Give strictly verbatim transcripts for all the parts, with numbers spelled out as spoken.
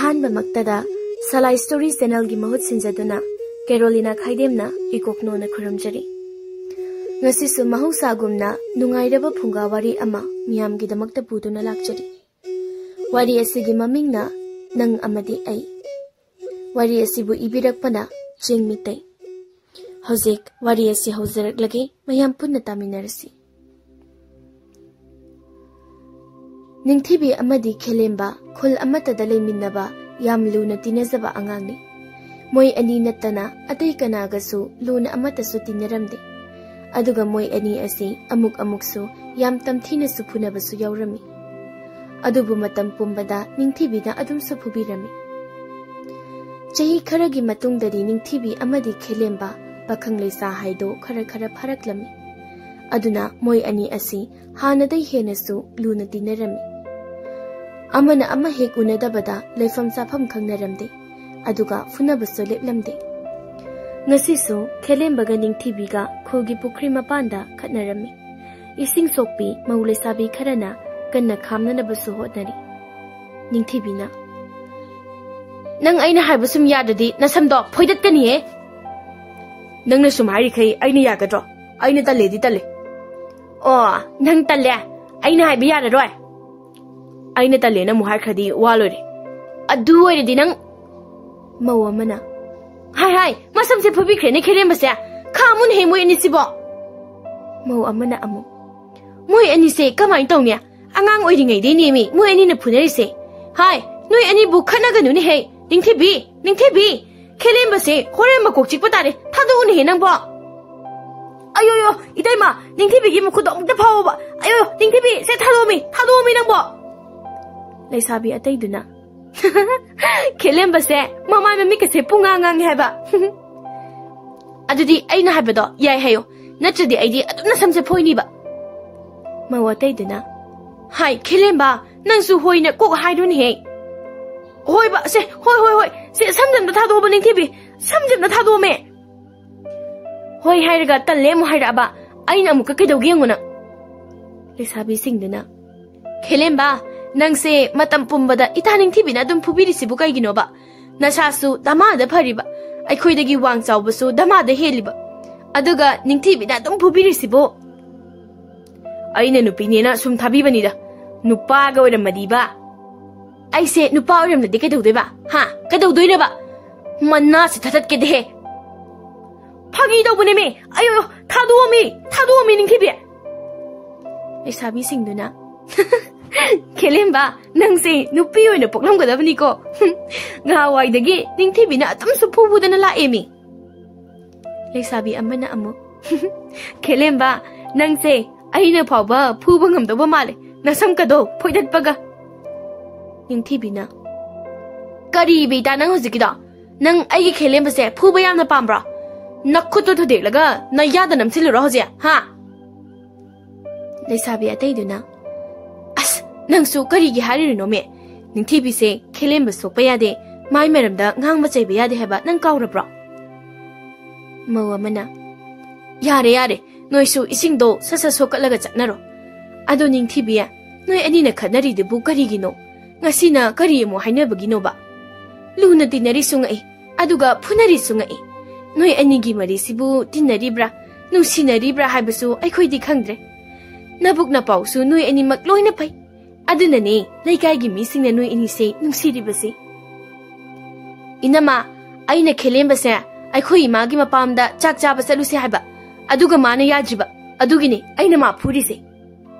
ꯑꯍꯥꯟꯕꯃꯛꯇꯗ ꯁꯂꯥꯏ story ꯆꯦꯅꯦꯜꯒꯤ ꯃꯍꯨꯠ ꯁꯤꯟꯖꯗꯨꯅ ꯀꯦꯔꯣꯂꯤꯅꯥ ꯈꯥꯏꯗꯦꯝꯅ ꯏꯀꯣꯛꯅꯣꯅ ꯈꯨꯔꯨꯝꯖꯔꯤ꯫ ꯉꯁꯤꯁꯨ ꯃꯍꯧꯁꯥꯒꯨꯝꯅ ꯅꯨꯡꯉꯥꯏꯔꯕ ꯐꯨꯡꯒꯥ ꯋꯥꯔꯤ ꯑꯃ ꯃꯤꯌꯥꯝꯒꯤꯗꯃꯛꯇ ꯄꯨꯗꯨꯅ ꯂꯥꯛꯆꯔꯤ꯫ ꯋꯥꯔꯤ ꯑꯁꯤꯒꯤ ꯃꯃꯤꯡꯅ ꯅꯪ ꯑꯃꯗꯤ ꯑꯩ꯫ ꯋꯥꯔꯤ ꯑꯁꯤꯕꯨ ꯏꯕꯤꯔꯛꯄꯅ ꯆꯦꯡ ꯃꯤꯇꯩ꯫ ꯍꯧꯖꯤꯛ ꯋꯥꯔꯤ ꯑꯁꯤ ꯍꯧꯖꯔꯛꯂꯒꯦ, ꯃꯌꯥꯝ ꯄꯨꯟꯅ ꯇꯥꯃꯤꯟꯅꯔꯁꯤ꯫ ꯅꯤꯡꯊꯤꯕꯤ ꯑꯃꯗꯤ ꯈꯦꯂꯦꯝꯕ ꯈꯨꯜ ꯑꯃꯠꯇꯗ ꯂꯩꯃꯤꯟꯅꯕ ꯌꯥꯝ ꯂꯨꯅ ꯇꯤꯟꯅꯖꯕ ꯑꯉꯥꯡꯅꯤ꯫ ꯃꯣꯏ ꯑꯅꯤ ꯅꯠꯇꯅ ꯑꯇꯩ ꯀꯅꯥꯒꯁꯨ ꯂꯨꯅ ꯑꯃꯠꯇꯁꯨ ꯇꯤꯟꯅꯔꯝꯗꯦ꯫ ꯑꯗꯨꯒ ꯃꯣꯏ ꯑꯅꯤ ꯑꯁꯤ ꯑꯃꯨꯛ ꯑꯃꯨꯛꯁꯨ ꯌꯥꯝ ꯇꯝꯊꯤꯅꯁꯨ ꯐꯨꯅꯕꯁꯨ ꯌꯥꯎꯔꯝꯃꯤ꯫ ꯑꯗꯨꯕꯨ ꯃꯇꯝ ꯄꯨꯝꯕꯗ ꯅꯤꯡꯊꯤꯕꯤꯅ ꯑꯗꯨꯝꯁꯨ ꯐꯨꯕꯤꯔꯝꯃꯤ꯫ ꯆꯍꯤ ꯈꯔꯒꯤ ꯃꯇꯨꯡꯗꯗꯤ ꯅꯤꯡꯊꯤꯕꯤ ꯑꯃꯗꯤ ꯈꯦꯂꯦꯝꯕ ꯄꯥꯈꯪ ꯂꯩꯁꯥ ꯍꯥꯏꯗꯣ ꯈꯔ ꯈꯔ ꯐꯥꯔꯛꯂꯝꯃꯤ꯫ ꯑꯗꯨꯅ ꯃꯣꯏ ꯑꯅꯤ ꯑꯁꯤ ꯍꯥꯟꯅꯗꯩ ꯍꯦꯟꯅꯁꯨ ꯂꯨꯅ ꯇꯤꯟꯅꯔꯝꯃꯤ꯫ ꯑꯃꯅ ꯑꯃ ꯍꯦꯛ ꯎꯅꯗꯕꯗ ꯂꯩꯐꯝ ꯆꯥꯐꯝ ꯈꯪꯅꯔꯝꯗꯦ꯫ ꯑꯗꯨꯒ ꯐꯨꯅꯕꯁꯨ ꯂꯦꯞꯂꯝꯗꯦ꯫ ꯉꯁꯤꯁꯨ ꯈꯦꯂꯦꯝꯕꯒ ꯅꯤꯡꯊꯤꯕꯤꯒ ꯈꯨꯜꯒꯤ ꯄꯨꯈ꯭ꯔꯤ ꯃꯄꯥꯟꯗ ꯈꯠꯅꯔꯝꯃꯤ꯫ ꯏꯁꯤꯡ ꯁꯣꯛꯄꯤ ꯃꯧ ꯂꯩꯁꯥꯕꯤ ꯈꯔꯅ ꯀꯟꯅ ꯈꯥꯝꯅꯅꯕꯁꯨ ꯍꯣꯠꯅꯔꯤ꯫ ꯅꯤꯡꯊꯤꯕꯤꯅ, "ꯅꯪ ꯑꯩꯅ ꯍꯥꯏꯕ ꯁꯨꯝ ꯌꯥꯗ꯭ꯔꯗꯤ ꯅꯁꯝꯗꯣ ꯐꯣꯏꯗꯠꯀꯅꯤꯍꯦ!" "ꯅꯪꯅ ꯁꯨꯝ ꯍꯥꯏꯔꯤꯈꯩ ꯑꯩꯅ ꯌꯥꯒꯗ꯭ꯔꯣ? ꯑꯩꯅ ꯇꯜꯂꯦꯗꯤ ꯇꯜꯂꯦ꯫" "ꯑꯣ, ꯅꯪ ꯇꯜꯂꯦ? ꯑꯩꯅ ꯍꯥꯏꯕ ꯌꯥꯔꯔꯣꯏ?" "ꯑꯩꯅ ꯇꯜꯂꯦꯅ ꯑꯃꯨꯛ ꯍꯥꯏꯈ꯭ꯔꯗꯤ ꯋꯥ ꯂꯣꯏꯔꯦ꯫" "ꯑꯗꯨ ꯑꯣꯏꯔꯗꯤ ꯅꯪ..." ꯃꯧ ꯑꯃꯅ, "ꯍꯥꯏ ꯍꯥꯏ, ꯃꯁꯝꯁꯦ ꯐꯣꯏꯕꯤꯈ꯭ꯔꯦꯅꯦ ꯈꯦꯔꯦꯝꯕꯁꯦ꯫ ꯈꯥꯝꯃꯨꯅꯦꯍꯦ ꯃꯣꯏ ꯑꯅꯤꯁꯤꯕꯣ!" ꯃꯧ ꯑꯃꯅ ꯑꯃꯨꯛ, "ꯃꯣꯏ ꯑꯅꯤꯁꯦ ꯀꯃꯥꯏꯅ ꯇꯧꯅꯤ? ꯑꯉꯥꯡ ꯑꯣꯏꯔꯤꯉꯩꯗꯩꯅꯦꯃꯤ ꯃꯣꯏ ꯑꯅꯤꯅ ꯐꯨꯅꯔꯤꯁꯦ꯫ ꯍꯥꯏ, ꯅꯣꯏ ꯑꯅꯤꯕꯨ ꯈꯠꯅꯒꯅꯨꯅꯦꯍꯦ꯫ ꯅꯤꯡꯊꯤꯕꯤ, ꯅꯤꯡꯊꯤꯕꯤ, ꯈꯦꯂꯦꯝꯕꯁꯦ ꯍꯣꯔꯦꯟ ꯃꯀꯣꯛ ꯆꯤꯛꯄ ꯇꯥꯔꯦ꯫ ꯊꯥꯗꯣꯛꯎꯅꯦꯍꯦ ꯅꯪꯕꯣ!" "ꯑꯌꯣꯌꯣ, ꯏꯇꯩꯃ, ꯅꯤꯡꯊꯤꯕꯤꯒꯤ ꯃꯈꯨꯠꯇꯣ ꯑꯃꯨꯛꯇ ꯐꯥꯎꯑꯣꯕ꯫ ꯑꯌꯣ, ꯅꯤꯡꯊꯤꯕꯤ, ꯁꯦ ꯊꯥꯗꯣꯛꯑꯣꯃꯤ, ꯊꯥꯗꯣꯛꯑꯣꯃꯤ ꯅꯪꯕꯣ!" ꯂꯩꯁꯥꯕꯤ ꯑꯇꯩꯗꯨꯅ, "ꯈꯦꯂꯦꯝꯕꯁꯦ ꯃꯃꯥꯏ ꯃꯃꯤꯠꯀꯁꯦ ꯄꯨꯡꯉꯥꯡ ꯉꯥꯡꯉꯦ ꯍꯥꯏꯕ꯫" "ꯑꯗꯨꯗꯤ ꯑꯩꯅ ꯍꯥꯏꯕꯗꯣ ꯌꯥꯏ ꯍꯥꯏꯌꯣ, ꯅꯠꯇ꯭ꯔꯗꯤ ꯑꯩꯗꯤ ꯑꯗꯨꯝ ꯅꯁꯝꯁꯦ ꯐꯣꯏꯅꯤꯕ꯫" ꯃꯧ ꯑꯇꯩꯗꯨꯅ, "ꯍꯥꯏ, ꯈꯦꯂꯦꯝꯕ, ꯅꯪꯁꯨ ꯍꯣꯏꯅ ꯀꯣꯛ ꯍꯥꯏꯔꯨꯅꯦꯍꯦ꯫" "ꯍꯣꯏꯕ, ꯁꯦ, ꯍꯣꯏ, ꯍꯣꯏ, ꯍꯣꯏ, ꯁꯦ, ꯁꯝꯁꯦ ꯑꯝꯇ ꯊꯥꯗꯣꯛꯑꯣꯕ ꯅꯤꯡꯊꯤꯕꯤ, ꯁꯝꯁꯦ ꯑꯝꯇ ꯊꯥꯗꯣꯛꯑꯣꯃꯦ꯫" "ꯍꯣꯏ" ꯍꯥꯏꯔꯒ ꯇꯜꯂꯦ ꯑꯃꯨꯛ ꯍꯥꯏꯔꯛꯑꯕ, ꯑꯩꯅ ꯑꯃꯨꯛꯀ ꯀꯩꯗꯧꯒꯦ ꯌꯦꯡꯉꯨ ꯅꯪ꯫ ꯂꯩꯁꯥꯕꯤꯁꯤꯡꯗꯨꯅ, "ꯈꯦꯂꯦꯝꯕ, ꯅꯪꯁꯦ ꯃꯇꯝ ꯄꯨꯝꯕꯗ ꯏꯇꯥ ꯅꯤꯡꯊꯤꯕꯤꯅ ꯑꯗꯨꯝ ꯐꯨꯕꯤꯔꯤꯁꯤꯕꯨ ꯀꯩꯒꯤꯅꯣꯕ? ꯅꯁꯥꯁꯨ ꯗꯃꯥꯗ ꯐꯔꯤꯕ, ꯑꯩꯈꯣꯏꯗꯒꯤ ꯋꯥꯡ ꯆꯥꯎꯕꯁꯨ ꯗꯃꯥꯗ ꯍꯦꯜꯂꯤꯕ, ꯑꯗꯨꯒ ꯅꯤꯡꯊꯤꯕꯤꯅ ꯑꯗꯨꯝ ꯐꯨꯕꯤꯔꯤꯁꯤꯕꯨ? ꯑꯩꯅ ꯅꯨꯄꯤꯅꯦꯅ ꯁꯨꯝ ꯊꯥꯕꯤꯕꯅꯤꯗ, ꯅꯨꯄꯥꯒ ꯑꯣꯏꯔꯝꯃꯗꯤꯕ꯫ ꯑꯩꯁꯦ ꯅꯨꯄꯥ ꯑꯣꯏꯔꯝꯂꯗꯤ ꯀꯩꯗꯧꯗꯣꯏꯕ? ꯍꯥ? ꯀꯩꯗꯧꯗꯣꯏꯅꯣꯕ? ꯃꯅꯥꯁꯤ ꯊꯥꯊꯠꯀꯦꯗꯦꯍꯦ꯫ ꯐꯥꯒꯤ ꯇꯧꯕꯅꯦꯃꯤ꯫ ꯑꯌꯣ, ꯊꯥꯗꯣꯛꯑꯝꯃꯤ, ꯊꯥꯗꯣꯛꯑꯝꯃꯤ ꯅꯤꯡꯊꯤꯕꯤ꯫ ꯂꯩꯁꯥꯕꯤꯁꯤꯡꯗꯨꯅ, "ꯈꯦꯂꯦꯝꯕ, ꯅꯪꯁꯦ ꯅꯨꯄꯤ ꯑꯣꯏꯅ ꯄꯣꯛꯂꯝꯒꯗꯕꯅꯤꯀꯣ꯫ ꯉꯍꯥꯟꯋꯥꯏꯗꯒꯤ ꯅꯤꯡꯊꯤꯕꯤꯅ ꯑꯗꯨꯝꯁꯨ ꯐꯨꯕꯨꯗꯅ ꯂꯥꯛꯑꯦꯃꯤ꯫" ꯂꯩꯁꯥꯕꯤ ꯑꯃꯅ ꯑꯃꯨꯛ, "ꯈꯦꯂꯦꯝꯕ, ꯅꯪꯁꯦ ꯑꯩꯅ ꯐꯥꯎꯕ ꯐꯨꯕ ꯉꯝꯗꯧꯕ ꯃꯥꯜꯂꯦ, ꯅꯁꯝꯀꯗꯣ ꯐꯣꯏꯗꯠꯄꯒ꯫" ꯅꯤꯡꯊꯤꯕꯤꯅ, "ꯀꯔꯤ ꯏꯕꯤꯇꯥ ꯅꯪ ꯍꯧꯖꯤꯛꯀꯤꯗꯣ? ꯅꯪ ꯑꯩꯒꯤ ꯈꯦꯂꯦꯝꯕꯁꯦ ꯐꯨꯕ ꯌꯥꯝꯅ ꯄꯥꯝꯕ꯭ꯔꯣ? ꯅꯈꯨꯠꯇꯣ ꯊꯨꯗꯦꯛꯂꯒ ꯅꯌꯥꯗ ꯅꯝꯁꯤꯜꯂꯨꯔꯣ ꯍꯧꯖꯤꯛ, ꯍꯥ?" ꯂꯩꯁꯥꯕꯤ ꯑꯇꯩꯗꯨꯅ, "ꯑꯁ, ꯅꯪꯁꯨ ꯀꯔꯤꯒꯤ ꯍꯥꯏꯔꯤꯅꯣꯃꯦ? ꯅꯤꯡꯊꯤꯕꯤꯁꯦ ꯈꯦꯂꯦꯝꯕ ꯁꯣꯛꯄ ꯌꯥꯗꯦ, ꯃꯥꯏ ꯃꯔꯝꯗ ꯉꯥꯡꯕ ꯆꯩꯕ ꯌꯥꯗꯦ ꯍꯥꯏꯕ ꯅꯪ ꯀꯥꯎꯔꯕ꯭ꯔꯣ?" ꯃꯧ ꯑꯃꯅ, "ꯌꯥꯔꯦ, ꯌꯥꯔꯦ, ꯅꯣꯏꯁꯨ ꯏꯁꯤꯡꯗꯣ ꯁꯠ ꯁꯠ ꯁꯣꯛꯀꯠꯂꯒ ꯆꯠꯅꯔꯣ꯫ ꯑꯗꯣ ꯅꯤꯡꯊꯤꯕꯤ, ꯅꯣꯏ ꯑꯅꯤꯅ ꯈꯠꯅꯔꯤꯗꯨꯕꯨ ꯀꯔꯤꯒꯤꯅꯣ? ꯉꯁꯤꯅ ꯀꯔꯤ ꯑꯃꯨꯛ ꯍꯥꯏꯅꯕꯒꯤꯅꯣꯕ? ꯂꯨꯅ ꯇꯤꯟꯅꯔꯤꯁꯨ ꯉꯛꯏ, ꯑꯗꯨꯒ ꯐꯨꯅꯔꯤꯁꯨ ꯉꯛꯏ꯫ ꯅꯣꯏ ꯑꯅꯤꯒꯤ ꯃꯔꯤꯁꯤꯕꯨ ꯇꯤꯟꯅꯔꯤꯕ꯭ꯔꯥ, ꯅꯨꯡꯁꯤꯅꯔꯤꯕ꯭ꯔꯥ ꯍꯥꯏꯕꯁꯨ ꯑꯩꯈꯣꯏꯗꯤ ꯈꯪꯗ꯭ꯔꯦ꯫ ꯅꯕꯨꯛ ꯅꯄꯥꯎꯁꯨ ꯅꯣꯏ ꯑꯅꯤꯃꯛ ꯂꯣꯏꯅ ꯐꯩ꯫ ꯑꯗꯨꯅꯅꯦ ꯂꯩꯀꯥꯏꯒꯤ ꯃꯤꯁꯤꯡꯅ ꯅꯣꯏ ꯑꯅꯤꯁꯦ ꯅꯨꯡꯁꯤꯔꯤꯕꯁꯦ꯫" "ꯏꯅꯝꯃ, ꯑꯩꯅ ꯈꯦꯂꯦꯝꯕꯁꯦ ꯑꯩꯈꯣꯏ ꯏꯃꯥꯒꯤ ꯃꯄꯥꯝꯗ ꯆꯥꯛ ꯆꯥꯕ ꯆꯠꯂꯨꯁꯦ ꯍꯥꯏꯕ, ꯑꯗꯨꯒ ꯃꯥꯅ ꯌꯥꯗ꯭ꯔꯤꯕ, ꯑꯗꯨꯒꯤꯅꯦ ꯑꯩꯅ ꯃꯥ ꯐꯨꯔꯤꯁꯦ꯫"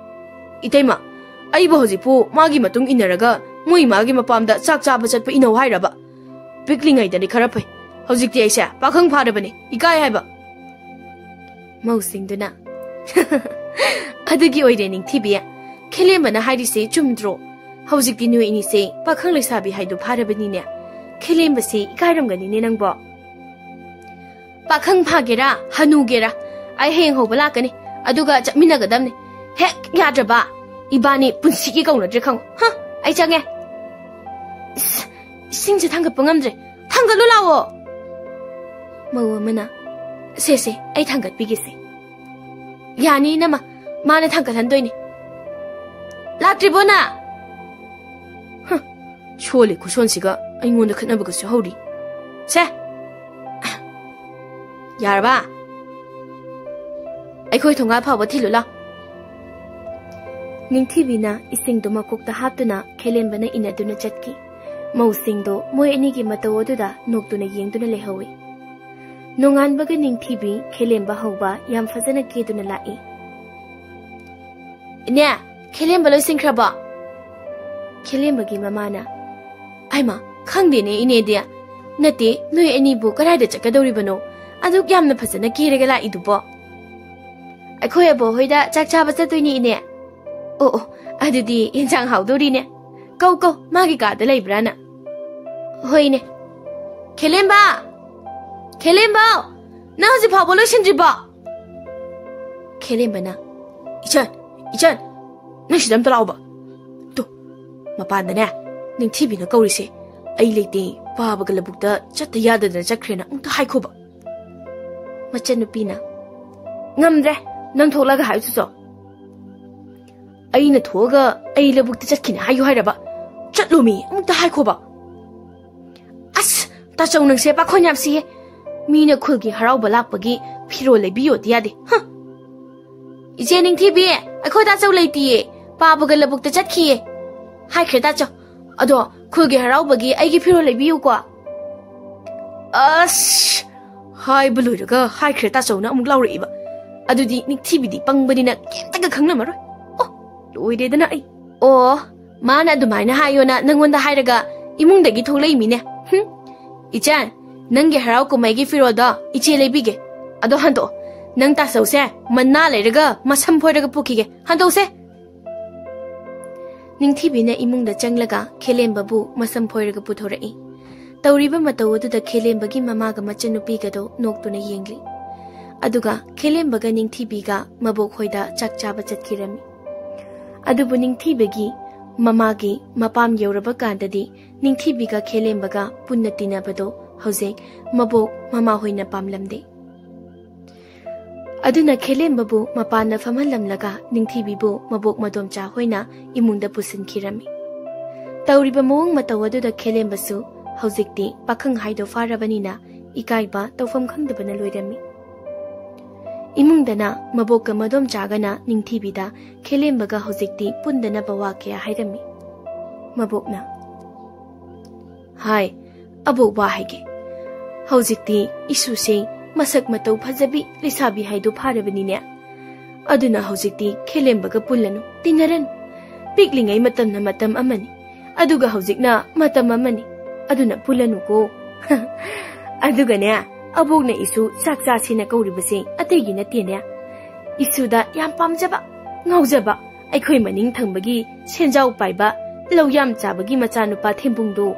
"ꯏꯇꯩꯃ, ꯑꯩꯕꯨ ꯍꯧꯖꯤꯛꯄꯨ ꯃꯥꯒꯤ ꯃꯇꯨꯡ ꯏꯟꯅꯔꯒ ꯃꯣꯏ ꯏꯃꯥꯒꯤ ꯃꯄꯥꯝꯗ ꯆꯥꯛ ꯆꯥꯕ ꯆꯠꯄ ꯏꯅꯧ ꯍꯥꯏꯔꯕ? ꯄꯤꯛꯂꯤꯉꯩꯗꯗꯤ ꯈꯔ ꯐꯩ, ꯍꯧꯖꯤꯛꯇꯤ ꯑꯩꯁꯦ ꯄꯥꯈꯪ ꯐꯥꯔꯕꯅꯤ, ꯏꯀꯥꯏ ꯍꯥꯏꯕ꯫" ꯃꯧꯁꯤꯡꯗꯨꯅ, "ꯑꯗꯨꯒꯤ ꯑꯣꯏꯔꯦ ꯅꯤꯡꯊꯤꯕꯤ, ꯈꯦꯂꯦꯝꯕꯅ ꯍꯥꯏꯔꯤꯁꯦ ꯆꯨꯝꯗ꯭ꯔꯣ? ꯍꯧꯖꯤꯛꯇꯤ ꯅꯣꯏ ꯑꯅꯤꯁꯦ ꯄꯥꯈꯪ ꯂꯩꯁꯥꯕꯤ ꯍꯥꯏꯗꯣ ꯐꯥꯔꯕꯅꯤꯅꯦ꯫ ꯈꯦꯂꯦꯝꯕꯁꯦ ꯏꯀꯥꯏꯔꯝꯒꯅꯤꯅꯦ ꯅꯪꯕꯣ꯫" "ꯄꯥꯈꯪ ꯐꯥꯒꯦꯔꯥ, ꯍꯅꯨꯒꯦꯔꯥ, ꯑꯩ ꯍꯌꯦꯡ ꯍꯧꯕ ꯂꯥꯛꯀꯅꯤ, ꯑꯗꯨꯒ ꯆꯠꯃꯤꯟꯅꯒꯗꯕꯅꯤ꯫ ꯍꯦꯛ ꯌꯥꯗ꯭ꯔꯕ, ꯏꯕꯥꯅꯤ ꯄꯨꯟꯁꯤꯒꯤ ꯀꯧꯅꯗ꯭ꯔꯦ ꯈꯪꯉꯣ꯫ ꯍꯥ, ꯑꯩ ꯆꯪꯉꯦ꯫ ꯏꯁ, ꯏꯁꯤꯡꯁꯦ ꯊꯥꯡꯒꯠꯄ ꯉꯝꯗ꯭ꯔꯦ꯫ ꯊꯥꯡꯒꯠꯂꯨ ꯂꯥꯛꯑꯣ꯫" ꯃꯧ ꯑꯃꯅ, "ꯁꯦ, ꯁꯦ, ꯑꯩ ꯊꯥꯡꯒꯠꯄꯤꯒꯦꯁꯦ꯫" "ꯌꯥꯅꯤ, ꯏꯅꯝꯃ, ꯃꯥꯅ ꯊꯥꯡꯒꯠꯍꯟꯗꯣꯏꯅꯤ꯫" "ꯂꯥꯛꯇ꯭ꯔꯤꯕꯣ ꯅꯪ?" ꯁꯣꯜꯂꯤ ꯈꯨꯁꯣꯟꯁꯤꯒ ꯑꯩꯉꯣꯟꯗ ꯈꯠꯅꯕꯒꯁꯨ ꯍꯧꯔꯤ꯫ ꯁꯦ, ꯌꯥꯔꯕ? ꯑꯩꯈꯣꯏ ꯊꯣꯡꯒꯥꯜ ꯐꯥꯎꯕ ꯊꯤꯜꯂꯨ ꯂꯥꯎ꯫ ꯅꯤꯡꯊꯤꯕꯤꯅ ꯏꯁꯤꯡꯗꯨ ꯃꯀꯣꯛꯇ ꯍꯥꯞꯇꯨꯅ ꯈꯦꯂꯦꯝꯕꯅ ꯏꯟꯅꯗꯨꯅ ꯆꯠꯈꯤ꯫ ꯃꯧꯁꯤꯡꯗꯣ ꯃꯣꯏ ꯑꯅꯤꯒꯤ ꯃꯇꯧ ꯑꯗꯨꯗ ꯅꯣꯛꯇꯨꯅ ꯌꯦꯡꯗꯨꯅ ꯂꯩꯍꯧꯏ꯫ ꯅꯣꯡꯉꯥꯟꯕꯒ ꯅꯤꯡꯊꯤꯕꯤ ꯈꯦꯂꯦꯝꯕ ꯍꯧꯕ ꯌꯥꯝ ꯐꯖꯅ ꯀꯦꯗꯨꯅ ꯂꯥꯛꯏ꯫ "ꯏꯅꯦ, ꯈꯦꯂꯦꯝꯕ ꯂꯣꯏꯁꯤꯟꯈ꯭ꯔꯕꯣ?" ꯈꯦꯂꯦꯝꯕꯒꯤ ꯃꯃꯥꯅ, "ꯑꯩꯃ, ꯈꯪꯗꯦꯅꯦ ꯏꯅꯦꯗꯤ꯫ ꯅꯠꯇꯦ, ꯅꯣꯏ ꯑꯅꯤꯕꯨ ꯀꯗꯥꯏꯗ ꯆꯠꯀꯗꯧꯔꯤꯕꯅꯣ? ꯑꯗꯨꯛ ꯌꯥꯝꯅ ꯐꯖꯅ ꯀꯦꯔꯒ ꯂꯥꯛꯏꯗꯨꯕꯣ?" "ꯑꯩꯈꯣꯏ ꯑꯕꯣꯛ ꯍꯣꯏꯗ ꯆꯥꯛ ꯆꯥꯕ ꯆꯠꯇꯣꯏꯅꯦ ꯏꯅꯦ꯫ ꯑꯣ, ꯑꯣ, ꯑꯗꯨꯗꯤ ꯌꯦꯟꯁꯥꯡ ꯍꯥꯎꯗꯧꯔꯤꯅꯦ꯫ ꯀꯧ, ꯀꯧ, ꯃꯥꯒꯤ ꯀꯥꯗ ꯂꯩꯕ꯭ꯔꯥꯅ?" "ꯍꯣꯏꯅꯦ꯫ ꯈꯦꯂꯦꯝꯕ! ꯈꯦꯂꯦꯝꯕ! ꯅꯪ ꯍꯧꯖꯤꯛ ꯐꯥꯎꯕ ꯂꯣꯏꯁꯤꯟꯗ꯭ꯔꯤꯕꯣ?" ꯈꯦꯂꯦꯝꯕꯅ, "ꯏꯆꯟ, ꯏꯆꯟ, ꯅꯪ ꯁꯤꯗ ꯑꯝꯇ ꯂꯥꯛꯑꯣꯕ꯫ ꯇꯨ, ꯃꯄꯥꯟꯗꯅꯦ, ꯅꯤꯡꯊꯤꯕꯤꯅ ꯀꯧꯔꯤꯁꯦ꯫ ꯑꯩ ꯂꯩꯇꯦ, ꯄꯥꯕꯒ ꯂꯧꯕꯨꯛꯇ ꯆꯠꯇ ꯌꯥꯗꯗꯅ ꯆꯠꯈ꯭ꯔꯦꯅ ꯑꯃꯨꯛꯇ ꯍꯥꯏꯈꯣꯕ꯫" ꯃꯆꯟꯅꯨꯄꯤꯅ, "ꯉꯝꯗ꯭ꯔꯦ, ꯅꯪ ꯊꯣꯛꯂꯒ ꯍꯥꯏꯌꯨ ꯆꯣꯆꯣ꯫" "ꯑꯩꯅ ꯊꯣꯛꯑꯒ ꯑꯩ ꯂꯧꯕꯨꯛꯇ ꯆꯠꯈꯤꯅꯦ ꯍꯥꯏꯌꯨ ꯍꯥꯏꯔꯕ? ꯆꯠꯂꯣꯃꯤ, ꯑꯃꯨꯛꯇ ꯍꯥꯏꯈꯣꯕ꯫" "ꯑꯁ, ꯇꯥꯆꯧ ꯅꯪꯁꯦ ꯄꯥꯈꯣꯟ ꯌꯥꯝ ꯁꯤꯌꯦ꯫ ꯃꯤꯅ ꯈꯨꯜꯒꯤ ꯍꯔꯥꯎꯕ ꯂꯥꯛꯄꯒꯤ ꯐꯤꯔꯣꯜ ꯂꯩꯕꯤꯌꯣꯗꯤ ꯌꯥꯗꯦ꯫ ꯍ!" "ꯏꯆꯦ ꯅꯤꯡꯊꯤꯕꯤ, ꯑꯩꯈꯣꯏ ꯇꯥꯆꯧ ꯂꯩꯇꯤꯌꯦ꯫ ꯄꯥꯕꯒ ꯂꯧꯕꯨꯛꯇ ꯆꯠꯈꯤꯌꯦ ꯍꯥꯏꯈ꯭ꯔꯦ ꯇꯥꯆꯧ꯫ ꯑꯗꯣ ꯈꯨꯜꯒꯤ ꯍꯔꯥꯎꯕꯒꯤ ꯑꯩꯒꯤ ꯐꯤꯔꯣꯜ ꯂꯩꯕꯤꯌꯨꯀꯣ꯫" "ꯑꯁ!" ꯍꯥꯏꯕ ꯂꯣꯏꯔꯒ ꯍꯥꯏꯈ꯭ꯔꯦ ꯇꯥꯆꯧꯅ ꯑꯃꯨꯛ ꯂꯥꯎꯔꯛꯏꯕ꯫ ꯑꯗꯨꯗꯤ ꯅꯤꯡꯊꯤꯕꯤꯗꯤ ꯄꯪꯕꯅꯤꯅ ꯀꯩꯝꯇꯒ ꯈꯪꯂꯝꯃꯔꯣꯏ꯫ ꯑꯣ, ꯂꯣꯏꯔꯦꯗꯅ ꯑꯩ꯫ "ꯑꯣ, ꯃꯥꯅ ꯑꯗꯨꯃꯥꯏꯅ ꯍꯥꯏꯌꯣꯅ ꯅꯪꯉꯣꯟꯗ ꯍꯥꯏꯔꯒ ꯏꯃꯨꯡꯗꯒꯤ ꯊꯣꯛꯂꯛꯏꯃꯤꯅꯦ꯫ ꯍꯨꯝ꯫ ꯏꯆꯟ, ꯅꯪꯒꯤ ꯍꯔꯥꯎ ꯀꯨꯝꯍꯩꯒꯤ ꯐꯤꯔꯣꯜꯗꯣ ꯏꯆꯦ ꯂꯩꯕꯤꯒꯦ꯫ ꯑꯗꯣ ꯍꯟꯗꯣꯛꯑꯣ꯫ ꯅꯪ ꯇꯥꯆꯧꯁꯦ ꯃꯅꯥ ꯂꯩꯔꯒ ꯃꯁꯝ ꯐꯣꯏꯔꯒ ꯄꯨꯈꯤꯒꯦ꯫ ꯍꯟꯗꯣꯛꯁꯦ꯫" ꯅꯤꯡꯊꯤꯕꯤꯅ ꯏꯃꯨꯡꯗ ꯆꯪꯂꯒ ꯈꯦꯂꯦꯝꯕꯕꯨ ꯃꯁꯝ ꯐꯣꯏꯔꯒ ꯄꯨꯊꯣꯔꯛꯏ꯫ ꯇꯧꯔꯤꯕ ꯃꯇꯧ ꯑꯗꯨꯗ ꯈꯦꯂꯦꯝꯕꯒꯤ ꯃꯃꯥꯒ ꯃꯆꯟꯅꯨꯄꯤꯒꯗꯣ ꯅꯣꯛꯇꯨꯅ ꯌꯦꯡꯂꯤ꯫ ꯑꯗꯨꯒ ꯈꯦꯂꯦꯝꯕꯒ ꯅꯤꯡꯊꯤꯕꯤꯒ ꯃꯕꯣꯛ ꯍꯣꯏꯗ ꯆꯥꯛ ꯆꯥꯕ ꯆꯠꯈꯤꯔꯝꯃꯤ꯫ ꯑꯗꯨꯕꯨ ꯅꯤꯡꯊꯤꯕꯤꯒꯤ ꯃꯃꯥꯒꯤ ꯃꯄꯥꯝ ꯌꯧꯔꯕ ꯀꯥꯟꯗꯗꯤ ꯅꯤꯡꯊꯤꯕꯤꯒ ꯈꯦꯂꯦꯝꯕꯒ ꯄꯨꯟꯅ ꯇꯤꯟꯅꯕꯗꯣ ꯍꯧꯖꯤꯛ ꯃꯕꯣꯛ ꯃꯃꯥ ꯍꯣꯏꯅ ꯄꯥꯝꯂꯝꯗꯦ꯫ ꯑꯗꯨꯅ ꯈꯦꯂꯦꯝꯕꯕꯨ ꯃꯄꯥꯟꯅ ꯐꯝꯍꯜꯂꯝꯂꯒ ꯅꯤꯡꯊꯤꯕꯤꯕꯨ ꯃꯕꯣꯛ ꯃꯗꯣꯝꯆꯥ ꯍꯣꯏꯅ ꯏꯃꯨꯡꯗ ꯄꯨꯁꯤꯟꯈꯤꯔꯝꯃꯤ꯫ ꯇꯧꯔꯤꯕ ꯃꯑꯣꯡ ꯃꯇꯧ ꯑꯗꯨꯗ ꯈꯦꯂꯦꯝꯕꯁꯨ ꯍꯧꯖꯤꯛꯇꯤ ꯄꯥꯈꯪ ꯍꯥꯏꯗꯣ ꯐꯥꯔꯕꯅꯤꯅ ꯏꯀꯥꯏꯕ ꯇꯧꯐꯝ ꯈꯪꯗꯕꯅ ꯂꯣꯏꯔꯝꯃꯤ꯫ ꯏꯃꯨꯡꯗꯅ ꯃꯕꯣꯛꯀ ꯃꯗꯣꯝꯆꯥꯒꯅ ꯅꯤꯡꯊꯤꯕꯤꯗ ꯈꯦꯂꯦꯝꯕꯒ ꯍꯧꯖꯤꯛꯇꯤ ꯄꯨꯟꯗꯅꯕ ꯋꯥ ꯀꯌꯥ ꯍꯥꯏꯔꯝꯃꯤ꯫ ꯃꯕꯣꯛꯅ, "ꯍꯥꯏ, ꯑꯕꯣꯛ, ꯋꯥ ꯍꯥꯏꯒꯦ꯫ ꯍꯧꯖꯤꯛꯇꯤ ꯏꯁꯨꯁꯦ ꯃꯁꯛ ꯃꯇꯧ ꯐꯖꯕꯤ ꯂꯩꯁꯥꯕꯤ ꯍꯥꯏꯗꯣ ꯐꯥꯔꯕꯅꯤꯅꯦ꯫ ꯑꯗꯨꯅ ꯍꯧꯖꯤꯛꯇꯤ ꯈꯦꯂꯦꯝꯕꯒ ꯄꯨꯜꯂꯅꯨ, ꯇꯤꯟꯅꯔꯅꯨ꯫ ꯄꯤꯛꯂꯤꯉꯩ ꯃꯇꯝꯅ ꯃꯇꯝ ꯑꯃꯅꯤ, ꯑꯗꯨꯒ ꯍꯧꯖꯤꯛꯅ ꯃꯇꯝ ꯑꯃꯅꯤ, ꯑꯗꯨꯅ ꯄꯨꯜꯂꯅꯨꯀꯣ꯫" ꯑꯗꯨꯒꯅꯦ, ꯑꯕꯣꯛꯅ ꯏꯁꯨ ꯆꯥꯛ ꯆꯥꯁꯦꯅ ꯀꯧꯔꯤꯕꯁꯦ ꯑꯇꯩꯒꯤ ꯅꯠꯇꯦꯅꯦ, ꯏꯁꯨꯗ ꯌꯥꯝ ꯄꯥꯝꯖꯕ, ꯉꯥꯎꯖꯕ, ꯑꯩꯈꯣꯏ ꯃꯅꯤꯡ ꯊꯪꯕꯒꯤ ꯁꯦꯟꯖꯥꯎ ꯄꯥꯏꯕ ꯂꯧ ꯌꯥꯝ ꯆꯥꯕꯒꯤ ꯃꯆꯥꯅꯨꯄꯥ ꯊꯦꯝꯕꯨꯡꯗꯣ,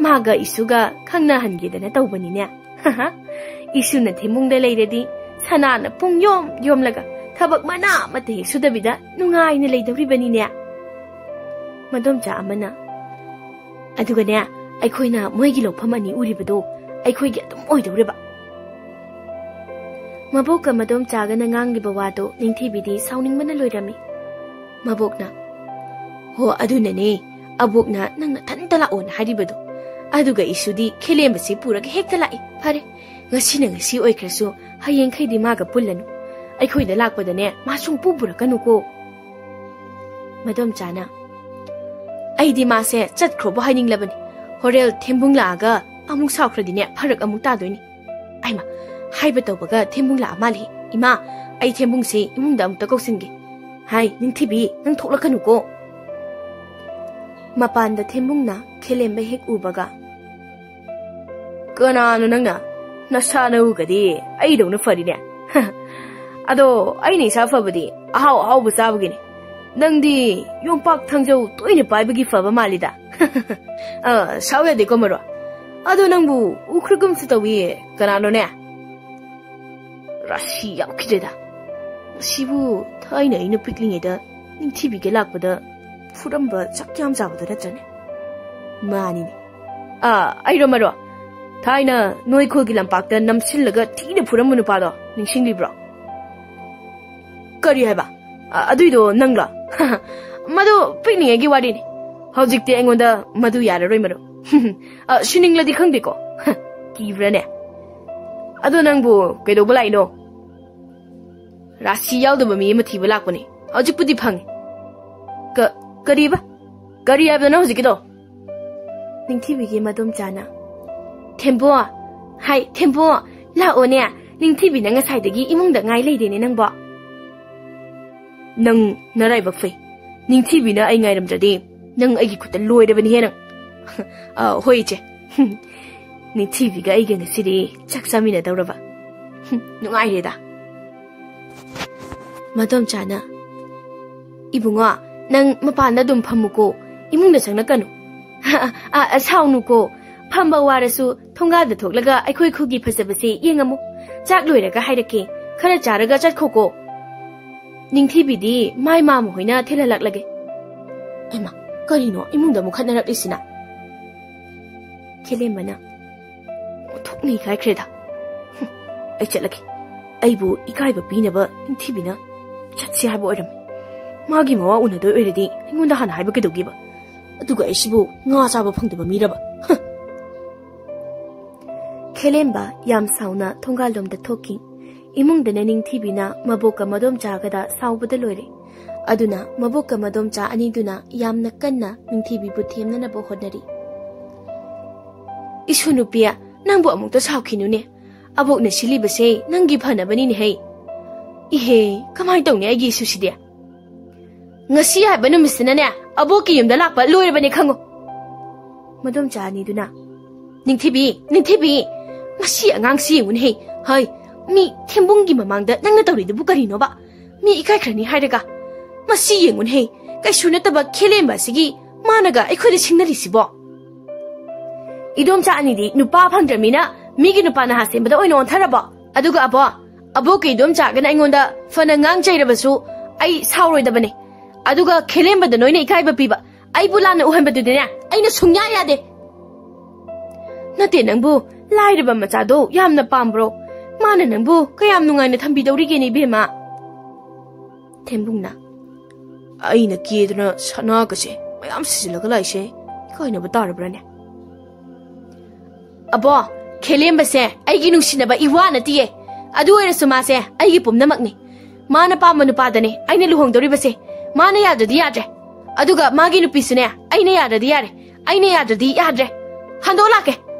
ꯃꯥꯒ ꯏꯁꯨꯒ ꯈꯪꯅꯍꯟꯒꯦꯗꯅ ꯇꯧꯕꯅꯤꯅꯦ꯫ ꯏꯁꯨꯅ ꯊꯦꯝꯕꯨꯡꯗ ꯂꯩꯔꯗꯤ ꯁꯅꯥꯅ ꯄꯨꯡ ꯌꯣꯝ ꯌꯣꯝꯂꯒ ꯊꯕꯛ ꯃꯅꯥ ꯑꯃꯠꯇ ꯍꯦꯛ ꯁꯨꯗꯕꯤꯗ ꯅꯨꯡꯉꯥꯏꯅ ꯂꯩꯗꯧꯔꯤꯕꯅꯤꯅꯦ꯫ ꯃꯗꯣꯝꯆꯥ ꯑꯃꯅ, "ꯑꯗꯨꯒꯅꯦ, ꯑꯩꯈꯣꯏꯅ ꯃꯣꯏꯒꯤ ꯂꯧꯐꯝ ꯑꯅꯤ ꯎꯔꯤꯕꯗꯣ ꯑꯩꯈꯣꯏꯒꯤ ꯑꯗꯨꯝ ꯑꯣꯏꯗꯧꯔꯤꯕ꯫" ꯃꯕꯣꯛꯀ ꯃꯗꯣꯝꯆꯥꯒꯅ ꯉꯥꯡꯂꯤꯕ ꯋꯥꯗꯣ ꯅꯤꯡꯊꯤꯕꯤꯗꯤ ꯁꯥꯎꯅꯤꯡꯕꯅ ꯂꯣꯏꯔꯝꯃꯤ꯫ ꯃꯕꯣꯛꯅ, "ꯍꯣ, ꯑꯗꯨꯅꯅꯦ ꯑꯕꯣꯛꯅ ꯅꯪ ꯅꯊꯟꯇ ꯂꯥꯛꯑꯣꯅ ꯍꯥꯏꯔꯤꯕꯗꯣ꯫ ꯑꯗꯨꯒ ꯏꯁꯨꯗꯤ ꯈꯦꯂꯦꯝꯕꯁꯤ ꯄꯨꯔꯒ ꯍꯦꯛꯇ ꯂꯥꯛꯏ꯫ ꯐꯔꯦ, ꯉꯁꯤꯅ ꯉꯁꯤ ꯑꯣꯏꯈ꯭ꯔꯁꯨ ꯍꯌꯦꯡꯈꯩꯗꯤ ꯃꯥꯒ ꯄꯨꯜꯂꯅꯨ꯫ ꯑꯩꯈꯣꯏꯗ ꯂꯥꯛꯄꯗꯅꯦ ꯃꯥ ꯁꯨꯡꯄꯨ ꯄꯨꯔꯛꯀꯅꯨꯀꯣ꯫" ꯃꯗꯣꯝꯆꯥꯅ, "ꯑꯩꯗꯤ ꯃꯥꯁꯦ ꯆꯠꯈ꯭ꯔꯣꯕꯨ ꯍꯥꯏꯅꯤꯡꯂꯕꯅꯤ꯫ ꯍꯣꯔꯦꯜ ꯊꯦꯝꯕꯨꯡ ꯂꯥꯛꯑꯒ ꯑꯃꯨꯛ ꯁꯥꯎꯈ꯭ꯔꯗꯤꯅꯦ ꯐꯔꯛ ꯑꯃꯨꯛ ꯇꯥꯗꯣꯏꯅꯤ꯫ ꯑꯩꯃ, ꯍꯥꯏꯕ ꯇꯧꯕꯒ ꯊꯦꯝꯕꯨꯡ ꯂꯥꯛꯑ ꯃꯥꯜꯂꯦ꯫ ꯏꯃꯥ, ꯑꯩ ꯊꯦꯝꯕꯨꯡꯁꯦ ꯏꯃꯨꯡꯗ ꯑꯃꯨꯛꯇ ꯀꯧꯁꯤꯟꯒꯦ꯫ ꯍꯥꯏ, ꯅꯤꯡꯊꯤꯕꯤ, ꯅꯪ ꯊꯣꯛꯂꯛꯀꯅꯨꯀꯣ꯫" ꯃꯄꯥꯟꯗ ꯊꯦꯝꯕꯨꯡꯅ ꯈꯦꯂꯦꯝꯕ ꯍꯦꯛ ꯎꯕꯒ, "ꯀꯅꯥꯅꯣ ꯅꯪꯅ? ꯅꯁꯥ ꯅꯎꯒꯗꯤ ꯑꯩꯗꯧꯅ ꯐꯔꯤꯅꯦ꯫ ꯑꯗꯣ ꯑꯩꯅ ꯏꯁꯥ ꯐꯕꯗꯤ ꯑꯍꯥꯎ ꯑꯍꯥꯎꯕ ꯆꯥꯕꯒꯤꯅꯦ꯫ ꯅꯪꯗꯤ ꯌꯣꯝꯄꯥꯛ ꯊꯥꯡꯖꯧ ꯇꯣꯏꯅ ꯄꯥꯏꯕꯒꯤ ꯐꯕ ꯃꯥꯜꯂꯤꯗ꯫" "ꯑ, ꯁꯥꯎ ꯌꯥꯗꯦꯀꯣ, ꯃꯔꯣ꯫ ꯑꯗꯣ ꯅꯪꯕꯨ ꯎꯈ꯭ꯔꯒꯨꯝꯁꯨ ꯇꯧꯏ꯫ ꯀꯅꯥꯅꯣꯅꯦ?" ꯔꯥꯁꯤ ꯌꯥꯎꯈꯤꯗ꯭ꯔꯦꯗ꯫ ꯃꯁꯤꯕꯨ ꯊꯥꯏꯅ ꯑꯩꯅ ꯄꯤꯛꯂꯤꯉꯩꯗ ꯅꯤꯡꯊꯤꯕꯤꯒ ꯂꯥꯛꯄꯗ ꯐꯨꯔꯝꯕ ꯆꯥꯛ ꯌꯥꯝ ꯆꯥꯕꯗꯣ ꯅꯠꯇ꯭ꯔꯅꯦ? ꯃꯥꯅꯤꯅꯦ꯫ "ꯑꯥ, ꯑꯩꯔꯣ, ꯃꯔꯣ? ꯊꯥꯏꯅ ꯅꯣꯏ ꯈꯨꯜꯒꯤ ꯂꯝꯄꯥꯛꯇ ꯅꯝꯁꯤꯜꯂꯒ ꯊꯤꯅ ꯐꯨꯔꯝꯕ ꯅꯨꯄꯥꯗꯣ ꯅꯤꯡꯁꯤꯡꯂꯤꯕ꯭ꯔꯣ?" "ꯀꯔꯤ ꯍꯥꯏꯕ? ꯑ, ꯑꯗꯨꯏꯗꯣ ꯅꯪꯂꯣ?" "ꯃꯗꯨ ꯄꯤꯛꯂꯤꯉꯩꯒꯤ ꯋꯥꯔꯤꯅꯤ꯫ ꯍꯧꯖꯤꯛꯇꯤ ꯑꯩꯉꯣꯟꯗ ꯃꯗꯨ ꯌꯥꯔꯔꯣꯏ, ꯃꯔꯨꯞ꯫ ꯑ, ꯁꯤꯅꯤꯡꯂꯗꯤ ꯈꯪꯗꯦꯀꯣ꯫ ꯀꯤꯕ꯭ꯔꯥꯅꯦ? ꯑꯗꯣ ꯅꯪꯕꯨ ꯀꯩꯗꯧꯕ ꯂꯥꯛꯏꯅꯣ? ꯔꯥꯁꯤ ꯌꯥꯎꯗꯕ ꯃꯤ ꯑꯃ ꯊꯤꯕ ꯂꯥꯛꯄꯅꯤ꯫ ꯍꯧꯖꯤꯛꯄꯨꯗꯤ ꯐꯪꯉꯤ꯫ ꯀ-, ꯀꯔꯤꯕ? ꯀꯔꯤ ꯍꯥꯏꯕꯅꯣ ꯍꯧꯖꯤꯛꯀꯤꯗꯣ? ꯅꯤꯡꯊꯤꯕꯤꯒꯤ ꯃꯗꯣꯝꯆꯥꯅ, "ꯊꯦꯝꯕꯣ, ꯍꯥꯏ, ꯊꯦꯝꯕꯣ, ꯂꯥꯛꯑꯣꯅꯦ꯫ ꯅꯤꯡꯊꯤꯕꯤꯅ ꯉꯁꯥꯏꯗꯒꯤ ꯏꯃꯨꯡꯗ ꯉꯥꯏ ꯂꯩꯔꯦꯅꯦ ꯅꯪꯕꯣ꯫" "ꯅꯪ ꯅꯔꯥꯏꯕꯛ ꯐꯩ꯫ ꯅꯤꯡꯊꯤꯕꯤꯅ ꯑꯩ ꯉꯥꯏꯔꯝꯗ꯭ꯔꯗꯤ ꯅꯪ ꯑꯩꯒꯤ ꯈꯨꯠꯇ ꯂꯣꯏꯔꯕꯅꯤꯍꯦ ꯅꯪ꯫" "ꯑ, ꯍꯣꯏ, ꯏꯆꯦ꯫ ꯅꯤꯡꯊꯤꯕꯤꯒ ꯑꯩꯒ ꯉꯁꯤꯗꯤ ꯆꯥꯛ ꯆꯥꯃꯤꯟꯅꯗꯧꯔꯕ꯫ ꯅꯨꯡꯉꯥꯏꯔꯦꯗ꯫" ꯃꯗꯣꯝꯆꯥꯅ, "ꯏꯕꯨꯡꯉꯣ, ꯅꯪ ꯃꯄꯥꯟꯗ ꯑꯗꯨꯝ ꯐꯝꯃꯨꯀꯣ, ꯏꯃꯨꯡꯗ ꯆꯪꯂꯛꯀꯅꯨ꯫" "ꯑ, ꯑ, ꯁꯥꯎꯅꯨꯀꯣ, ꯐꯝꯕ ꯋꯥꯔꯁꯨ ꯊꯣꯡꯒꯥꯜꯗ ꯊꯣꯛꯂꯒ ꯑꯩꯈꯣꯏ ꯈꯨꯜꯒꯤ ꯐꯖꯕꯁꯦ ꯌꯦꯡꯉꯝꯃꯨ꯫ ꯆꯥꯛ ꯂꯣꯏꯔꯒ ꯍꯥꯏꯔꯛꯀꯦ, ꯈꯔ ꯆꯥꯔꯒ ꯆꯠꯈꯣꯀꯣ꯫ ꯅꯤꯡꯊꯤꯕꯤꯗꯤ ꯃꯥꯏ ꯃꯥꯃ ꯍꯣꯏꯅ ꯊꯤꯜꯍꯜꯂꯛꯂꯒꯦ꯫" ꯍꯩꯃꯥ, ꯀꯔꯤꯅꯣ ꯏꯃꯨꯡꯗ ꯑꯃꯨꯛ ꯈꯠꯅꯔꯛꯂꯤꯁꯤꯅ? ꯈꯦꯂꯦꯝꯕꯅ, "ꯑꯣꯟꯊꯣꯛꯅ ꯏꯀꯥꯏꯈ꯭ꯔꯦꯗ꯫ ꯍꯨꯝ, ꯑꯩ ꯆꯠꯂꯒꯦ꯫ ꯑꯩꯕꯨ ꯏꯀꯥꯏꯕ ꯄꯤꯅꯕ ꯅꯤꯡꯊꯤꯕꯤꯅ ꯆꯠꯁꯤ ꯍꯥꯏꯕ ꯑꯣꯏꯔꯝꯃꯤ꯫ ꯃꯥꯒꯤ ꯃꯋꯥ ꯎꯅꯗꯣꯏ ꯑꯣꯏꯔꯗꯤ ꯑꯩꯉꯣꯟꯗ ꯍꯥꯟꯅ ꯍꯥꯏꯕ ꯀꯩꯗꯧꯒꯦꯕ? ꯑꯗꯨꯒ ꯑꯩꯁꯤꯕꯨ ꯉꯥ ꯆꯥꯕ ꯐꯪꯗꯕ ꯃꯤꯔꯕ? ꯍ!" ꯈꯦꯂꯦꯝꯕ ꯌꯥꯝ ꯁꯥꯎꯅ ꯊꯣꯡꯒꯥꯜꯂꯣꯝꯗ ꯊꯣꯛꯈꯤ꯫ ꯏꯃꯨꯡꯗꯅ ꯅꯤꯡꯊꯤꯕꯤꯅ ꯃꯕꯣꯛꯀ ꯃꯗꯣꯝꯆꯥꯒꯗ ꯁꯥꯎꯕꯗ ꯂꯣꯏꯔꯦ꯫ ꯑꯗꯨꯅ ꯃꯕꯣꯛꯀ ꯃꯗꯣꯝꯆꯥ ꯑꯅꯤꯗꯨꯅ ꯌꯥꯝꯅ ꯀꯟꯅ ꯅꯤꯡꯊꯤꯕꯤꯕꯨ ꯊꯦꯝꯅꯅꯕ ꯍꯣꯠꯅꯔꯤ꯫ "ꯏꯁꯨ ꯅꯨꯄꯤ, ꯅꯪꯕꯨ ꯑꯃꯨꯛꯇ ꯁꯥꯎꯈꯤꯅꯨꯅꯦ꯫ ꯑꯕꯣꯛꯅ ꯁꯤꯜꯂꯤꯕꯁꯦ ꯅꯪꯒꯤ ꯐꯅꯕꯅꯤꯅꯦꯍꯦ꯫" "ꯏꯍꯦ, ꯀꯃꯥꯏꯅ ꯇꯧꯅꯤ ꯑꯩꯒꯤ ꯏꯁꯨꯁꯤꯗꯤ? ꯉꯁꯤ ꯍꯥꯏꯕ ꯅꯨꯃꯤꯠꯁꯤꯅꯅꯦ, ꯑꯕꯣꯛꯀꯤ ꯌꯨꯝꯗ ꯂꯥꯛꯄ ꯂꯣꯏꯔꯕꯅꯤ ꯈꯪꯉꯨ꯫" ꯃꯗꯣꯝꯆꯥ ꯑꯅꯤꯗꯨꯅ, "ꯅꯤꯡꯊꯤꯕꯤ, ꯅꯤꯡꯊꯤꯕꯤ, ꯃꯁꯤ ꯑꯉꯥꯡꯁꯤ ꯌꯦꯡꯉꯨꯅꯦꯍꯦ꯫ ꯍꯩ, ꯃꯤ ꯊꯦꯝꯕꯨꯡꯒꯤ ꯃꯃꯥꯡꯗ ꯅꯪꯅ ꯇꯧꯔꯤꯗꯨꯕꯨ ꯀꯔꯤꯅꯣꯕ? ꯃꯤ ꯏꯀꯥꯏꯈ꯭ꯔꯅꯤ ꯍꯥꯏꯔꯒ꯫ ꯃꯁꯤ ꯌꯦꯡꯉꯨꯅꯦꯍꯦ, ꯀꯩꯁꯨ ꯅꯠꯇꯕ ꯈꯦꯂꯦꯝꯕ ꯑꯁꯤꯒꯤ ꯃꯥꯅꯒ ꯑꯩꯈꯣꯏꯗ ꯁꯤꯡꯅꯔꯤꯁꯤꯕꯣ?" "ꯏꯗꯣꯝꯆꯥ ꯑꯅꯤꯗꯤ ꯅꯨꯄꯥ ꯐꯪꯗ꯭ꯔꯃꯤꯅ ꯃꯤꯒꯤ ꯅꯨꯄꯥ ꯅꯍꯥ ꯁꯦꯝꯕꯗ ꯑꯣꯏꯅ ꯑꯣꯟꯊꯔꯕꯣ? ꯑꯗꯨꯒ ꯑꯕꯣ, ꯑꯕꯣꯛꯀ ꯏꯗꯣꯝꯆꯥꯒꯅ ꯑꯩꯉꯣꯟꯗ ꯐꯅ ꯉꯥꯡ ꯆꯩꯔꯕꯁꯨ ꯑꯩ ꯁꯥꯎꯔꯣꯏꯗꯕꯅꯦ꯫ ꯑꯗꯨꯒ ꯈꯦꯂꯦꯝꯕꯗ ꯅꯣꯏꯅ ꯏꯀꯥꯏꯕ ꯄꯤꯕ, ꯑꯩꯕꯨ ꯂꯥꯟꯅ ꯎꯍꯟꯕꯗꯨꯗꯤꯅꯦ, ꯑꯩꯅ ꯁꯨꯡꯌꯥ ꯌꯥꯗꯦ꯫" "ꯅꯠꯇꯦ, ꯅꯪꯕꯨ ꯂꯥꯏꯔꯕ ꯃꯆꯥꯗꯣ ꯌꯥꯝꯅ ꯄꯥꯝꯕ꯭ꯔꯣ? ꯃꯥꯅ ꯅꯪꯕꯨ ꯀꯌꯥꯝ ꯅꯨꯡꯉꯥꯏꯅ ꯊꯝꯕꯤꯗꯧꯔꯤꯒꯦꯅꯦ, ꯏꯕꯦꯝꯃ?" ꯊꯦꯝꯕꯨꯡꯅ, "ꯑꯩꯅ ꯀꯦꯗꯅ ꯁꯅꯥꯒꯁꯦ ꯌꯥꯝ ꯁꯤꯖꯤꯜꯂꯒ ꯂꯥꯛꯏꯁꯦ ꯏꯀꯥꯏꯅꯕ ꯇꯥꯔꯕ꯭ꯔꯥꯅꯦ? ꯑꯕꯣ, ꯈꯦꯂꯦꯝꯕꯁꯦ ꯑꯩꯒꯤ ꯅꯨꯡꯁꯤꯅꯕ ꯏꯋꯥ ꯅꯠꯇꯤꯌꯦ꯫ ꯑꯗꯨ ꯑꯣꯏꯔꯁꯨ ꯃꯥꯁꯦ ꯑꯩꯒꯤ ꯄꯨꯝꯅꯃꯛꯅꯤ꯫ ꯃꯥꯅ ꯄꯥꯝꯕ ꯅꯨꯄꯥꯗꯅꯦ ꯑꯩꯅ ꯂꯨꯍꯣꯡꯗꯧꯔꯤꯕꯁꯦ꯫ ꯃꯥꯅ ꯌꯥꯗ꯭ꯔꯗꯤ ꯌꯥꯗ꯭ꯔꯦ꯫ ꯑꯗꯨꯒ ꯃꯥꯒꯤ ꯅꯨꯄꯤꯁꯨꯅꯦ, ꯑꯩꯅ ꯌꯥꯗ꯭ꯔꯗꯤ ꯌꯥꯔꯦ, ꯑꯩꯅ ꯌꯥꯗ꯭ꯔꯗꯤ ꯌꯥꯗ꯭ꯔꯦ꯫ ꯍꯟꯗꯣꯛ ꯂꯥꯛꯀꯦ꯫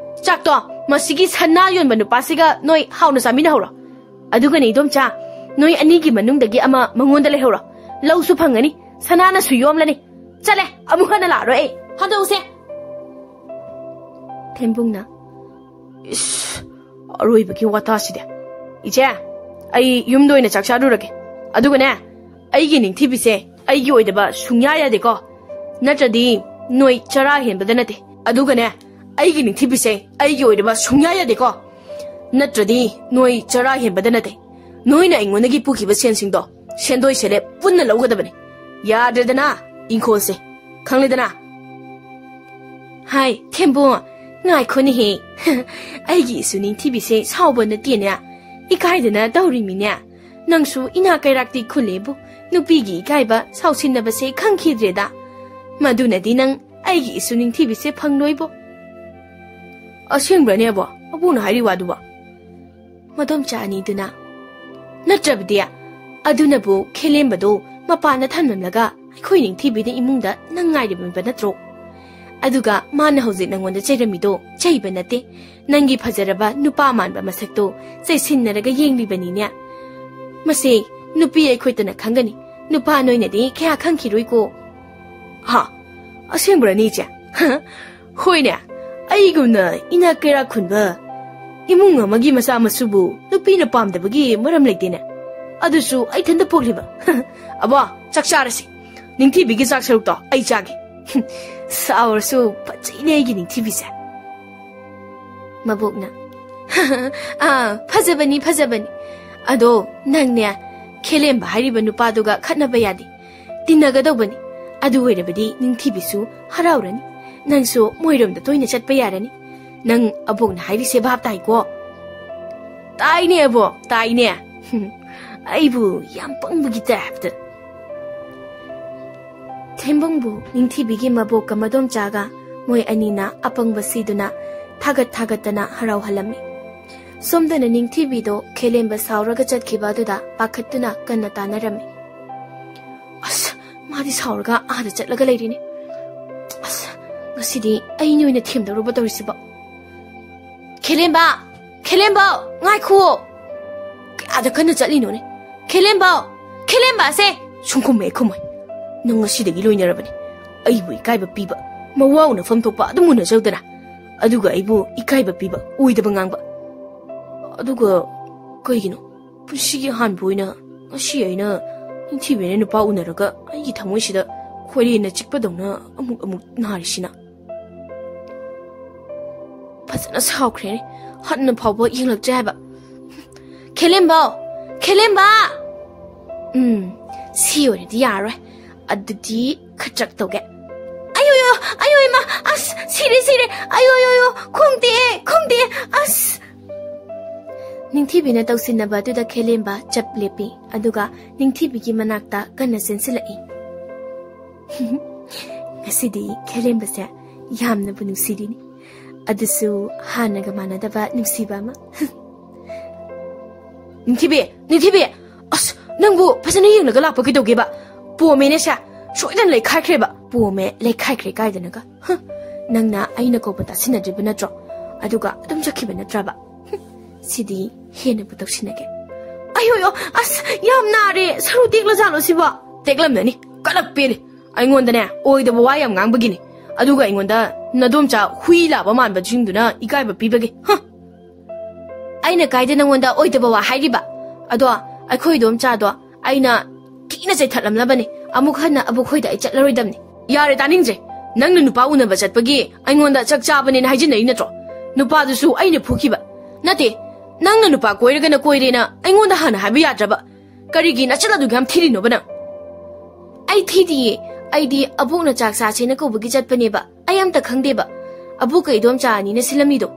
ꯆꯥꯛꯇꯣ ꯃꯁꯤꯒꯤ ꯁꯅꯥ ꯌꯣꯟꯕ ꯅꯨꯄꯥꯁꯤꯒ ꯅꯣꯏ ꯍꯥꯎꯅ ꯆꯥꯃꯤꯟꯅꯍꯧꯔꯣ꯫ ꯑꯗꯨꯒꯅꯦ ꯏꯗꯣꯝꯆꯥ, ꯅꯣꯏ ꯑꯅꯤꯒꯤ ꯃꯅꯨꯡꯗꯒꯤ ꯑꯃ ꯃꯉꯣꯟꯗ ꯂꯩꯍꯧꯔꯣ꯫ ꯂꯧꯁꯨ ꯐꯪꯒꯅꯤ, ꯁꯅꯥꯅꯁꯨ ꯌꯣꯝꯂꯅꯤ꯫ ꯆꯠꯂꯦ, ꯑꯃꯨꯛ ꯍꯟꯅ ꯂꯥꯛꯑꯔꯣꯏ ꯑꯩ꯫ ꯍꯟꯗꯣꯛꯎꯁꯦ꯫ ꯊꯦꯝꯕꯨꯡꯅ, "ꯏꯁ, ꯑꯔꯣꯏꯕꯒꯤ ꯋꯥꯇꯥꯁꯤꯗꯤ꯫ ꯏꯆꯦ, ꯑꯩ ꯌꯨꯝꯗ ꯑꯣꯏꯅ ꯆꯥꯛ ꯆꯥꯔꯨꯔꯒꯦ꯫ ꯑꯗꯨꯒꯅꯦ, ꯑꯩꯒꯤ ꯅꯤꯡꯊꯤꯕꯤꯁꯦ ꯑꯩꯒꯤ ꯑꯣꯏꯗꯕ ꯁꯨꯡꯌꯥ ꯌꯥꯗꯦꯀꯣ꯫ ꯅꯠꯇ꯭ꯔꯗꯤ ꯅꯣꯏ ꯆꯔꯥ ꯍꯦꯟꯕꯗ ꯅꯠꯇꯦ꯫ ꯑꯗꯨꯒꯅꯦ, ꯑꯩꯒꯤ ꯅꯤꯡꯊꯤꯕꯤꯁꯦ ꯑꯩꯒꯤ ꯑꯣꯏꯗꯕ ꯁꯨꯡꯌꯥ ꯌꯥꯗꯦꯀꯣ꯫ ꯅꯠꯇ꯭ꯔꯗꯤ ꯅꯣꯏ ꯆꯔꯥ ꯍꯦꯟꯕꯗ ꯅꯠꯇꯦ꯫ ꯅꯣꯏꯅ ꯑꯩꯉꯣꯟꯗꯒꯤ ꯄꯨꯈꯤꯕ ꯁꯦꯟꯁꯤꯡꯗꯣ ꯁꯦꯟꯗꯣꯏ ꯁꯦꯂꯦꯞ ꯄꯨꯟꯅ ꯂꯧꯒꯗꯕꯅꯦ꯫ ꯌꯥꯗ꯭ꯔꯦꯗꯅ, ꯏꯪꯈꯣꯜꯁꯦ꯫ ꯈꯪꯂꯦꯗꯅ?" ꯍꯥꯏ, ꯊꯦꯝꯕꯨ, ꯉꯥꯏꯈꯣꯅꯦꯍꯦ꯫ ꯑꯩꯒꯤ ꯏꯁꯨ ꯅꯤꯡꯊꯤꯕꯤꯁꯦ ꯁꯥꯎꯕ ꯅꯠꯇꯦꯅꯦ꯫ ꯏꯀꯥꯏꯗꯅ ꯇꯧꯔꯤꯃꯤꯅꯦ꯫ ꯅꯪꯁꯨ ꯏꯅꯥ ꯀꯩꯔꯥꯛꯇꯤ ꯈꯨꯜꯂꯦꯕꯨ, ꯅꯨꯄꯤꯒꯤ ꯏꯀꯥꯏꯕ ꯁꯥꯎꯁꯤꯟꯅꯕꯁꯦ ꯈꯪꯈꯤꯗ꯭ꯔꯦꯗ꯫ ꯃꯗꯨꯅꯗꯤ ꯅꯪ ꯑꯩꯒꯤ ꯏꯁꯨ ꯅꯤꯡꯊꯤꯕꯤꯁꯦ ꯐꯪꯂꯣꯏꯕꯣ꯫ "ꯑꯁꯦꯡꯕ꯭ꯔꯅꯦ ꯑꯕꯣ, ꯑꯕꯣꯛꯅ ꯍꯥꯏꯔꯤ ꯋꯥꯗꯨꯕꯣ?" ꯃꯗꯣꯝꯆꯥ ꯑꯅꯤꯗꯨꯅ, "ꯅꯠꯇ꯭ꯔꯕꯗꯤ ꯑꯗꯨꯅꯕꯨ ꯈꯦꯂꯦꯝꯕꯗꯣ ꯃꯄꯥꯟꯗ ꯊꯝꯂꯝꯂꯒ ꯑꯩꯈꯣꯏ ꯅꯤꯡꯊꯤꯕꯤꯅ ꯏꯃꯨꯡꯗ ꯅꯪ ꯉꯥꯏꯔꯝꯃꯤꯕ ꯅꯠꯇ꯭ꯔꯣ? ꯑꯗꯨꯒ ꯃꯥꯅ ꯍꯧꯖꯤꯛ ꯅꯪꯉꯣꯟꯗ ꯆꯩꯔꯝꯃꯤꯗꯣ ꯆꯩꯕ ꯅꯠꯇꯦ, ꯅꯪꯒꯤ ꯐꯖꯔꯕ ꯅꯨꯄꯥ ꯃꯥꯟꯕ ꯃꯁꯛꯇꯣ ꯆꯩꯁꯤꯟꯅꯔꯒ ꯌꯦꯡꯂꯤꯕꯅꯤꯅꯦ꯫ ꯃꯁꯤ ꯅꯨꯄꯤ ꯑꯩꯈꯣꯏꯇꯅ ꯈꯪꯒꯅꯤ, ꯅꯨꯄꯥ ꯅꯣꯏꯅꯗꯤ ꯀꯌꯥ ꯈꯪꯈꯤꯔꯣꯏꯀꯣ꯫" "ꯍꯥ? ꯑꯁꯦꯡꯕ꯭ꯔꯅꯦ, ꯏꯆꯦ?" "ꯍꯣꯏꯅꯦ, ꯑꯩꯒꯨꯝꯅ ꯏꯅꯥꯛ ꯀꯩꯔꯥꯛ ꯈꯨꯟꯕ ꯏꯃꯨꯡ ꯑꯃꯒꯤ ꯃꯆꯥ ꯃꯁꯨꯕꯨ ꯅꯨꯄꯤꯅ ꯄꯥꯝꯗꯕꯒꯤ ꯃꯔꯝ ꯂꯩꯇꯦꯅꯦ꯫ ꯑꯗꯨꯁꯨ ꯑꯩ ꯏꯊꯟꯇ ꯄꯣꯛꯂꯤꯕ꯫ ꯑꯕꯣ, ꯆꯥꯛ ꯆꯥꯔꯁꯤ꯫ ꯅꯤꯡꯊꯤꯕꯤꯒꯤ ꯆꯥꯛ ꯁꯔꯨꯛꯇꯣ ꯑꯩ ꯆꯥꯒꯦ꯫ ꯁꯥꯎꯔꯁꯨ ꯐꯖꯩꯅꯦ ꯑꯩꯒꯤ ꯅꯤꯡꯊꯤꯕꯤꯁꯦ꯫" ꯃꯕꯣꯛꯅ, "ꯑꯥ, ꯐꯖꯕꯅꯤ, ꯐꯖꯕꯅꯤ꯫ ꯑꯗꯣ ꯅꯪꯅꯦ, ꯈꯦꯂꯦꯝꯕ ꯍꯥꯏꯔꯤꯕ ꯅꯨꯄꯥꯗꯨꯒ ꯈꯠꯅꯕ ꯌꯥꯗꯦ꯫ ꯇꯤꯟꯅꯒꯗꯧꯕꯅꯤ꯫ ꯑꯗꯨ ꯑꯣꯏꯔꯕꯗꯤ ꯅꯤꯡꯊꯤꯕꯤꯁꯨ ꯍꯔꯥꯎꯔꯅꯤ꯫ ꯅꯪꯁꯨ ꯃꯣꯏꯔꯣꯝꯗ ꯇꯣꯏꯅ ꯆꯠꯄ ꯌꯥꯔꯅꯤ꯫ ꯅꯪ ꯑꯕꯣꯛꯅ ꯍꯥꯏꯔꯤꯁꯦ ꯚꯥꯞ ꯇꯥꯏꯀꯣ?" "ꯇꯥꯏꯅꯦ ꯑꯕꯣꯛ, ꯇꯥꯏꯅꯦ꯫ ꯑꯩꯕꯨ ꯌꯥꯝ ꯄꯪꯕꯒꯤ ꯇꯥꯏꯞꯇ꯫" ꯏꯝꯕꯨꯡꯕꯨ ꯅꯤꯡꯊꯤꯕꯤꯒꯤ ꯃꯕꯣꯛꯀ ꯃꯗꯣꯝꯆꯥꯒ ꯃꯣꯏ ꯑꯅꯤꯅ ꯑꯄꯪꯕ ꯁꯤꯗꯨꯅ ꯊꯥꯒꯠ ꯊꯥꯒꯠꯇꯅ ꯍꯔꯥꯎꯍꯜꯂꯝꯃꯤ꯫ ꯁꯣꯝꯗꯅ ꯅꯤꯡꯊꯤꯕꯤꯗꯣ ꯈꯦꯂꯦꯝꯕ ꯁꯥꯎꯔꯒ ꯆꯠꯈꯤꯕ ꯑꯗꯨꯗ ꯄꯥꯈꯠꯇꯨꯅ ꯀꯟꯅ ꯇꯥꯟꯅꯔꯝꯃꯤ꯫ "ꯑꯁ, ꯃꯥꯗꯤ ꯁꯥꯎꯔꯒ ꯑꯥꯗ ꯆꯠꯂꯒ ꯂꯩꯔꯤꯅꯦ꯫ ꯑꯁ, ꯉꯁꯤꯗꯤ ꯑꯩꯅ ꯑꯣꯏꯅ ꯊꯦꯝꯗꯧꯔꯕ ꯇꯧꯔꯤꯁꯤꯕꯣ꯫ ꯈꯦꯂꯦꯝꯕ! ꯈꯦꯂꯦꯝꯕ! ꯉꯥꯏꯈꯨꯑꯣ!" "ꯀꯌꯥꯗ ꯀꯟꯅ ꯆꯠꯂꯤꯅꯣꯅꯦ? ꯈꯦꯂꯦꯝꯕ! ꯈꯦꯂꯦꯝꯕ ꯑꯁꯦ!" "ꯁꯨꯡꯈꯨꯝ ꯍꯦꯛ ꯈꯨꯝꯃꯣꯏ꯫ ꯅꯪ ꯉꯁꯤꯗꯒꯤ ꯂꯣꯏꯅꯔꯕꯅꯤ꯫ ꯑꯩꯕꯨ ꯏꯀꯥꯏꯕ ꯄꯤꯕ, ꯃꯋꯥ ꯎꯅꯐꯝ ꯊꯣꯛꯄ ꯑꯗꯨꯝ ꯎꯅꯖꯧꯗꯅ꯫ ꯑꯗꯨꯒ ꯑꯩꯕꯨ ꯏꯀꯥꯏꯕ ꯄꯤꯕ, ꯑꯣꯏꯗꯕ ꯉꯥꯡꯕ꯫ ꯑꯗꯨꯒ ꯀꯩꯒꯤꯅꯣ? ꯄꯨꯟꯁꯤꯒꯤ ꯑꯍꯥꯟꯕ ꯑꯣꯏꯅ ꯉꯁꯤ ꯑꯩꯅ ꯅꯤꯡꯊꯤꯕꯤꯅ ꯅꯨꯄꯥ ꯎꯅꯔꯒ ꯑꯩꯒꯤ ꯊꯃꯣꯏꯁꯤꯗ ꯈꯣꯏꯔꯦꯟꯅ ꯆꯤꯛꯄꯗꯧꯅ ꯑꯃꯨꯛ ꯑꯃꯨꯛ ꯅꯥꯔꯤꯁꯤꯅ?" ꯐꯖꯅ ꯁꯥꯎꯈ꯭ꯔꯦꯅꯦ꯫ ꯍꯟꯅ ꯐꯥꯎꯕ ꯌꯦꯡꯂꯛꯇ꯭ꯔꯦ ꯍꯥꯏꯕ꯫ "ꯈꯦꯂꯦꯝꯕ! ꯈꯦꯂꯦꯝꯕ!" "ꯎꯝ, ꯁꯤ ꯑꯣꯏꯔꯗꯤ ꯌꯥꯔꯣꯏ꯫ ꯑꯗꯨꯗꯤ ꯈꯗ꯭ꯔꯛ ꯇꯧꯒꯦ꯫ ꯑꯌꯣ, ꯌꯣ, ꯑꯌꯣ, ꯏꯃꯥ! ꯑꯁ, ꯁꯤꯔꯦ, ꯁꯤꯔꯦ! ꯑꯌꯣ, ꯌꯣ, ꯌꯣ! ꯈꯣꯡꯇꯦꯛꯑꯦ, ꯈꯣꯡꯇꯦꯛꯑꯦ! ꯑꯁ!" ꯅꯤꯡꯊꯤꯕꯤꯅ ꯇꯧꯁꯤꯟꯅꯕ ꯑꯗꯨꯗ ꯈꯦꯂꯦꯝꯕ ꯆꯞ ꯂꯦꯞꯄꯤ, ꯑꯗꯨꯒ ꯅꯤꯡꯊꯤꯕꯤꯒꯤ ꯃꯅꯥꯛꯇ ꯀꯟꯅ ꯆꯦꯟꯁꯤꯜꯂꯛꯏ꯫ ꯉꯁꯤꯗꯤ ꯈꯦꯂꯦꯝꯕꯁꯦ ꯌꯥꯝꯅꯕꯨ ꯅꯨꯡꯁꯤꯔꯤꯅꯤ, ꯑꯗꯨꯁꯨ ꯍꯥꯟꯅꯒ ꯃꯥꯟꯅꯗꯕ ꯅꯨꯡꯁꯤꯕ ꯑꯃ꯫ "ꯅꯤꯡꯊꯤꯕꯤ, ꯅꯤꯡꯊꯤꯕꯤ! ꯑꯁ, ꯅꯪꯕꯨ ꯐꯖꯅ ꯌꯦꯡꯂꯒ ꯂꯥꯛꯄ ꯀꯩꯗꯧꯒꯦꯕ? ꯄꯣꯝꯃꯦꯅꯦ ꯁꯦ, ꯁꯣꯏꯗꯅ ꯂꯩꯈꯥꯏꯈ꯭ꯔꯦꯕ꯫" "ꯄꯣꯝꯃꯦ, ꯂꯩꯈꯥꯏꯈ꯭ꯔꯦ ꯀꯥꯏꯗꯅꯒ? ꯍ, ꯅꯪꯅ ꯑꯩꯅ ꯀꯧꯕ ꯇꯥꯁꯤꯟꯅꯗ꯭ꯔꯤꯕ ꯅꯠꯇ꯭ꯔꯣ? ꯑꯗꯨꯒ ꯑꯗꯨꯝ ꯆꯠꯈꯤꯕ ꯅꯠꯇ꯭ꯔꯕ? ꯍꯨꯝ, ꯁꯤꯗꯤ ꯍꯦꯟꯅꯕꯨ ꯇꯧꯁꯤꯟꯅꯒꯦ꯫" "ꯑꯌꯣ, ꯑꯌꯣ, ꯑꯁ, ꯌꯥꯝ ꯅꯥꯔꯦ꯫ ꯁꯔꯨ ꯇꯦꯛꯂꯖꯥꯠꯂꯣ ꯁꯤꯕꯣ?" "ꯇꯦꯛꯂꯝꯅꯅꯤ, ꯀꯂꯛ ꯄꯦꯜꯂꯤ꯫ ꯑꯩꯉꯣꯟꯗꯅꯦ, ꯑꯣꯏꯗꯕ ꯋꯥ ꯌꯥꯝ ꯉꯥꯡꯕꯒꯤꯅꯤ꯫ ꯑꯗꯨꯒ ꯑꯩꯉꯣꯟꯗ ꯅꯗꯣꯝꯆꯥ ꯍꯨꯏ ꯂꯥꯕ ꯃꯥꯟꯕꯁꯤꯡꯗꯨꯅ ꯏꯀꯥꯏꯕ ꯄꯤꯕꯒꯤ꯫ ꯍ!" "ꯑꯩꯅ ꯀꯥꯏꯗ ꯅꯪꯉꯣꯟꯗ ꯑꯣꯏꯗꯕ ꯋꯥ ꯍꯥꯏꯔꯤꯕ? ꯑꯗꯣ ꯑꯩꯈꯣꯏ ꯏꯗꯣꯝꯆꯥꯗꯣ ꯑꯩꯅ ꯊꯤꯅ ꯆꯩꯊꯠꯂꯝꯂꯕꯅꯤ꯫ ꯑꯃꯨꯛ ꯍꯟꯅ ꯑꯕꯣꯛꯈꯣꯏꯗ ꯑꯩ ꯆꯠꯂꯔꯣꯏꯗꯕꯅꯤ꯫" "ꯌꯥꯔꯦ, ꯇꯥꯅꯤꯡꯗ꯭ꯔꯦ꯫ ꯅꯪꯅ ꯅꯨꯄꯥ ꯎꯅꯕ ꯆꯠꯄꯒꯤ ꯑꯩꯉꯣꯟꯗ ꯆꯥꯛ ꯆꯥꯕꯅꯦꯅ ꯍꯥꯏꯖꯤꯟꯅꯔꯤ ꯅꯠꯇ꯭ꯔꯣ? ꯅꯨꯄꯥꯗꯨꯁꯨ ꯑꯩꯅ ꯐꯨꯈꯤꯕ ꯅꯠꯇꯦ꯫ ꯅꯪꯅ ꯅꯨꯄꯥ ꯀꯣꯏꯔꯒꯅ ꯀꯣꯏꯔꯦꯅ ꯑꯩꯉꯣꯟꯗ ꯍꯥꯟꯅ ꯍꯥꯏꯕ ꯌꯥꯗ꯭ꯔꯕ? ꯀꯔꯤꯒꯤ ꯅꯆꯤꯟ ꯑꯗꯨꯛ ꯌꯥꯝ ꯊꯤꯔꯤꯅꯣꯕ ꯅꯪ?" "ꯑꯩ ꯊꯤꯗꯤꯌꯦ꯫ ꯑꯩꯗꯤ ꯑꯕꯣꯛꯅ ꯆꯥꯛ ꯆꯥꯁꯦꯅ ꯀꯧꯕꯒꯤ ꯆꯠꯄꯅꯦꯕ꯫ ꯑꯩ ꯑꯝꯇ ꯈꯪꯗꯦꯕ꯫ ꯑꯕꯣꯛꯀ ꯏꯗꯣꯝꯆꯥ ꯑꯅꯤꯅ ꯁꯤꯜꯂꯝꯃꯤꯗꯣ꯫"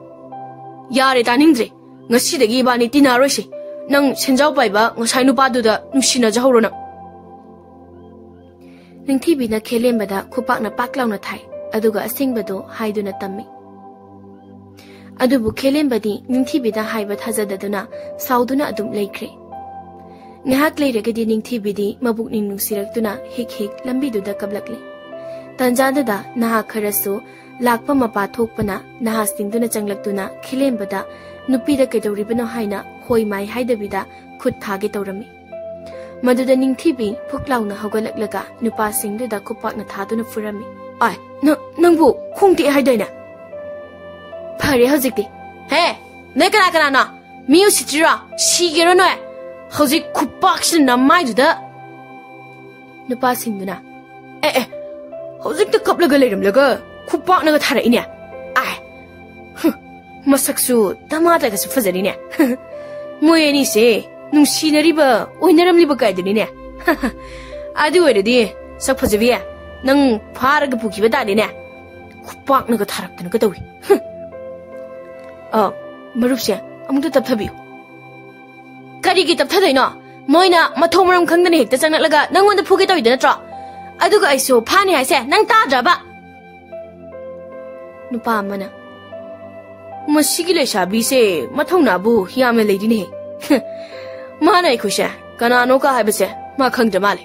"ꯌꯥꯔꯦ, ꯇꯥꯅꯤꯡꯗ꯭ꯔꯦ꯫ ꯉꯁꯤꯗꯒꯤ ꯏꯕꯥꯅꯤ ꯇꯤꯟꯅꯔꯣꯏꯁꯦ꯫ ꯅꯪ ꯁꯦꯟꯖꯥꯎ ꯄꯥꯏꯕ ꯉꯁꯥꯏ ꯅꯨꯄꯥꯗꯨꯗ ꯅꯨꯡꯁꯤꯅꯖꯍꯧꯔꯣ ꯅꯪ꯫" ꯅꯤꯡꯊꯤꯕꯤꯅ ꯈꯦꯂꯦꯝꯕꯗ ꯈꯨꯄꯥꯛꯅ ꯄꯥꯛ ꯂꯥꯎꯅ ꯊꯥꯏ, ꯑꯗꯨꯒ ꯑꯁꯦꯡꯕꯗꯣ ꯍꯥꯏꯗꯨꯅ ꯇꯝꯃꯤ꯫ ꯑꯗꯨꯕꯨ ꯈꯦꯂꯦꯝꯕꯗꯤ ꯅꯤꯡꯊꯤꯕꯤꯗ ꯍꯥꯏꯕ ꯊꯥꯖꯗꯗꯨꯅ ꯁꯥꯎꯗꯨꯅ ꯑꯗꯨꯝ ꯂꯩꯈ꯭ꯔꯦ꯫ ꯉꯥꯏꯍꯥꯛ ꯂꯩꯔꯒꯗꯤ ꯅꯤꯡꯊꯤꯕꯤꯗꯤ ꯃꯕꯨꯛꯅꯤꯡ ꯅꯨꯡꯁꯤꯔꯛꯇꯨꯅ ꯍꯤꯛ ꯍꯤꯛ ꯂꯝꯕꯤꯗꯨꯗ ꯀꯞꯂꯛꯂꯤ꯫ ꯇꯟꯖꯥꯗꯨꯗ ꯅꯍꯥ ꯈꯔꯁꯨ ꯂꯥꯛꯄ ꯃꯄꯥ ꯊꯣꯛꯄꯅ ꯅꯍꯥꯁꯤꯡꯗꯨꯅ ꯆꯪꯂꯛꯇꯨꯅ ꯈꯦꯂꯦꯝꯕꯗ ꯅꯨꯄꯤꯗ ꯀꯩꯗꯧꯔꯤꯕꯅꯣ ꯍꯥꯏꯅ ꯍꯣꯏ ꯃꯥꯏ ꯍꯥꯏꯗꯕꯤꯗ ꯈꯨꯠ ꯊꯥꯒꯦ ꯇꯧꯔꯝꯃꯤ꯫ ꯃꯗꯨꯗ ꯅꯤꯡꯊꯤꯕꯤ ꯐꯨꯛ ꯂꯥꯎꯅ ꯍꯧꯒꯠꯂꯛꯂꯒ ꯅꯨꯄꯥꯁꯤꯡꯗꯨꯗ ꯈꯨꯄꯥꯛꯅ ꯊꯥꯗꯨꯅ ꯐꯨꯔꯝꯃꯤ꯫ "ꯑꯥꯏ, ꯅꯪ, ꯅꯪꯕꯨ ꯈꯣꯡ ꯇꯦꯛꯑꯦ ꯍꯥꯏꯗꯥꯏꯅꯦ? ꯐꯔꯦ ꯍꯧꯖꯤꯛꯇꯤ꯫ ꯍꯦ, ꯅꯣꯏ ꯀꯅꯥ ꯀꯅꯥꯅꯣ? ꯃꯤ ꯎꯁꯤꯠꯇ꯭ꯔꯤꯔꯣ? ꯁꯤꯒꯦꯔꯣ ꯅꯣꯏ? ꯍꯧꯖꯤꯛ ꯈꯨꯄꯥꯛꯁꯤꯅ ꯅꯃꯥꯏꯗꯨꯗ!" ꯅꯨꯄꯥꯁꯤꯡꯗꯨꯅ, "ꯑꯦ, ꯑꯦ, ꯍꯧꯖꯤꯛꯇ ꯀꯞꯂꯒ ꯂꯩꯔꯝꯂꯒ ꯈꯨꯄꯥꯛꯅꯒ ꯊꯥꯔꯛꯏꯅꯦ꯫ ꯑꯥꯏ, ꯍꯨꯝ, ꯃꯁꯛꯁꯨ ꯗꯃꯥꯗꯒꯁꯨ ꯐꯖꯔꯤꯅꯦ꯫ ꯃꯣꯏ ꯑꯅꯤꯁꯦ ꯅꯨꯡꯁꯤꯅꯔꯤꯕ, ꯑꯣꯏꯅꯔꯝꯂꯤꯕ ꯀꯥꯏꯗꯨꯅꯤꯅꯦ꯫ ꯑꯗꯨ ꯑꯣꯏꯔꯗꯤ ꯁꯛ ꯐꯖꯕꯤ, ꯅꯪ ꯐꯥꯔꯒ ꯄꯨꯈꯤꯕ ꯇꯥꯔꯦꯅꯦ꯫ ꯈꯨꯄꯥꯛꯅꯒ ꯊꯥꯔꯛꯇꯅꯒ ꯇꯧꯏ꯫ ꯍꯨꯝ꯫ ꯑ, ꯃꯔꯨꯞꯁꯦ, ꯑꯃꯨꯛꯇ ꯇꯞꯊꯕꯤꯌꯨ꯫ ꯀꯔꯤꯒꯤ ꯇꯞꯊꯗꯣꯏꯅꯣ? ꯃꯣꯏꯅ ꯃꯊꯣꯡ ꯃꯔꯝ ꯈꯪꯗꯅ ꯍꯦꯛꯇ ꯆꯪꯂꯛꯂꯒ ꯅꯪꯉꯣꯟꯗ ꯐꯨꯒꯦ ꯇꯧꯔꯤꯗꯣ ꯅꯠꯇ꯭ꯔꯣ? ꯑꯗꯨꯒ ꯑꯩꯁꯨ ꯐꯥꯅꯤ ꯍꯥꯏꯁꯦ ꯅꯪ ꯇꯥꯗ꯭ꯔꯕ?" ꯅꯨꯄꯥ ꯑꯃꯅ, "ꯃꯁꯤꯒꯤ ꯂꯩꯁꯥꯕꯤꯁꯦ ꯃꯊꯧꯅꯥꯕꯨ ꯌꯥꯝꯅ ꯂꯩꯔꯤꯅꯦꯍꯦ꯫ ꯃꯥꯅ ꯑꯩꯈꯣꯏꯁꯦ ꯀꯅꯥꯅꯣꯒ ꯍꯥꯏꯕꯁꯦ ꯃꯥ ꯈꯪꯗ꯭ꯔ ꯃꯥꯜꯂꯦ꯫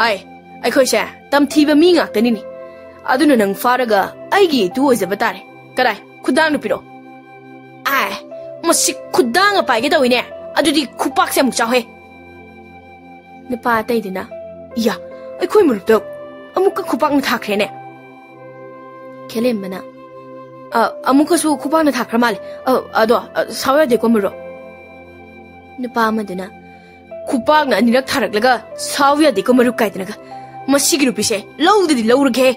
ꯍꯥꯏ, ꯑꯩꯈꯣꯏꯁꯦ ꯇꯝꯊꯤꯕ ꯃꯤ ꯉꯥꯛꯇꯅꯤꯅꯦ꯫ ꯑꯗꯨꯅ ꯅꯪ ꯐꯥꯔꯒ ꯑꯩꯒꯤ ꯏꯇꯨ ꯑꯣꯏꯖꯕ ꯇꯥꯔꯦ꯫ ꯀꯗꯥꯏ, ꯈꯨꯗꯥꯡꯗꯨ ꯄꯤꯔꯛꯑꯣ꯫ ꯑꯥꯏ, ꯃꯁꯤ ꯈꯨꯗꯥꯡꯒ ꯄꯥꯏꯒꯦ ꯇꯧꯏꯅꯦ꯫ ꯑꯗꯨꯗꯤ ꯈꯨꯄꯥꯛꯁꯦ ꯑꯃꯨꯛ ꯆꯥꯎꯍꯦ꯫" ꯅꯨꯄꯥ ꯑꯇꯩꯗꯨꯅ, "ꯏꯌꯥ, ꯑꯩꯈꯣꯏ ꯃꯔꯨꯞꯇ ꯑꯃꯨꯛꯀ ꯈꯨꯄꯥꯛꯅ ꯊꯥꯈ꯭ꯔꯦꯅꯦ꯫" ꯈꯦꯂꯦꯝꯕꯅ, "ꯑ, ꯑꯃꯨꯛꯀꯁꯨ ꯈꯨꯄꯥꯛꯅ ꯊꯥꯈ꯭ꯔ ꯃꯥꯜꯂꯦ꯫ ꯑ, ꯑꯗꯣ, ꯑ, ꯁꯥꯎ ꯌꯥꯗꯦꯀꯣ ꯃꯔꯨꯞ꯫" ꯅꯨꯄꯥ ꯑꯃꯗꯨꯅ, "ꯈꯨꯄꯥꯛꯅ ꯑꯅꯤꯔꯛ ꯊꯥꯔꯛꯂꯒ ꯁꯥꯎ ꯌꯥꯗꯦꯀꯣ ꯃꯔꯨꯞ ꯀꯥꯏꯗꯅꯒ꯫ ꯃꯁꯤꯒꯤ ꯅꯨꯄꯤꯁꯦ ꯂꯧꯗꯗꯤ ꯂꯧꯔꯒꯦ꯫"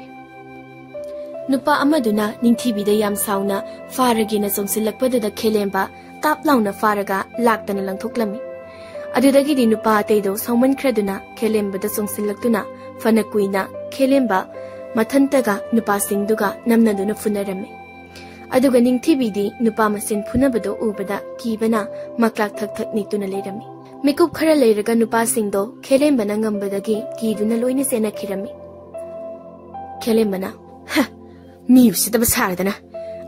ꯅꯨꯄꯥ ꯑꯃꯗꯨꯅ ꯅꯤꯡꯊꯤꯕꯤꯗ ꯌꯥꯝ ꯁꯥꯎꯅ ꯐꯥꯔꯒꯦꯅ ꯆꯣꯡꯁꯤꯜꯂꯛꯄꯗꯨꯗ ꯈꯦꯂꯦꯝꯕ ꯇꯥꯞ ꯂꯥꯎꯅ ꯐꯥꯔꯒ ꯂꯥꯛꯇꯅ ꯂꯪꯊꯣꯛꯂꯝꯃꯤ꯫ ꯑꯗꯨꯗꯒꯤꯗꯤ ꯅꯨꯄꯥ ꯑꯇꯩꯗꯣ ꯁꯥꯎꯃꯟꯈ꯭ꯔꯗꯨꯅ ꯈꯦꯂꯦꯝꯕꯗ ꯆꯣꯡꯁꯤꯜꯂꯛꯇꯨꯅ ꯐꯅ ꯀꯨꯏꯅ ꯈꯦꯂꯦꯝꯕ ꯃꯊꯟꯇꯒ ꯅꯨꯄꯥꯁꯤꯡꯗꯨꯒ ꯅꯝꯅꯗꯨꯅ ꯐꯨꯅꯔꯝꯃꯤ꯫ ꯑꯗꯨꯒ ꯅꯤꯡꯊꯤꯕꯤꯗꯤ ꯅꯨꯄꯥ ꯃꯁꯦꯟ ꯐꯨꯅꯕꯗꯣ ꯎꯕꯗ ꯀꯤꯕꯅ ꯃꯀ꯭ꯂꯥꯛ ꯊꯛ ꯊꯛ ꯅꯤꯛꯇꯨꯅ ꯂꯩꯔꯝꯃꯤ꯫ ꯃꯤꯀꯨꯞ ꯈꯔ ꯂꯩꯔꯒ ꯅꯨꯄꯥꯁꯤꯡꯗꯣ ꯈꯦꯂꯦꯝꯕꯅ ꯉꯝꯕꯗꯒꯤ ꯀꯤꯗꯨꯅ ꯂꯣꯏꯅ ꯆꯦꯟꯅꯈꯤꯔꯝꯃꯤ꯫ ꯈꯦꯂꯦꯝꯕꯅ, "ꯍ, ꯃꯤ ꯎꯁꯤꯠꯇꯕ ꯁꯥꯔꯗꯅ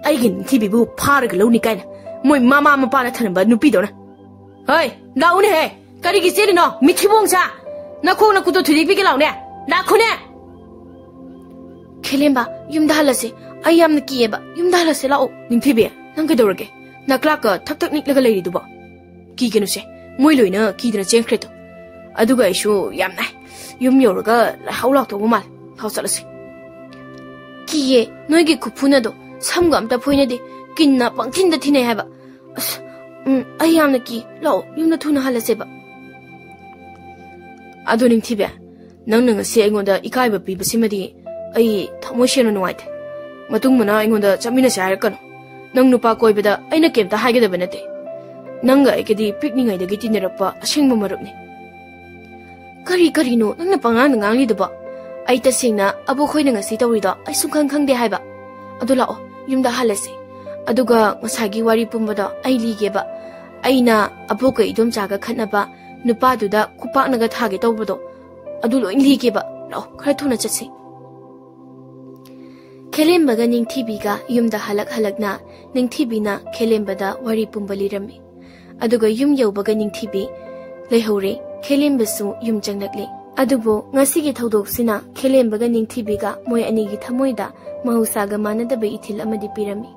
ꯑꯩꯒꯤ ꯅꯤꯡꯊꯤꯕꯤꯕꯨ ꯐꯥꯔꯒ ꯂꯧꯅꯤ ꯀꯥꯏꯅ ꯃꯣꯏ ꯃꯃꯥ ꯃꯄꯥꯅ ꯊꯅꯝꯕ ꯅꯨꯄꯤꯗꯧꯅ꯫ ꯍꯣꯏ, ꯂꯥꯛꯎꯅꯦꯍꯦ, ꯀꯔꯤꯒꯤ ꯆꯦꯜꯂꯤꯅꯣ? ꯃꯤꯊꯤꯕꯣꯡꯁꯦ, ꯅꯈꯣꯡ ꯅꯈꯨꯠꯇꯣ ꯊꯨꯗꯦꯛꯄꯤꯒꯦ ꯂꯥꯛꯎꯅꯦ, ꯂꯥꯛꯈꯣꯅꯦ!" "ꯈꯦꯂꯦꯝꯕ, ꯌꯨꯝꯗ ꯍꯜꯂꯁꯦ, ꯑꯩ ꯌꯥꯝꯅ ꯀꯤꯌꯦꯕ, ꯌꯨꯝꯗ ꯍꯜꯂꯁꯦ ꯂꯥꯛꯑꯣ꯫" "ꯅꯤꯡꯊꯤꯕꯤ, ꯅꯪ ꯀꯩꯗꯧꯔꯒꯦ? ꯅꯀ꯭ꯂꯥꯛꯀ ꯊꯛ ꯊꯛ ꯅꯤꯛꯂꯒ ꯂꯩꯔꯤꯗꯨꯕꯣ? ꯀꯤꯒꯅꯨꯁꯦ, ꯃꯣꯏ ꯂꯣꯏꯅ ꯀꯤꯗꯅ ꯆꯦꯟꯈ꯭ꯔꯦꯗꯣ꯫ ꯑꯗꯨꯒ ꯑꯩꯁꯨ ꯌꯥꯝ ꯅꯥꯏ, ꯌꯨꯝ ꯌꯧꯔꯒ ꯂꯥꯏꯍꯧ ꯂꯥꯛꯇꯧꯕ ꯃꯥꯜꯂꯦ, ꯂꯥꯛꯑꯣ ꯆꯠꯂꯁꯦ꯫" "ꯀꯤꯌꯦ, ꯅꯣꯏꯒꯤ ꯈꯨꯐꯨꯅꯗꯣ, ꯁꯝꯒ ꯑꯝꯇ ꯐꯣꯏꯅꯗꯦ, ꯀꯤꯟꯅ ꯄꯪꯊꯤꯟꯗ ꯊꯤꯟꯅꯩ ꯍꯥꯏꯕ꯫ ꯑꯁ, ꯎꯝ, ꯑꯩ ꯌꯥꯝꯅ ꯀꯤ, ꯂꯥꯛꯑꯣ ꯌꯨꯝꯗ ꯊꯨꯅ ꯍꯜꯂꯁꯦꯕ꯫" "ꯑꯗꯣ ꯅꯤꯡꯊꯤꯕꯤ, ꯅꯪꯅ ꯉꯁꯤ ꯑꯩꯉꯣꯟꯗ ꯏꯀꯥꯏꯕ ꯄꯤꯕꯁꯤꯃꯗꯤ ꯑꯩ ꯊꯃꯣꯏ ꯁꯦꯡꯅ ꯅꯨꯡꯉꯥꯏꯇꯦ꯫ ꯃꯇꯨꯡ ꯃꯅꯥ ꯑꯩꯉꯣꯟꯗ ꯆꯠꯃꯤꯟꯅꯁꯦ ꯍꯥꯏꯔꯛꯀꯅꯨ꯫ ꯅꯪ ꯅꯨꯄꯥ ꯀꯣꯏꯕꯗ ꯑꯩꯅ ꯀꯩꯝꯇ ꯍꯥꯏꯒꯗꯕ ꯅꯠꯇꯦ꯫ ꯅꯪꯒ ꯑꯩꯒꯗꯤ ꯄꯤꯛꯂꯤꯉꯩꯗꯒꯤ ꯇꯤꯟꯅꯔꯛꯄ ꯑꯁꯦꯡꯕ ꯃꯔꯨꯞꯅꯤ꯫" "ꯀꯔꯤ ꯀꯔꯤꯅꯣ ꯅꯪꯅ ꯄꯉꯥꯡꯗ ꯉꯥꯡꯂꯤꯗꯨꯕꯣ? ꯑꯩ ꯇꯁꯦꯡꯅ ꯑꯕꯣꯛ ꯈꯣꯏꯅ ꯉꯁꯤ ꯇꯧꯔꯤꯗꯣ ꯑꯩ ꯁꯨꯡꯈꯪ ꯈꯪꯗꯦ ꯍꯥꯏꯕ꯫ ꯑꯗꯣ ꯂꯥꯛꯑꯣ, ꯌꯨꯝꯗ ꯍꯜꯂꯁꯤ꯫ ꯑꯗꯨꯒ ꯉꯁꯥꯏꯒꯤ ꯋꯥꯔꯤ ꯄꯨꯝꯕꯗꯣ ꯑꯩ ꯂꯤꯒꯦꯕ꯫ ꯑꯩꯅ ꯑꯕꯣꯛꯀ ꯏꯗꯣꯝꯆꯥꯒ ꯈꯠꯅꯕ, ꯅꯨꯄꯥꯗꯨꯗ ꯈꯨꯄꯥꯛꯅꯒ ꯊꯥꯒꯦ ꯇꯧꯕꯗꯣ, ꯑꯗꯨ ꯂꯣꯏ ꯂꯤꯒꯦꯕ꯫ ꯂꯥꯛꯑꯣ, ꯈꯔ ꯊꯨꯅ ꯆꯠꯁꯤ꯫" ꯈꯦꯂꯦꯝꯕꯒ ꯅꯤꯡꯊꯤꯕꯤꯒ ꯌꯨꯝꯗ ꯍꯜꯂꯛ ꯍꯜꯂꯛꯅ ꯅꯤꯡꯊꯤꯕꯤꯅ ꯈꯦꯂꯦꯝꯕꯗ ꯋꯥꯔꯤ ꯄꯨꯝꯕ ꯂꯤꯔꯝꯃꯤ꯫ ꯑꯗꯨꯒ ꯌꯨꯝ ꯌꯧꯕꯒ ꯅꯤꯡꯊꯤꯕꯤ ꯂꯩꯍꯧꯔꯦ, ꯈꯦꯂꯦꯝꯕꯁꯨ ꯌꯨꯝ ꯆꯪꯂꯛꯂꯦ꯫ ꯑꯗꯨꯕꯨ ꯉꯁꯤꯒꯤ ꯊꯧꯗꯣꯛꯁꯤꯅ ꯈꯦꯂꯦꯝꯕꯒ ꯅꯤꯡꯊꯤꯕꯤꯒ ꯃꯣꯏ ꯑꯅꯤꯒꯤ ꯊꯃꯣꯏꯗ ꯃꯍꯧꯁꯥꯒ ꯃꯥꯟꯅꯗꯕ ꯏꯊꯤꯜ ꯑꯃꯗꯤ ꯄꯤꯔꯝꯃꯤ꯫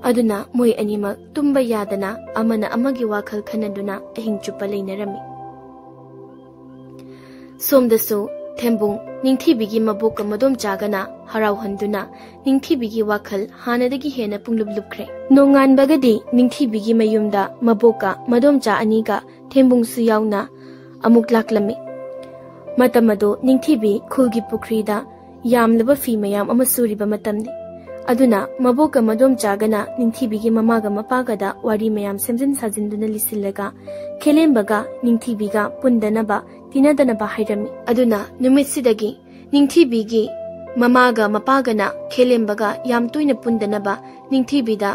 ꯑꯗꯨꯅ ꯃꯣꯏ ꯑꯅꯤꯃꯛ ꯇꯨꯝꯕ ꯌꯥꯗꯅ ꯑꯃꯅ ꯑꯃꯒꯤ ꯋꯥꯈꯜ ꯈꯟꯅꯗꯨꯅ ꯑꯍꯤꯡ ꯆꯨꯞꯄ ꯂꯩꯅꯔꯝꯃꯤ꯫ ꯁꯣꯝꯗꯁꯨ ꯊꯦꯝꯕꯨꯡ ꯅꯤꯡꯊꯤꯕꯤꯒꯤ ꯃꯕꯣꯛꯀ ꯃꯗꯣꯝꯆꯥꯒꯅ ꯍꯔꯥꯎꯍꯟꯗꯨꯅ ꯅꯤꯡꯊꯤꯕꯤꯒꯤ ꯋꯥꯈꯜ ꯍꯥꯟꯅꯗꯒꯤ ꯍꯦꯟꯅ ꯄꯨꯡꯂꯨꯞ ꯂꯨꯞꯈ꯭ꯔꯦ꯫ ꯅꯣꯡꯉꯥꯟꯕꯒꯗꯤ ꯅꯤꯡꯊꯤꯕꯤꯒꯤ ꯃꯌꯨꯝꯗ ꯃꯕꯣꯛꯀ ꯃꯗꯣꯝꯆꯥ ꯑꯅꯤꯒ ꯊꯦꯝꯕꯨꯡꯁꯨ ꯌꯥꯎꯅ ꯑꯃꯨꯛ ꯂꯥꯛꯂꯝꯃꯤ꯫ ꯃꯇꯝ ꯑꯗꯨ ꯅꯤꯡꯊꯤꯕꯤ ꯈꯨꯜꯒꯤ ꯄꯨꯈ꯭ꯔꯤꯗ ꯌꯥꯝꯂꯕ ꯐꯤ ꯃꯌꯥꯝ ꯑꯃ ꯁꯨꯔꯤꯕ ꯃꯇꯝꯅꯤ꯫ ꯑꯗꯨꯅ ꯃꯕꯣꯛꯀ ꯃꯗꯣꯝꯆꯥꯒꯅ ꯅꯤꯡꯊꯤꯕꯤꯒꯤ ꯃꯃꯥꯒ ꯃꯄꯥꯒꯗ ꯋꯥꯔꯤ ꯃꯌꯥꯝ ꯁꯦꯝꯖꯤꯟ ꯁꯥꯖꯤꯟꯗꯨꯅ ꯂꯤꯁꯤꯜꯂꯒ ꯈꯦꯂꯦꯝꯕꯒ ꯅꯤꯡꯊꯤꯕꯤꯒ ꯄꯨꯟꯗꯅꯕ, ꯇꯤꯟꯅꯗꯅꯕ ꯍꯥꯏꯔꯝꯃꯤ꯫ ꯑꯗꯨꯅ ꯅꯨꯃꯤꯠꯁꯤꯗꯒꯤ ꯅꯤꯡꯊꯤꯕꯤꯒꯤ ꯃꯃꯥꯒ ꯃꯄꯥꯒꯅ ꯈꯦꯂꯦꯝꯕꯒ ꯌꯥꯝ ꯇꯣꯏꯅ ꯄꯨꯟꯗꯅꯕ ꯅꯤꯡꯊꯤꯕꯤꯗ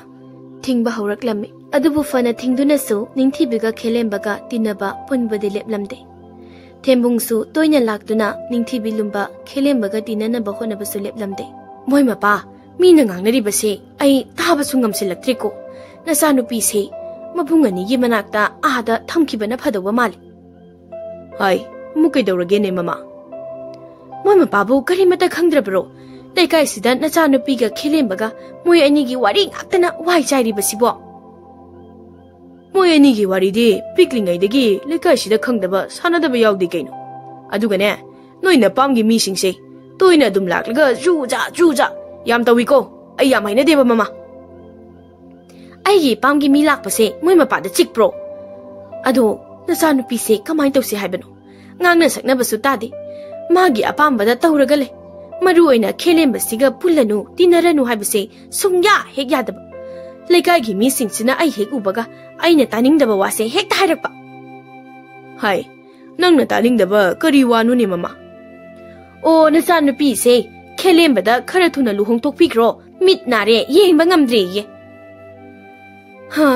ꯊꯤꯡꯕ ꯍꯧꯔꯛꯂꯝꯃꯤ꯫ ꯑꯗꯨꯕꯨ ꯐꯅ ꯊꯤꯡꯗꯨꯅꯁꯨ ꯅꯤꯡꯊꯤꯕꯤꯒ ꯈꯦꯂꯦꯝꯕꯒ ꯇꯤꯟꯅꯕ ꯄꯨꯟꯕꯗꯤ ꯂꯦꯞꯂꯝꯗꯦ꯫ ꯊꯦꯝꯕꯨꯡꯁꯨ ꯇꯣꯏꯅ ꯂꯥꯛꯇꯨꯅ ꯅꯤꯡꯊꯤꯕꯤ ꯂꯨꯝꯕ ꯈꯦꯂꯦꯝꯕꯒ ꯇꯤꯟꯅꯅꯕ ꯍꯣꯠꯅꯕꯁꯨ ꯂꯦꯞꯂꯝꯗꯦ꯫ ꯃꯣꯏ ꯃꯄꯥ, ꯃꯤꯅ ꯉꯥꯡꯅꯔꯤꯕꯁꯦ ꯑꯩ ꯇꯥꯕꯁꯨ ꯉꯝꯁꯤꯜꯂꯛꯇ꯭ꯔꯦꯀꯣ꯫ ꯅꯆꯥꯅꯨꯄꯤꯁꯦ ꯃꯕꯨꯡ ꯑꯅꯤꯒꯤ ꯃꯅꯥꯛꯇ ꯑꯥꯗ ꯊꯝꯈꯤꯕꯅ ꯐꯗꯧꯕ ꯃꯥꯜꯂꯤ꯫ ꯍꯥꯏ, ꯑꯃꯨꯛ ꯀꯩꯗꯧꯔꯒꯦꯅꯦ ꯃꯃꯥ? ꯃꯣꯏ ꯃꯄꯥꯕꯨ ꯀꯔꯤꯃꯠꯇ ꯈꯪꯗ꯭ꯔꯕ꯭ꯔꯣ? ꯂꯩꯀꯥꯏꯁꯤꯗ ꯅꯆꯥꯅꯨꯄꯤꯒ ꯈꯦꯂꯦꯝꯕꯒ ꯃꯣꯏ ꯑꯅꯤꯒꯤ ꯋꯥꯔꯤ ꯉꯥꯛꯇꯅ ꯋꯥꯏ ꯆꯥꯏꯔꯤꯕꯁꯤꯕꯣ꯫ ꯃꯣꯏ ꯑꯅꯤꯒꯤ ꯋꯥꯔꯤꯗꯤ ꯄꯤꯛꯂꯤꯉꯩꯗꯒꯤ ꯂꯩꯀꯥꯏꯁꯤꯗ ꯈꯪꯗꯕ ꯁꯥꯟꯅꯗꯕ ꯌꯥꯎꯗꯦ ꯀꯩꯅꯣ꯫ ꯑꯗꯨꯒꯅꯦ, ꯅꯣꯏ ꯅꯄꯥꯝꯒꯤ ꯃꯤꯁꯤꯡꯁꯦ ꯇꯣꯏꯅ ꯑꯗꯨꯝ ꯂꯥꯛꯂꯒ ꯖꯨ ꯖꯥ ꯖꯨ ꯖꯥ ꯌꯥꯝ ꯇꯧꯏꯀꯣ꯫ ꯑꯩ ꯌꯥꯝ ꯍꯩꯅꯗꯦꯕ ꯃꯃꯥ꯫ ꯑꯩꯒꯤ ꯏꯄꯥꯝꯒꯤ ꯃꯤ ꯂꯥꯛꯄꯁꯦ ꯃꯣꯏ ꯃꯄꯥꯗ ꯆꯤꯛꯄ꯭ꯔꯣ? ꯑꯗꯣ ꯅꯆꯥꯅꯨꯄꯤꯁꯦ ꯀꯃꯥꯏꯅ ꯇꯧꯁꯤ ꯍꯥꯏꯕꯅꯣ? ꯉꯥꯡꯅ ꯁꯛꯅꯕꯁꯨ ꯇꯥꯗꯦ꯫ ꯃꯥꯒꯤ ꯑꯄꯥꯝꯕꯗ ꯇꯧꯔꯒ ꯂꯩ꯫ ꯃꯔꯨ ꯑꯣꯏꯅ ꯈꯦꯂꯦꯝꯕꯁꯤꯒ ꯄꯨꯜꯂꯅꯨ, ꯇꯤꯟꯅꯔꯅꯨ ꯍꯥꯏꯕꯁꯦ ꯁꯨꯡꯌꯥ ꯍꯦꯛ ꯌꯥꯗꯕ꯫ ꯂꯩꯀꯥꯏꯒꯤ ꯃꯤꯁꯤꯡꯁꯤꯅ ꯑꯩ ꯍꯦꯛ ꯎꯕꯒ ꯑꯩꯅ ꯇꯥꯅꯤꯡꯗꯕ ꯋꯥꯁꯦ ꯍꯦꯛꯇ ꯍꯥꯏꯔꯛꯄ꯫ ꯍꯥꯏ, ꯅꯪꯅ ꯇꯥꯅꯤꯡꯗꯕ ꯀꯔꯤ ꯋꯥꯅꯣꯅꯦ ꯃꯃꯥ? ꯑꯣ, ꯅꯆꯥꯅꯨꯄꯤꯁꯦ ꯈꯦꯂꯦꯝꯕꯗ ꯈꯔ ꯊꯨꯅ ꯂꯨꯍꯣꯡꯊꯣꯛꯄꯤꯈ꯭ꯔꯣ, ꯃꯤꯠ ꯅꯥꯔꯦ, ꯌꯦꯡꯕ ꯉꯝꯗ꯭ꯔꯦꯌꯦ꯫ ꯍꯥ,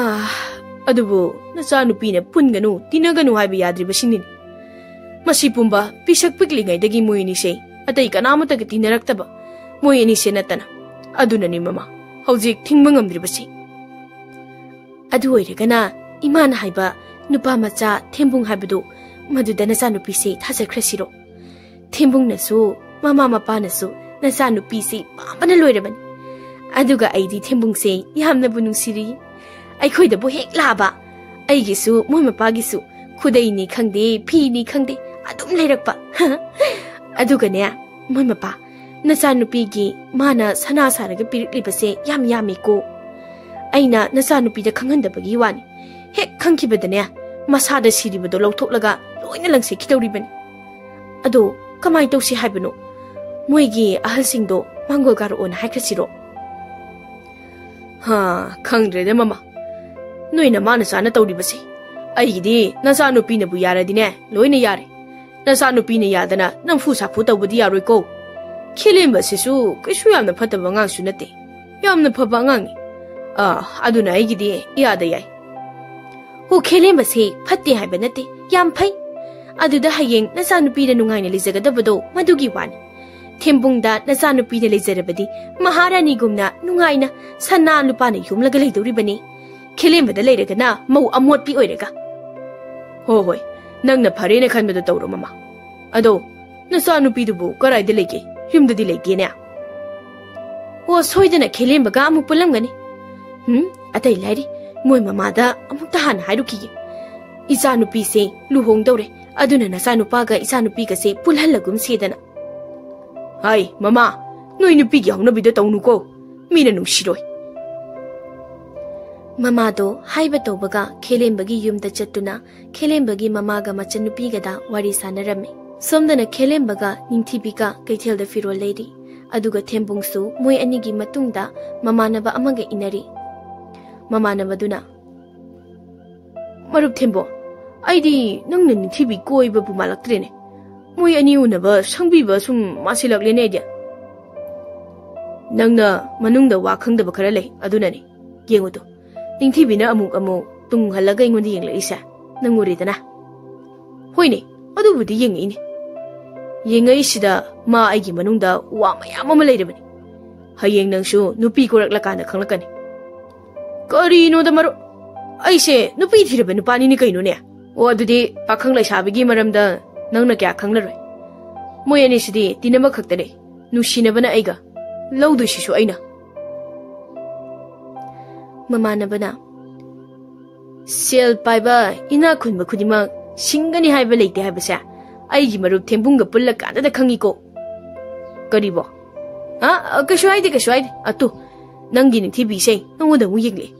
ꯑꯗꯨꯕꯨ ꯅꯆꯥꯅꯨꯄꯤꯅ ꯄꯨꯟꯒꯅꯨ, ꯇꯤꯟꯅꯒꯅꯨ ꯍꯥꯏꯕ ꯌꯥꯗ꯭ꯔꯤꯕꯁꯤꯡꯅꯤꯅꯦ꯫ ꯃꯁꯤ ꯄꯨꯝꯕ ꯄꯤꯁꯛ ꯄꯤꯛꯂꯤꯉꯩꯗꯒꯤ ꯃꯣꯏ ꯑꯅꯤꯁꯦ ꯑꯇꯩ ꯀꯅꯥꯃꯠꯇꯒ ꯇꯤꯟꯅꯔꯛꯇꯕ ꯃꯣꯏ ꯑꯅꯤꯁꯦ ꯅꯠꯇꯅ꯫ ꯑꯗꯨꯅꯅꯤ ꯃꯃꯥ ꯍꯧꯖꯤꯛ ꯊꯤꯡꯕ ꯉꯝꯗ꯭ꯔꯤꯕꯁꯤ꯫ ꯑꯗꯨ ꯑꯣꯏꯔꯒꯅ ꯏꯃꯥꯅ ꯍꯥꯏꯕ ꯅꯨꯄꯥ ꯃꯆꯥ ꯊꯦꯝꯕꯨꯡ ꯍꯥꯏꯕꯗꯨ, ꯃꯗꯨꯗ ꯅꯆꯥꯅꯨꯄꯤꯁꯦ ꯊꯥꯖꯈ꯭ꯔꯁꯤꯔꯣ? ꯊꯦꯝꯕꯨꯡꯅꯁꯨ ꯃꯃꯥ ꯃꯄꯥꯅꯁꯨ ꯅꯆꯥꯅꯨꯄꯤꯁꯦ ꯄꯥꯝꯕꯅ ꯂꯣꯏꯔꯕꯅꯤ꯫ ꯑꯗꯨꯒ ꯑꯩꯗꯤ ꯊꯦꯝꯕꯨꯡꯁꯦ ꯌꯥꯝꯅꯕꯨ ꯅꯨꯡꯁꯤꯔꯤ꯫ ꯑꯩꯈꯣꯏꯗꯕꯨ ꯍꯦꯛ ꯂꯥꯛꯑꯕ, ꯑꯩꯒꯤꯁꯨ ꯃꯣꯏ ꯃꯄꯥꯒꯤꯁꯨ ꯈꯨꯗꯩꯅꯤ ꯈꯪꯗꯦ, ꯐꯤꯅꯤ ꯈꯪꯗꯦ, ꯑꯗꯨꯝ ꯂꯩꯔꯛꯄ꯫ ꯑꯗꯨꯒꯅꯦ, ꯃꯣꯏ ꯃꯄꯥ, ꯅꯆꯥꯅꯨꯄꯤꯒꯤ ꯃꯥꯅ ꯁꯅꯥ ꯁꯥꯔꯒ ꯄꯤꯔꯛꯂꯤꯕꯁꯦ ꯌꯥꯝ ꯌꯥꯝꯃꯤꯀꯣ꯫ ꯑꯩꯅ ꯅꯆꯥꯅꯨꯄꯤꯗ ꯈꯪꯍꯟꯗꯕꯒꯤ ꯋꯥꯅꯤ꯫ ꯍꯦꯛ ꯈꯪꯈꯤꯕꯗꯅꯦ, ꯃꯁꯥꯗ ꯁꯤꯔꯤꯕꯗꯣ ꯂꯧꯊꯣꯛꯂꯒ ꯂꯣꯏꯅ ꯂꯪꯁꯦꯠꯈꯤꯗꯧꯔꯤꯕꯅꯤ꯫ ꯑꯗꯣ ꯀꯃꯥꯏꯅ ꯇꯧꯁꯤ ꯍꯥꯏꯕꯅꯣ? ꯃꯣꯏꯒꯤ ꯑꯍꯜꯁꯤꯡꯗꯣ ꯃꯥꯡꯒꯣꯜ ꯀꯥꯔꯛꯑꯣꯅ ꯍꯥꯏꯈ꯭ꯔꯁꯤꯔꯣ? ꯍꯥ, ꯈꯪꯗ꯭ꯔꯦꯗ ꯃꯃꯥ, ꯅꯣꯏꯅ ꯃꯥꯅ ꯆꯥꯅ ꯇꯧꯔꯤꯕꯁꯦ꯫ ꯑꯩꯒꯤꯗꯤ ꯅꯆꯥꯅꯨꯄꯤꯅꯕꯨ ꯌꯥꯔꯗꯤꯅꯦ, ꯂꯣꯏꯅ ꯌꯥꯔꯦ꯫ ꯅꯆꯥꯅꯨꯄꯤꯅ ꯌꯥꯗꯅ ꯅꯝꯐꯨ ꯁꯥꯐꯨ ꯇꯧꯕꯗꯤ ꯌꯥꯔꯣꯏꯀꯣ꯫ ꯈꯦꯂꯦꯝꯕꯁꯤꯁꯨ ꯀꯩꯁꯨ ꯌꯥꯝꯅ ꯐꯠꯇꯕ ꯑꯉꯥꯡꯁꯨ ꯅꯠꯇꯦ, ꯌꯥꯝꯅ ꯐꯕ ꯑꯉꯥꯡꯅꯤ꯫ ꯑꯥ, ꯑꯗꯨꯅ ꯑꯩꯒꯤꯗꯤ ꯏꯌꯥꯗ ꯌꯥꯏ꯫ ꯍꯣ, ꯈꯦꯂꯦꯝꯕꯁꯦ ꯐꯠꯇꯦ ꯍꯥꯏꯕ ꯅꯠꯇꯦ, ꯌꯥꯝ ꯐꯩ꯫ ꯑꯗꯨꯗ ꯍꯌꯦꯡ ꯅꯆꯥꯅꯨꯄꯤꯅ ꯅꯨꯡꯉꯥꯏꯅ ꯂꯩꯖꯒꯗꯕꯗꯣ ꯃꯗꯨꯒꯤ ꯋꯥꯅꯤ꯫ ꯊꯦꯝꯕꯨꯡꯗ ꯅꯆꯥꯅꯨꯄꯤꯅ ꯂꯩꯖꯔꯕꯗꯤ ꯃꯍꯥꯔꯥꯅꯤꯒꯨꯝꯅ ꯅꯨꯡꯉꯥꯏꯅ ꯁꯅꯥ ꯂꯨꯄꯥꯅ ꯌꯣꯝꯂꯒ ꯂꯩꯗꯧꯔꯤꯕꯅꯤ꯫ ꯈꯦꯂꯦꯝꯕꯗ ꯂꯩꯔꯒꯅ ꯃꯧ ꯑꯃꯣꯠꯄꯤ ꯑꯣꯏꯔꯒ꯫ ꯍꯣ ꯍꯣꯏ, ꯅꯪꯅ ꯐꯔꯦꯅ ꯈꯟꯕꯗꯣ ꯇꯧꯔꯣ, ꯃꯃꯥ꯫ ꯑꯗꯣ, ꯅꯆꯥꯅꯨꯄꯤꯗꯨꯕꯨ ꯀꯔꯥꯏꯗ ꯂꯩꯒꯦ? ꯌꯨꯝꯗꯗꯤ ꯂꯩꯇꯦꯅꯦ꯫ ꯑꯣ, ꯁꯣꯏꯗꯅ ꯈꯦꯂꯦꯝꯕꯒ ꯑꯃꯨꯛ ꯄꯨꯜꯂꯝꯒꯅꯤ꯫ ꯎꯝ, ꯑꯇꯩ ꯂꯥꯏꯔꯤ, ꯃꯣꯏ ꯃꯃꯥꯗ ꯑꯃꯨꯛꯇ ꯍꯥꯟꯅ ꯍꯥꯏꯔꯨꯈꯤꯒꯦ꯫ "ꯏꯆꯥꯅꯨꯄꯤꯁꯦ ꯂꯨꯍꯣꯡꯗꯧꯔꯦ, ꯑꯗꯨꯅ ꯅꯆꯥꯅꯨꯄꯥꯒ ꯏꯆꯥꯅꯨꯄꯤꯒꯁꯦ ꯄꯨꯜꯍꯜꯂꯒꯨꯝꯁꯦꯗꯅ"꯫ ꯍꯥꯏ, ꯃꯃꯥ, ꯅꯣꯏ ꯅꯨꯄꯤꯒꯤ ꯍꯧꯅꯕꯤꯗꯣ ꯇꯧꯅꯨꯀꯣ, ꯃꯤꯅ ꯅꯨꯡꯁꯤꯔꯣꯏ꯫ ꯃꯃꯥꯗꯣ ꯍꯥꯏꯕ ꯇꯧꯕꯒ ꯈꯦꯂꯦꯝꯕꯒꯤ ꯌꯨꯝꯗ ꯆꯠꯇꯨꯅ ꯈꯦꯂꯦꯝꯕꯒꯤ ꯃꯃꯥꯒ ꯃꯆꯟꯅꯨꯄꯤꯒꯗ ꯋꯥꯔꯤ ꯁꯥꯟꯅꯔꯝꯃꯤ꯫ ꯁꯣꯝꯗꯅ ꯈꯦꯂꯦꯝꯕꯒ ꯅꯤꯡꯊꯤꯕꯤꯒ ꯀꯩꯊꯦꯜꯗ ꯐꯤꯔꯣꯜ ꯂꯩꯔꯤ꯫ ꯑꯗꯨꯒ ꯊꯦꯝꯕꯨꯡꯁꯨ ꯃꯣꯏ ꯑꯅꯤꯒꯤ ꯃꯇꯨꯡꯗ ꯃꯃꯥꯟꯅꯕ ꯑꯃꯒ ꯏꯟꯅꯔꯤ꯫ ꯃꯃꯥꯟꯅꯕꯗꯨꯅ, "ꯃꯔꯨꯞ ꯊꯦꯝꯕꯣ, ꯑꯩꯗꯤ ꯅꯪꯅ ꯅꯤꯡꯊꯤꯕꯤ ꯀꯣꯏꯕꯕꯨ ꯃꯥꯜꯂꯛꯇ꯭ꯔꯦꯅꯦ꯫ ꯃꯣꯏ ꯑꯅꯤ ꯎꯅꯕ ꯁꯪꯕꯤꯕ ꯁꯨꯝ ꯃꯥꯁꯤꯜꯂꯛꯂꯦꯅꯦ ꯑꯩꯗꯤ꯫ ꯅꯪꯅ ꯃꯅꯨꯡꯗ ꯋꯥ ꯈꯪꯗꯕ ꯈꯔ ꯂꯩ, ꯑꯗꯨꯅꯅꯤ꯫ ꯌꯦꯡꯉꯨꯗꯣ, ꯅꯤꯡꯊꯤꯕꯤꯅ ꯑꯃꯨꯛ ꯑꯃꯨꯛ ꯇꯨꯡ ꯍꯜꯂꯒ ꯑꯩꯉꯣꯟꯗ ꯌꯦꯡꯂꯛꯏꯁꯦ ꯅꯪ ꯎꯔꯦꯗꯅ?" "ꯍꯣꯏꯅꯦ, ꯑꯗꯨꯕꯨꯗꯤ ꯌꯦꯡꯉꯛꯏꯅꯦ꯫ ꯌꯦꯡꯉꯛꯏꯁꯤꯗ ꯃꯥ ꯑꯩꯒꯤ ꯃꯅꯨꯡꯗ ꯋꯥ ꯃꯌꯥꯝ ꯑꯃ ꯂꯩꯔꯕꯅꯤ꯫ ꯍꯌꯦꯡ ꯅꯪꯁꯨ ꯅꯨꯄꯤ ꯀꯣꯏꯔꯛꯂꯀꯥꯟꯗ ꯈꯪꯂꯛꯀꯅꯤ"꯫ "ꯀꯔꯤꯅꯣꯗ ꯃꯔꯨꯞ, ꯑꯩꯁꯦ ꯅꯨꯄꯤ ꯊꯤꯔꯕ ꯅꯨꯄꯥꯅꯤꯅꯦ ꯀꯩꯅꯣꯅꯦ꯫ ꯑꯣ, ꯑꯗꯨꯗꯤ ꯄꯥꯈꯪ ꯂꯩꯁꯥꯕꯤꯒꯤ ꯃꯔꯝꯗ ꯅꯪꯅ ꯀꯌꯥ ꯈꯪꯂꯔꯣꯏ꯫ ꯃꯣꯏ ꯑꯅꯤꯁꯤꯗꯤ ꯇꯤꯟꯅꯕ ꯈꯛꯇꯅꯦ, ꯅꯨꯡꯁꯤꯅꯕꯅ ꯑꯩꯒ, ꯂꯧꯗꯣꯏꯁꯤꯁꯨ ꯑꯩꯅ"꯫ ꯃꯃꯥꯟꯅꯕꯅ, "ꯁꯦꯜ ꯄꯥꯏꯕ ꯏꯅꯥꯛ ꯈꯨꯟꯕ ꯈꯨꯗꯤꯡꯃꯛ ꯁꯤꯡꯒꯅꯤ ꯍꯥꯏꯕ ꯂꯩꯇꯦ ꯍꯥꯏꯕꯁꯦ ꯑꯩꯒꯤ ꯃꯔꯨꯞ ꯊꯦꯝꯕꯨꯡꯒ ꯄꯨꯜꯂꯀꯥꯟꯗꯗ ꯈꯪꯉꯤꯀꯣ"꯫ "ꯀꯔꯤꯕꯣ?" "ꯑ, ꯑ, ꯀꯩꯁꯨ ꯍꯥꯏꯗꯦ, ꯀꯩꯁꯨ ꯍꯥꯏꯗꯦ꯫ ꯑꯇꯨ, ꯅꯪꯒꯤ ꯅꯤꯡꯊꯤꯕꯤꯁꯦ ꯅꯉꯣꯟꯗ ꯑꯃꯨꯛ ꯌꯦꯡꯂꯛꯑꯦ"꯫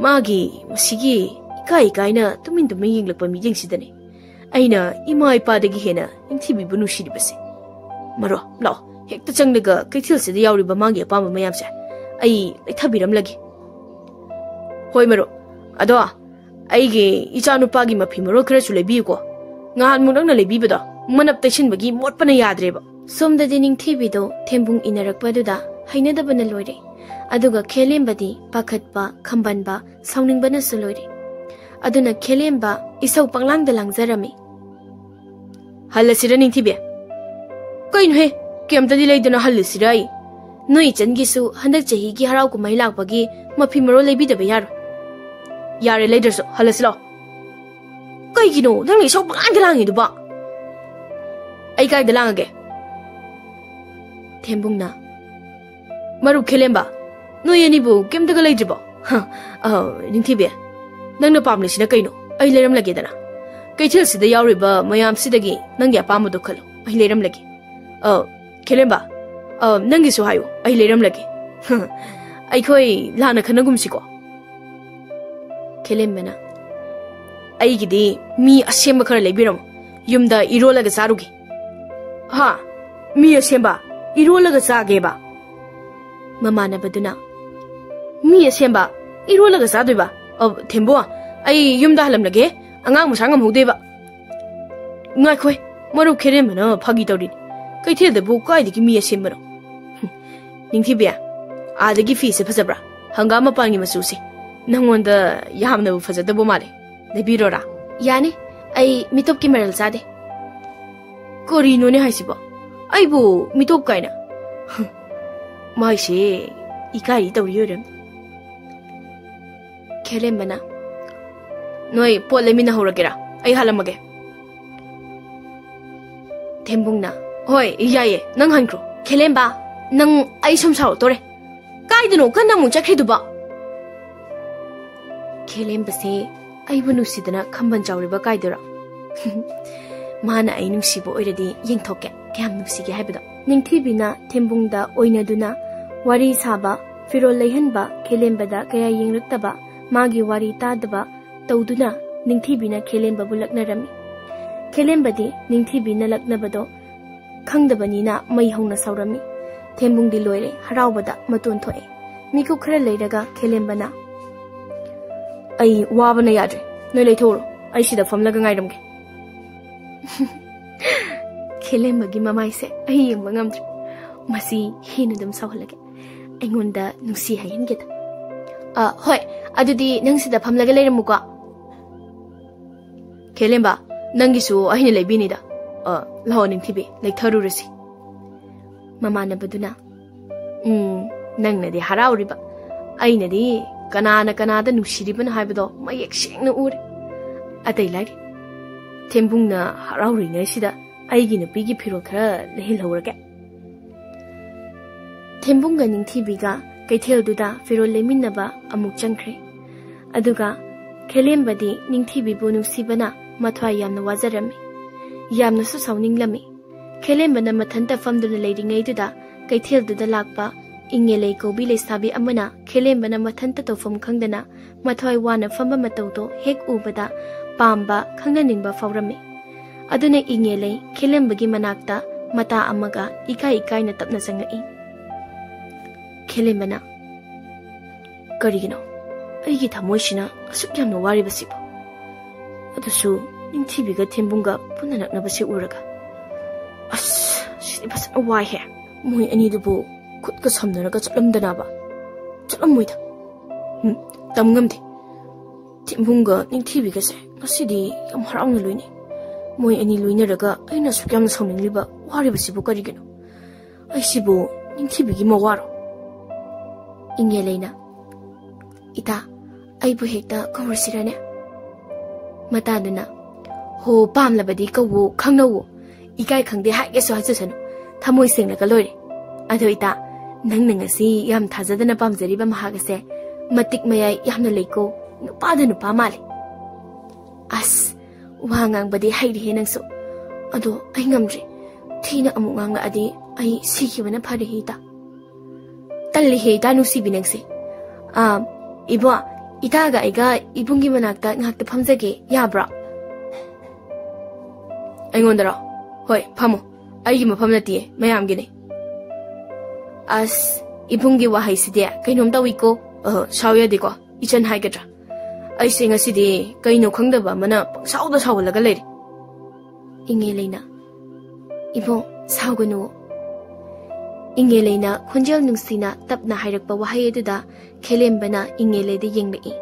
ꯃꯥꯒꯤ ꯃꯁꯤꯒꯤ ꯏꯀꯥꯏ ꯏꯀꯥꯏꯅ ꯇꯨꯃꯤꯟ ꯇꯨꯃꯤꯟ ꯌꯦꯡꯂꯛꯄ ꯃꯤꯠꯌꯦꯡꯁꯤꯗꯅꯦ ꯑꯩꯅ ꯏꯃꯥ ꯏꯄꯥꯗꯒꯤ ꯍꯦꯟꯅ ꯅꯤꯡꯊꯤꯕꯤꯕꯨ ꯅꯨꯡꯁꯤꯔꯤꯕꯁꯦ꯫ "ꯃꯔꯣ, ꯂꯥꯛꯑꯣ, ꯍꯦꯛꯇ ꯆꯪꯂꯒ ꯀꯩꯊꯦꯜꯁꯤꯗ ꯌꯥꯎꯔꯤꯕ ꯃꯥꯒꯤ ꯑꯄꯥꯝꯕ ꯃꯌꯥꯝꯁꯦ ꯑꯩ ꯂꯩꯊꯕꯤꯔꯝꯂꯒꯦ"꯫ "ꯍꯣꯏ ꯃꯔꯨꯞ, ꯑꯗꯣ ꯑꯩꯒꯤ ꯏꯆꯥꯅꯨꯄꯥꯒꯤ ꯃꯐꯤ ꯃꯔꯣꯜ ꯈꯔꯁꯨ ꯂꯩꯕꯤꯌꯨꯀꯣ꯫ ꯉꯍꯥꯟꯃꯨꯛ ꯅꯪꯅ ꯂꯩꯕꯤꯕꯗꯣ ꯃꯅꯞ ꯇꯩꯁꯤꯟꯕꯒꯤ ꯃꯣꯠꯄꯅ ꯌꯥꯗ꯭ꯔꯦꯕ"꯫ ꯁꯣꯝꯗꯗꯤ ꯅꯤꯡꯊꯤꯕꯤꯗꯣ ꯊꯦꯝꯕꯨꯡ ꯏꯟꯅꯔꯛꯄꯗꯨꯗ ꯍꯩꯅꯗꯕꯅ ꯂꯣꯏꯔꯦ꯫ ꯑꯗꯨꯒ ꯈꯦꯂꯦꯝꯕꯗꯤ ꯄꯥꯈꯠꯄ, ꯈꯝꯕꯟꯕ, ꯁꯥꯎꯅꯤꯡꯕꯅꯁꯨ ꯂꯣꯏꯔꯦ꯫ ꯑꯗꯨꯅ ꯈꯦꯂꯦꯝꯕ ꯏꯁꯧ ꯄꯪꯂꯥꯡꯗ ꯂꯥꯡꯖꯔꯝꯃꯤ꯫ "ꯍꯜꯂꯁꯤꯔ, ꯅꯤꯡꯊꯤꯕꯤ?" "ꯀꯩꯅꯣꯍꯦ, ꯀꯩꯝꯇꯗꯤ ꯂꯩꯗꯅ ꯍꯜꯂꯁꯤꯔ ꯑꯩ? ꯅꯣꯏ ꯏꯆꯟꯒꯤꯁꯨ ꯍꯟꯗꯛ ꯆꯍꯤꯒꯤ ꯍꯔꯥꯎ ꯀꯨꯝꯍꯩ ꯂꯥꯛꯄꯒꯤ ꯃꯐꯤ ꯃꯔꯣꯜ ꯂꯩꯕꯤꯗꯕ ꯌꯥꯔꯣꯏ꯫ ꯌꯥꯔꯦ, ꯂꯩꯗ꯭ꯔꯁꯨ ꯍꯜꯂꯁꯤ ꯂꯥꯛꯑꯣ꯫" "ꯀꯩꯒꯤꯅꯣ ꯅꯪꯅ ꯏꯁꯧ ꯄꯪꯂꯥꯡꯗ ꯂꯥꯡꯉꯤꯗꯨꯕꯣ?" "ꯑꯩ ꯀꯥꯏꯗ ꯂꯥꯡꯉꯒꯦ?" ꯊꯦꯝꯕꯨꯡꯅ, "ꯃꯔꯨꯞ ꯈꯦꯂꯦꯝꯕ, ꯅꯣꯏ ꯑꯅꯤꯕꯨ ꯀꯩꯝꯇꯒ ꯂꯩꯗ꯭ꯔꯤꯕꯣ? ꯍ, ꯑ, ꯅꯤꯡꯊꯤꯕꯤ, ꯅꯪꯅ ꯄꯥꯝꯂꯤꯁꯤꯅ ꯀꯩꯅꯣ? ꯑꯩ ꯂꯩꯔꯝꯂꯒꯦꯗꯅ꯫ ꯀꯩꯊꯦꯜꯁꯤꯗ ꯌꯥꯎꯔꯤꯕ ꯃꯌꯥꯝꯁꯤꯗꯒꯤ ꯅꯪꯒꯤ ꯑꯄꯥꯝꯕꯗꯣ ꯈꯜꯂꯣ, ꯑꯩ ꯂꯩꯔꯝꯂꯒꯦ꯫ ꯑ, ꯈꯦꯂꯦꯝꯕ, ꯑ, ꯅꯪꯒꯤꯁꯨ ꯍꯥꯏꯌꯨ, ꯑꯩ ꯂꯩꯔꯝꯂꯒꯦ꯫ ꯑꯩꯈꯣꯏ ꯂꯥꯟꯅ ꯈꯟꯅꯒꯨꯝꯁꯤꯀꯣ꯫" ꯈꯦꯂꯦꯝꯕꯅ, "ꯑꯩꯒꯤꯗꯤ ꯃꯤ ꯑꯁꯦꯝꯕ ꯈꯔ ꯂꯩꯕꯤꯔꯝꯃꯣ, ꯌꯨꯝꯗ ꯏꯔꯣꯜꯂꯒ ꯆꯥꯔꯨꯒꯦ꯫" "ꯍꯥ? ꯃꯤ ꯑꯁꯦꯝꯕ ꯏꯔꯣꯜꯂꯒ ꯆꯥꯒꯦꯕ?" ꯃꯃꯥꯟꯅꯕꯗꯨꯅ, "ꯃꯤ ꯑꯁꯦꯝꯕ ꯏꯔꯣꯜꯂꯒ ꯆꯥꯗꯣꯏꯕ? ꯑ, ꯊꯦꯝꯕꯣ, ꯑꯩ ꯌꯨꯝꯗ ꯍꯜꯂꯝꯂꯒꯦ, ꯑꯉꯥꯡ ꯃꯁꯥ ꯉꯝꯍꯧꯗꯦꯕ꯫" "ꯉꯥꯏꯈꯣꯏ, ꯃꯔꯨꯞ ꯈꯦꯔꯦꯝꯕꯅ ꯐꯥꯒꯤ ꯇꯧꯔꯤꯅꯤ꯫ ꯀꯩꯊꯦꯜꯗꯕꯨ ꯀꯥꯏꯗꯒꯤ ꯃꯤ ꯑꯁꯦꯝꯕꯅꯣ?" "ꯍꯨꯝ, ꯅꯤꯡꯊꯤꯕꯤ, ꯑꯥꯗꯒꯤ ꯐꯤꯁꯦ ꯐꯖꯕ꯭ꯔꯥ? ꯍꯪꯒꯥꯝ ꯃꯄꯥꯟꯒꯤ ꯃꯆꯨꯁꯦ꯫ ꯅꯪꯉꯣꯟꯗ ꯌꯥꯝꯅꯕꯨ ꯐꯖꯗꯕ ꯃꯥꯜꯂꯦ꯫ ꯂꯩꯕꯤꯔꯣꯔꯥ?" "ꯌꯥꯅꯤ, ꯑꯩ ꯃꯤꯇꯣꯞꯀꯤ ꯃꯔꯜ ꯆꯥꯗꯦ꯫" "ꯀꯔꯤꯅꯣꯅꯦ ꯍꯥꯏꯁꯤꯕꯣ? ꯑꯩꯕꯨ ꯃꯤꯇꯣꯞ ꯀꯥꯏꯅ?" ꯍꯨꯝ, ꯃꯥꯏꯁꯦ ꯏꯀꯥꯏꯔꯤ ꯇꯧꯔꯤ ꯑꯣꯏꯔꯝꯅꯤ꯫ ꯈꯦꯂꯦꯝꯕꯅ, "ꯅꯣꯏ ꯄꯣꯠ ꯂꯩꯃꯤꯟꯅꯍꯧꯔꯒꯦꯔꯥ? ꯑꯩ ꯍꯥꯜꯂꯝꯃꯒꯦ꯫" ꯊꯦꯝꯕꯨꯡꯅ, "ꯍꯣꯏ, ꯌꯥꯏꯌꯦ, ꯅꯪ ꯍꯟꯈ꯭ꯔꯣ꯫" "ꯈꯦꯂꯦꯝꯕ, ꯅꯪ ꯑꯩ ꯁꯨꯝ ꯁꯥꯎꯔꯛꯇꯣꯔꯦ꯫ ꯀꯥꯏꯗꯅꯣ ꯀꯟꯅ ꯑꯃꯨꯛ ꯆꯠꯈ꯭ꯔꯤꯗꯨꯕꯣ?" ꯈꯦꯂꯦꯝꯕꯁꯦ ꯑꯩꯕꯨ ꯅꯨꯡꯁꯤꯗꯅ ꯈꯝꯕꯟ ꯆꯥꯎꯔꯤꯕ ꯀꯥꯏꯗꯨꯔꯣ? ꯃꯥꯅ ꯑꯩ ꯅꯨꯡꯁꯤꯕ ꯑꯣꯏꯔꯗꯤ ꯌꯦꯡꯊꯣꯛꯀꯦ, ꯀꯌꯥꯝ ꯅꯨꯡꯁꯤꯒꯦ ꯍꯥꯏꯕꯗꯣ꯫ ꯅꯤꯡꯊꯤꯕꯤꯅ ꯊꯦꯝꯕꯨꯡꯗ ꯑꯣꯏꯅꯗꯨꯅ ꯋꯥꯔꯤ ꯁꯥꯕ, ꯐꯤꯔꯣꯜ ꯂꯩꯍꯟꯕ, ꯈꯦꯂꯦꯝꯕꯗ ꯀꯌꯥ ꯌꯦꯡꯂꯛꯇꯕ, ꯃꯥꯒꯤ ꯋꯥꯔꯤ ꯇꯥꯗꯕ ꯇꯧꯗꯨꯅ ꯅꯤꯡꯊꯤꯕꯤꯅ ꯈꯦꯂꯦꯝꯕꯕꯨ ꯂꯛꯅꯔꯝꯃꯤ꯫ ꯈꯦꯂꯦꯝꯕꯗꯤ ꯅꯤꯡꯊꯤꯕꯤꯅ ꯂꯛꯅꯕꯗꯣ ꯈꯪꯗꯕꯅꯤꯅ ꯃꯩ ꯍꯧꯅ ꯁꯥꯎꯔꯝꯃꯤ꯫ ꯊꯦꯝꯕꯨꯡꯗꯤ ꯂꯣꯏꯔꯦ, ꯍꯔꯥꯎꯕꯗ ꯃꯇꯣꯟ ꯊꯣꯛꯑꯦ꯫ ꯃꯤꯀꯨꯞ ꯈꯔ ꯂꯩꯔꯒ ꯈꯦꯂꯦꯝꯕꯅ, "ꯑꯩ ꯋꯥꯕꯅ ꯌꯥꯗ꯭ꯔꯦ, ꯅꯣꯏ ꯂꯩꯊꯣꯛꯎꯔꯣ, ꯑꯩ ꯁꯤꯗ ꯐꯝꯂꯒ ꯉꯥꯏꯔꯝꯒꯦ꯫" ꯈꯦꯂꯦꯝꯕꯒꯤ ꯃꯃꯥꯏꯁꯦ ꯑꯩ ꯌꯦꯡꯕ ꯉꯝꯗ꯭ꯔꯦ꯫ ꯃꯁꯤ ꯍꯦꯟꯅ ꯑꯗꯨꯝ ꯁꯥꯎꯍꯜꯂꯒꯦ꯫ ꯑꯩꯉꯣꯟꯗ ꯅꯨꯡꯁꯤ ꯍꯥꯏꯍꯟꯒꯦꯗ꯫ ꯑ, ꯍꯣꯏ, ꯑꯗꯨꯗꯤ ꯅꯪ ꯁꯤꯗ ꯐꯝꯂꯒ ꯂꯩꯔꯝꯃꯨꯀꯣ꯫ ꯈꯦꯂꯦꯝꯕ, ꯅꯪꯒꯤꯁꯨ ꯑꯩꯅ ꯂꯩꯕꯤꯅꯤꯗ꯫ ꯑ, ꯂꯥꯛꯑꯣ ꯅꯤꯡꯊꯤꯕꯤ, ꯂꯦꯛꯊꯔꯨꯔꯁꯤ꯫ ꯃꯃꯥꯟꯅꯕꯗꯨꯅ, "ꯎꯝ, ꯅꯪꯅꯗꯤ ꯍꯔꯥꯎꯔꯤꯕ, ꯑꯩꯅꯗꯤ ꯀꯅꯥꯅ ꯀꯅꯥꯗ ꯅꯨꯡꯁꯤꯔꯤꯕꯅꯣ ꯍꯥꯏꯕꯗꯣ ꯃꯌꯦꯛ ꯁꯦꯡꯅ ꯎꯔꯦ꯫ ꯑꯇꯩ ꯂꯥꯏꯔꯤ, ꯊꯦꯝꯕꯨꯡꯅ ꯍꯔꯥꯎꯔꯤꯉꯩꯁꯤꯗ ꯑꯩꯒꯤ ꯅꯨꯄꯤꯒꯤ ꯐꯤꯔꯣꯜ ꯈꯔ ꯂꯩꯍꯜꯍꯧꯔꯒꯦ꯫" ꯊꯦꯝꯕꯨꯡꯒ ꯅꯤꯡꯊꯤꯕꯤꯒ ꯀꯩꯊꯦꯜꯗꯨꯗ ꯐꯤꯔꯣꯜ ꯂꯩꯃꯤꯟꯅꯕ ꯑꯃꯨꯛ ꯆꯪꯈ꯭ꯔꯦ꯫ ꯑꯗꯨꯒ ꯈꯦꯂꯦꯝꯕꯗꯤ ꯅꯤꯡꯊꯤꯕꯤꯕꯨ ꯅꯨꯡꯁꯤꯕꯅ ꯃꯊ꯭ꯋꯥꯏ ꯌꯥꯝꯅ ꯋꯥꯖꯔꯝꯃꯤ꯫ ꯌꯥꯝꯅꯁꯨ ꯁꯥꯎꯅꯤꯡꯂꯝꯃꯤ꯫ ꯈꯦꯂꯦꯝꯕꯅ ꯃꯊꯟꯇ ꯐꯝꯗꯨꯅ ꯂꯩꯔꯤꯉꯩꯗꯨꯗ ꯀꯩꯊꯦꯜꯗꯨꯗ ꯂꯥꯛꯄ ꯏꯪꯉꯦꯂꯩ ꯀꯧꯕꯤ ꯂꯩꯁꯥꯕꯤ ꯑꯃꯅ ꯈꯦꯂꯦꯝꯕꯅ ꯃꯊꯟꯇ ꯇꯧꯐꯝ ꯈꯪꯗꯅ ꯃꯊ꯭ꯋꯥꯏ ꯋꯥꯅ ꯐꯝꯕ ꯃꯇꯧꯗꯣ ꯍꯦꯛ ꯎꯕꯗ ꯄꯥꯝꯕ, ꯈꯪꯅꯅꯤꯡꯕ ꯐꯥꯎꯔꯝꯃꯤ꯫ ꯑꯗꯨꯅ ꯏꯪꯉꯦꯂꯩ ꯈꯦꯂꯦꯝꯕꯒꯤ ꯃꯅꯥꯛꯇ ꯃꯇꯥ ꯑꯃꯒ ꯏꯀꯥꯏ ꯏꯀꯥꯏꯅ ꯇꯞꯅ ꯆꯪꯉꯛꯏ꯫ ꯈꯦꯂꯦꯝꯕꯅ, "ꯀꯔꯤꯒꯤꯅꯣ ꯑꯩꯒꯤ ꯊꯃꯣꯏꯁꯤꯅ ꯑꯁꯨꯛ ꯌꯥꯝꯅ ꯋꯥꯔꯤꯕꯁꯤꯕꯨ? ꯑꯗꯨꯁꯨ ꯅꯤꯡꯊꯤꯕꯤꯒ ꯊꯦꯝꯕꯨꯡꯒ ꯄꯨꯟꯅ ꯅꯛꯅꯕꯁꯤ ꯎꯔꯒ꯫ ꯑꯁ, ꯁꯤꯗꯤ ꯐꯖꯅ ꯋꯥꯏꯍꯦ꯫ ꯃꯣꯏ ꯑꯅꯤꯗꯨꯕꯨ ꯈꯨꯠꯀ ꯁꯝꯅꯔꯒ ꯆꯠꯂꯝꯗꯅꯕ? ꯆꯠꯂꯝꯃꯣꯏꯗ꯫ ꯎꯝ, ꯇꯝ ꯉꯝꯗꯦ꯫ ꯊꯦꯝꯕꯨꯡꯒ ꯅꯤꯡꯊꯤꯕꯤꯒꯁꯦ ꯉꯁꯤꯗꯤ ꯌꯥꯝ ꯍꯔꯥꯎꯅ ꯂꯣꯏꯅꯩ꯫ ꯃꯣꯏ ꯑꯅꯤ ꯂꯣꯏꯅꯔꯒ ꯑꯩꯅ ꯑꯁꯨꯛ ꯌꯥꯝꯅ ꯁꯥꯎꯅꯤꯡꯂꯤꯕ, ꯋꯥꯔꯤꯕꯁꯤꯕꯨ ꯀꯔꯤꯒꯤꯅꯣ? ꯑꯩꯁꯤꯕꯨ ꯅꯤꯡꯊꯤꯕꯤꯒꯤ ꯃꯋꯥꯔꯣ?" ꯏꯪꯉꯦꯂꯩꯅ, "ꯏꯇꯥ, ꯑꯩꯕꯨ ꯍꯦꯛꯇ ꯀꯧꯔꯁꯤꯔꯅꯦ?" ꯃꯇꯥꯗꯨꯅ, "ꯍꯣ, ꯄꯥꯝꯂꯕꯗꯤ ꯀꯧꯋꯣ, ꯈꯪꯅꯧꯋꯣ꯫ ꯏꯀꯥꯏ ꯈꯪꯗꯦ ꯍꯥꯏꯒꯦꯁꯨ ꯍꯥꯏꯖꯁꯅꯨ꯫ ꯊꯃꯣꯏ ꯁꯦꯡꯂꯒ ꯂꯣꯏꯔꯦ꯫ ꯑꯗꯣ ꯏꯇꯥ, ꯅꯪꯅ ꯉꯁꯤ ꯌꯥꯝ ꯊꯥꯖꯗꯅ ꯄꯥꯝꯖꯔꯤꯕ ꯃꯍꯥꯛ ꯑꯁꯦ ꯃꯇꯤꯛ ꯃꯌꯥꯏ ꯌꯥꯝꯅ ꯂꯩꯀꯣ꯫ ꯅꯨꯄꯥꯗ ꯅꯨꯄꯥ ꯃꯥꯜꯂꯦ꯫" "ꯑꯁ, ꯋꯥ ꯉꯥꯡꯕꯗꯤ ꯍꯩꯔꯦꯍꯦ ꯅꯪꯁꯨ꯫ ꯑꯗꯣ ꯑꯩ ꯉꯝꯗ꯭ꯔꯦ꯫ ꯊꯤꯅ ꯑꯃꯨꯛ ꯉꯥꯡꯂꯛꯑꯗꯤ ꯑꯩ ꯁꯤꯈꯤꯕꯅ ꯐꯔꯦꯍꯦ ꯏꯇꯥ꯫" "ꯇꯜꯂꯤꯍꯦ ꯏꯇꯥ ꯅꯨꯡꯁꯤꯕꯤ ꯅꯪꯁꯦ꯫ ꯑꯥ, ꯏꯕꯣ, ꯏꯇꯥꯒ ꯑꯩꯒ ꯏꯕꯨꯡꯒꯤ ꯃꯅꯥꯛꯇ ꯉꯥꯏꯍꯥꯛꯇ ꯐꯝꯖꯒꯦ, ꯌꯥꯕ꯭ꯔꯣ?" "ꯑꯩꯉꯣꯟꯗꯔꯣ? ꯍꯣꯏ, ꯐꯝꯃꯣ꯫ ꯑꯩꯒꯤ ꯃꯐꯝ ꯅꯠꯇꯤꯌꯦ, ꯃꯌꯥꯝꯒꯤꯅꯦ꯫" "ꯑꯁ, ꯏꯕꯨꯡꯒꯤ ꯋꯥꯍꯩꯁꯤꯗꯤ ꯀꯩꯅꯣꯝ ꯇꯧꯏꯀꯣ꯫ ꯑ, ꯁꯥꯎ ꯌꯥꯗꯦꯀꯣ, ꯏꯆꯟ ꯍꯥꯏꯒꯗ꯭ꯔꯥ? ꯑꯩꯁꯦ ꯉꯁꯤꯗꯤ ꯀꯩꯅꯣ ꯈꯪꯗꯕ ꯑꯃꯅ ꯄꯪꯁꯥꯎꯗ ꯁꯥꯎꯍꯜꯂꯒ ꯂꯩꯔꯦ꯫" ꯏꯉꯦꯂꯩꯅ, "ꯏꯕꯨꯡ, ꯁꯥꯎꯒꯅꯨ꯫" ꯏꯉꯦꯂꯩꯅ ꯈꯣꯟꯖꯦꯜ ꯅꯨꯡꯁꯤꯅ ꯇꯞꯅ ꯍꯥꯏꯔꯛꯄ ꯋꯥꯍꯩ ꯑꯗꯨꯗ ꯈꯦꯂꯦꯝꯕꯅ ꯏꯉꯦꯂꯩꯗ ꯌꯦꯡꯂꯛꯏ꯫